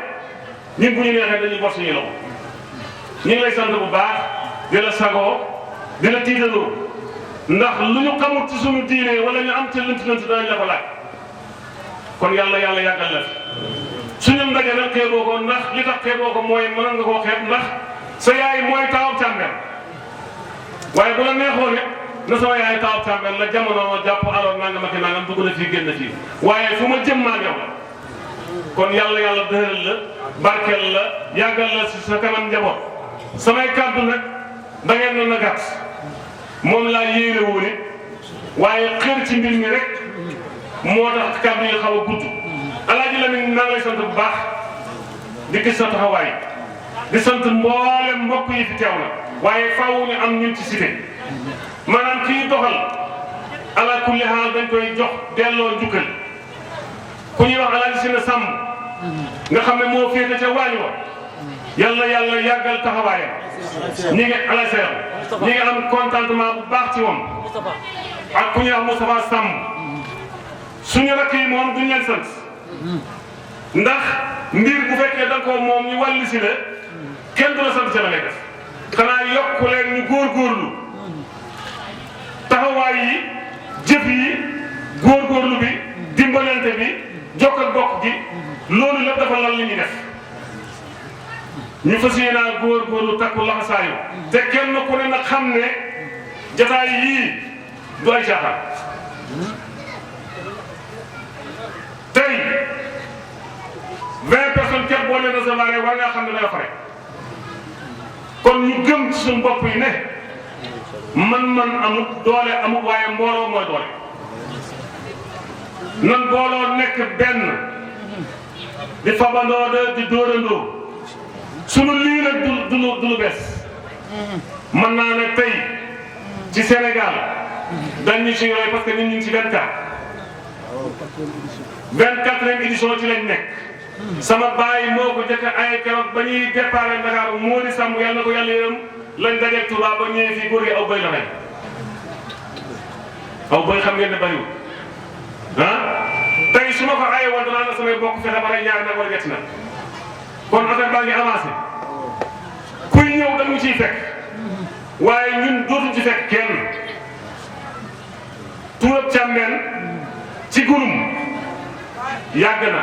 M: ñun bu ñu neexee dañuy bor suñuy loxo ñu ngi lay sant bu baax di la sagoo di la tiitaloo ndax lu ñu xamul ci suñu diine wala ñu am ci lënt danañ la ko laaj kon yàlla yàggal la suñu ndaje nag xeeboo ko ndax li tax xeeboo ko mooy mën nga koo xeeb ndax sa yaay mooy taawab càmbeen waaye bu la neexoon it na sama yaay taawab càmbeen la jamono jàpp alors nangam ak nangam dugg na fii génn fii waaye fu ma jëm maa yow la kon yàlla dëral la barkeel la yàggal la si sa kanam njaboot samay kàddu nag da ngeen na gàtt moom laa yéene woon it waaye xër ci mbir mi rek moo tax kàddu yi xaw a gudd Alaaji Lamin naa lay sant bu baax di gis sa taxawaay di sant mboolem mbokk yi fi teew na waaye faaw ñu am ñun ci cité maanaam kii doxal ala kulli haal dañ koy jox delloo njukkal ku ñuy wax Alaaji Sina Samb nga xam ne moo féete ca waañ wa yàlla yàggal taxawaayam ñi ngi ala seer ñi ngi am contentement bu baax ci moom ak ku ñuy wax Moustapha Samb suñu rakk yi moom duñ leen sant ndax mbir bu fekkee da nga ko moom ñu wàllu si la kenn du la sant ca la ngay def xanaa yokku leen ñu góorgóorlu taxawaay yi jëf yi góorgóorlu bi dimbalante bi jokk ak bokk gi loolu lépp dafa lan li ñuy def ñu fas yéenaa góorgóorlu takku laxasaayu te kenn ku ne nag xam ne jataay yii du ay caaxaan tey 20 personnes képp boo leen recevoir war ngaa xam ne lay fare kon ñu gëm ci suñu bopp yi ne man amut doole amut waaye mbooloo mooy doole nan booloo nekk benn di fabandoo de di dóorandoo sunu lii nag du lu bees mën naa ne tey ci Sénégal dañ ñu ci roy parce que ñun ñu ngi ci 24e édition ci lañ nekk sama baay moo ko jëkk ay keroog ba ñuy déparé Dakar moo di sàmm yàlla na ko yàlla yërëm lañ dajeeg Touba ba ñëwee fii góor gi aw bëy la xëy aw bëy xam ngeen ne bariwul tey su ma ko aye woon danaa na samay bokk fexe ba rey ñaari nag wala ñetti nag kon affaire baa ngi avancé kuy ñëw dañu ciy fekk waaye ñun dootuñ ci fekk kenn tuurab càmmeen ci gurum yàgg na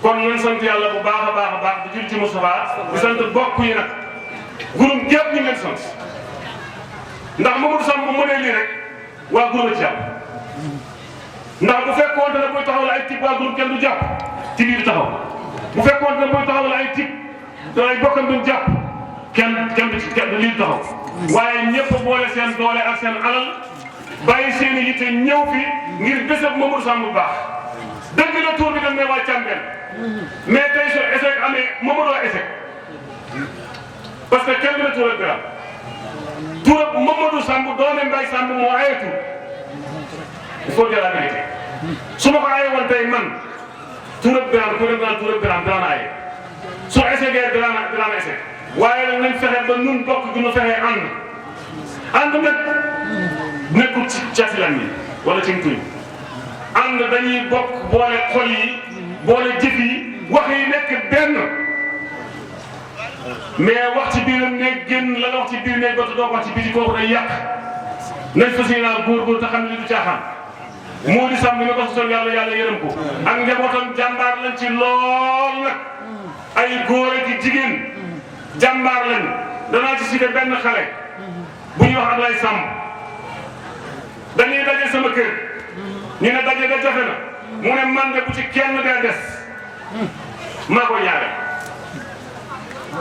M: kon nañ sant yàlla bu baax a baax di jul ci Moustapha di sant bokk yi nag gurum gépp ñu leen sant ndax Mamadou Samb bu mënee lii rek waa gurum a ci jàpp ndax bu fekkoon ne buy taxawal ay type waa gurum kenn du jàpp ci biir taxaw bu fekkoon ne buy taxawal ay type ay bokkam duñ jàpp kenn du lii taxaw waaye ñëpp boole seen doole ak seen alal bàyyi seen i yitte ñëw fi ngir bésab Mamadou Samb bu baax dëgg la tour bi dañ ne waa Cambérène mais tey su échec amee Mamadou échec parce que kenn du la tuural Birame tuurab Mamadou Samb doone Mbaye Samb moo aye tur il faut dire la vérité su ma ko aye woon tey man tuurab Birame ku ne naan tuurab Birame daan aye su échecgee daan échec waaye nag nañ fexe ba nun bokk gi ñu fexe ànd nag nekkul ci casilan yi wala ci tuñ ànd dañuy bokk boole xol yi boole jëf yi wax yi nekk benn mais wax ci biiram néeg génn la nga wax ci biir néeg ba te doo ko wax ci biti kooku day yàq nañ fas yéenaa góorgóor te xam ne li du caaxaan moo di sàmm ni ko sosoon yàlla yërëm ko ak njabootam jàmbaar lañ ci lool nag ay góor ak jigéen jàmbaar lañ danaa ci cité benn xale bu ñuy wax Ablaye Samb dañuy daje sama kër ñu ne daje da jafe na mu ne man de bu ci kenn dee des maa ko ñaare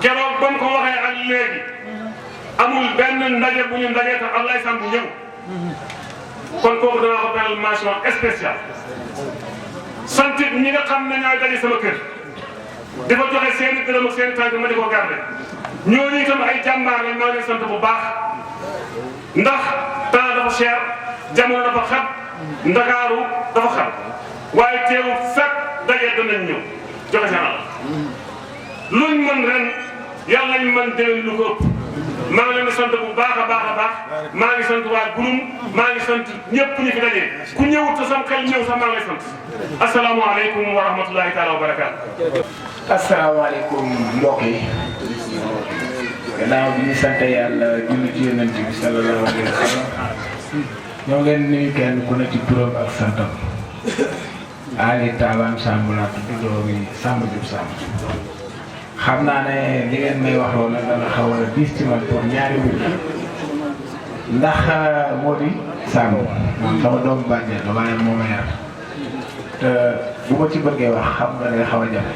M: keroog ba mu ko waxee ak léegi amul benn ndaje bu ñu ndaje tax Ablaye Samb ñëw kon kooku danaa ko beral mention spéciale sant ñi nga xam ne ñooy daje sama kër dafa joxe seen i dërëm ak seen i tànk ma di ko garde ñooñu itam ay jàmbaar lañ maa leen sant bu baax ndax temps dafa cher jamono dafa xat ndakaaru dafa xat waaye teewul fekk daje danañ ñëw joxe seen alal luñ mën ren yàlla nañ mën déwén lu ko ëpp maa ngi leen di sant bu baax a baax a baax maa ngi sant waa Gouloum maa ngi sant ñëpp ñu fi daje ku ñëwut te sam xel ñëw sax maa ngi lay sant asalaamaaleykum wa rahmatulahi taala wa barakaatu.
S: asalaamaaleykum mbokk yi gannaaw bi ñu sant yàlla julli ci yonent bi sallallahu alayhi wa sallam ñoo ngeen nuyu kenn ku ne ci turam ak santam Ali Taban Samb laa tudd doomi Samb Diop Samb xam naa ne li ngeen may wax loolu nag dana xaw a diis ci man pour ñaari mbir ndax moo di Samb man sama doomu bàjjen la waaye moo ma yar te bu ma ci bëggee wax xam nga ne xaw a jafe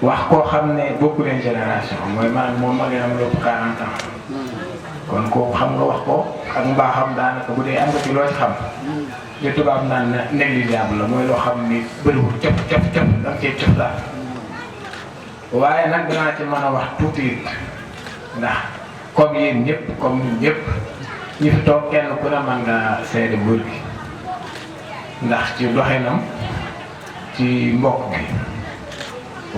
S: wax koo xam ne bokku leen génération mooy maanaam moom ma ngeen am lépp 40 ans kon kooku xam nga wax ko ak mbaaxam daanaka bu dee am nga ci loo ci xam li tubaab naan négligeable la mooy loo xam ni bëriwul cëpp cëpp cëpp da nga cee cëpp daal waaye nag danaa ci mën a wax tuuti it ndax comme yéen ñëpp comme ñun ñëpp ñi fi toog kenn ku ne mën nga seede góor gi ndax ci doxinam ci mbokk gi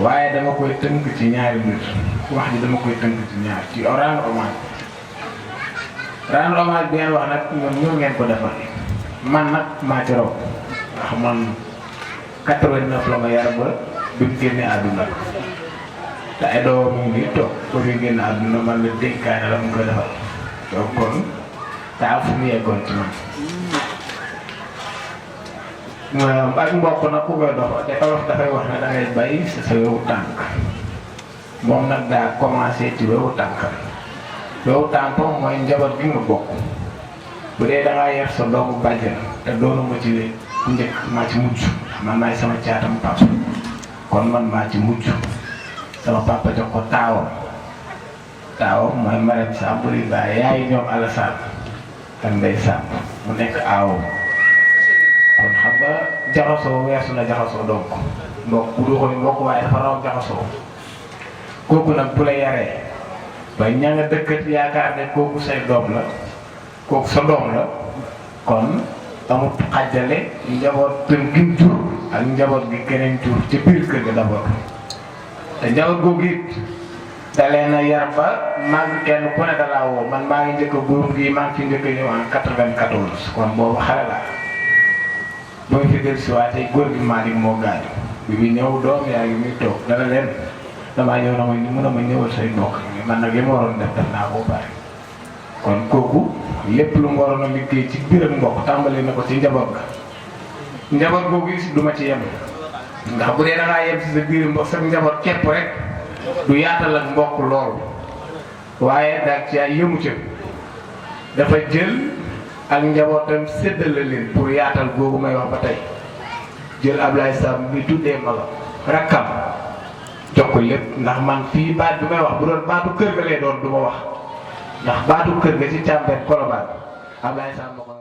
S: waaye dama koy tënk ci ñaari mbir wax ji dama koy tënk ci ñaar ci rendre hommage bi ngeen wax nag ñoom ñoo ngeen ko defal man nag maa ci raw ndax man 89 la ma yar ba bi mu génne àdduna te ay doom mu ngi toog ba fi génne àdduna man la dénkaane la mu koy defal donc kon daa fu mu yeggoon ci man ak mbokk nag ku koy dox te olof dafay wax ne da ngay bàyyi sa wewu tànk moom nag daa commencé ci wewu tànkam wewu tànkam mooy njaboot gi nga bokk bu dee da ngaa yar sa doomu bàjjen te doonu ma ci ku njëkk maa ci mujj man maay sama caatam papa kon man maa ci mujj sama papa jox ko taawam mooy Marème Samb buri baay yaay ñoom Alassane ak Ndeye Samb mu nekk aawam kon xam nga jaxasoo weesu na jaxasoo donc mbokk bu doo koy mbokk waaye dafa raw jaxasoo kooku nag bu la yaree ba ña nga dëkkat yaakaar ne kooku say doom la kooku sa doom la kon amut xàjjale njaboot gim jur ak njaboot gi keneen jur ci biir kër ga d'abord te njaboot googu it dalee na yar ba maa ngi kenn ku ne dalaa woo man maa ngi njëkk a góorum gi maa ngi fi njëkk a ñëw en 94 kon boobu xale laa ba mu fi dellusiwaatee góor gi Malick moo gaañu bi muy ñëw doom yaa ngi muy toog dana leen damaa ñëw na ma mën a ma ñëwal say mbokk man nag li ma waroon def naa ko bari kon kooku lépp lu mu waroon a liggéey ci biir mbokk tàmbali na ko ci njaboot ga njaboot googu is du ma ci yem ndax bu dee da ngaa yem ci sa biir mbokk sa njaboot képp rek du yaatal ak mbokk loolu waaye daal ci ay yëmu ca dafa jël ak njabootam séddale leen pour yaatal googu may wax ba tey jël Ablaye Samb bi tuddee magam rakkam jox ko lépp ndax man fii baat bi may wax bu doon baatu kër ga lay doon du ma wax ndax baatu kër ga ci càmbeet Colobane Ablaye Samb ko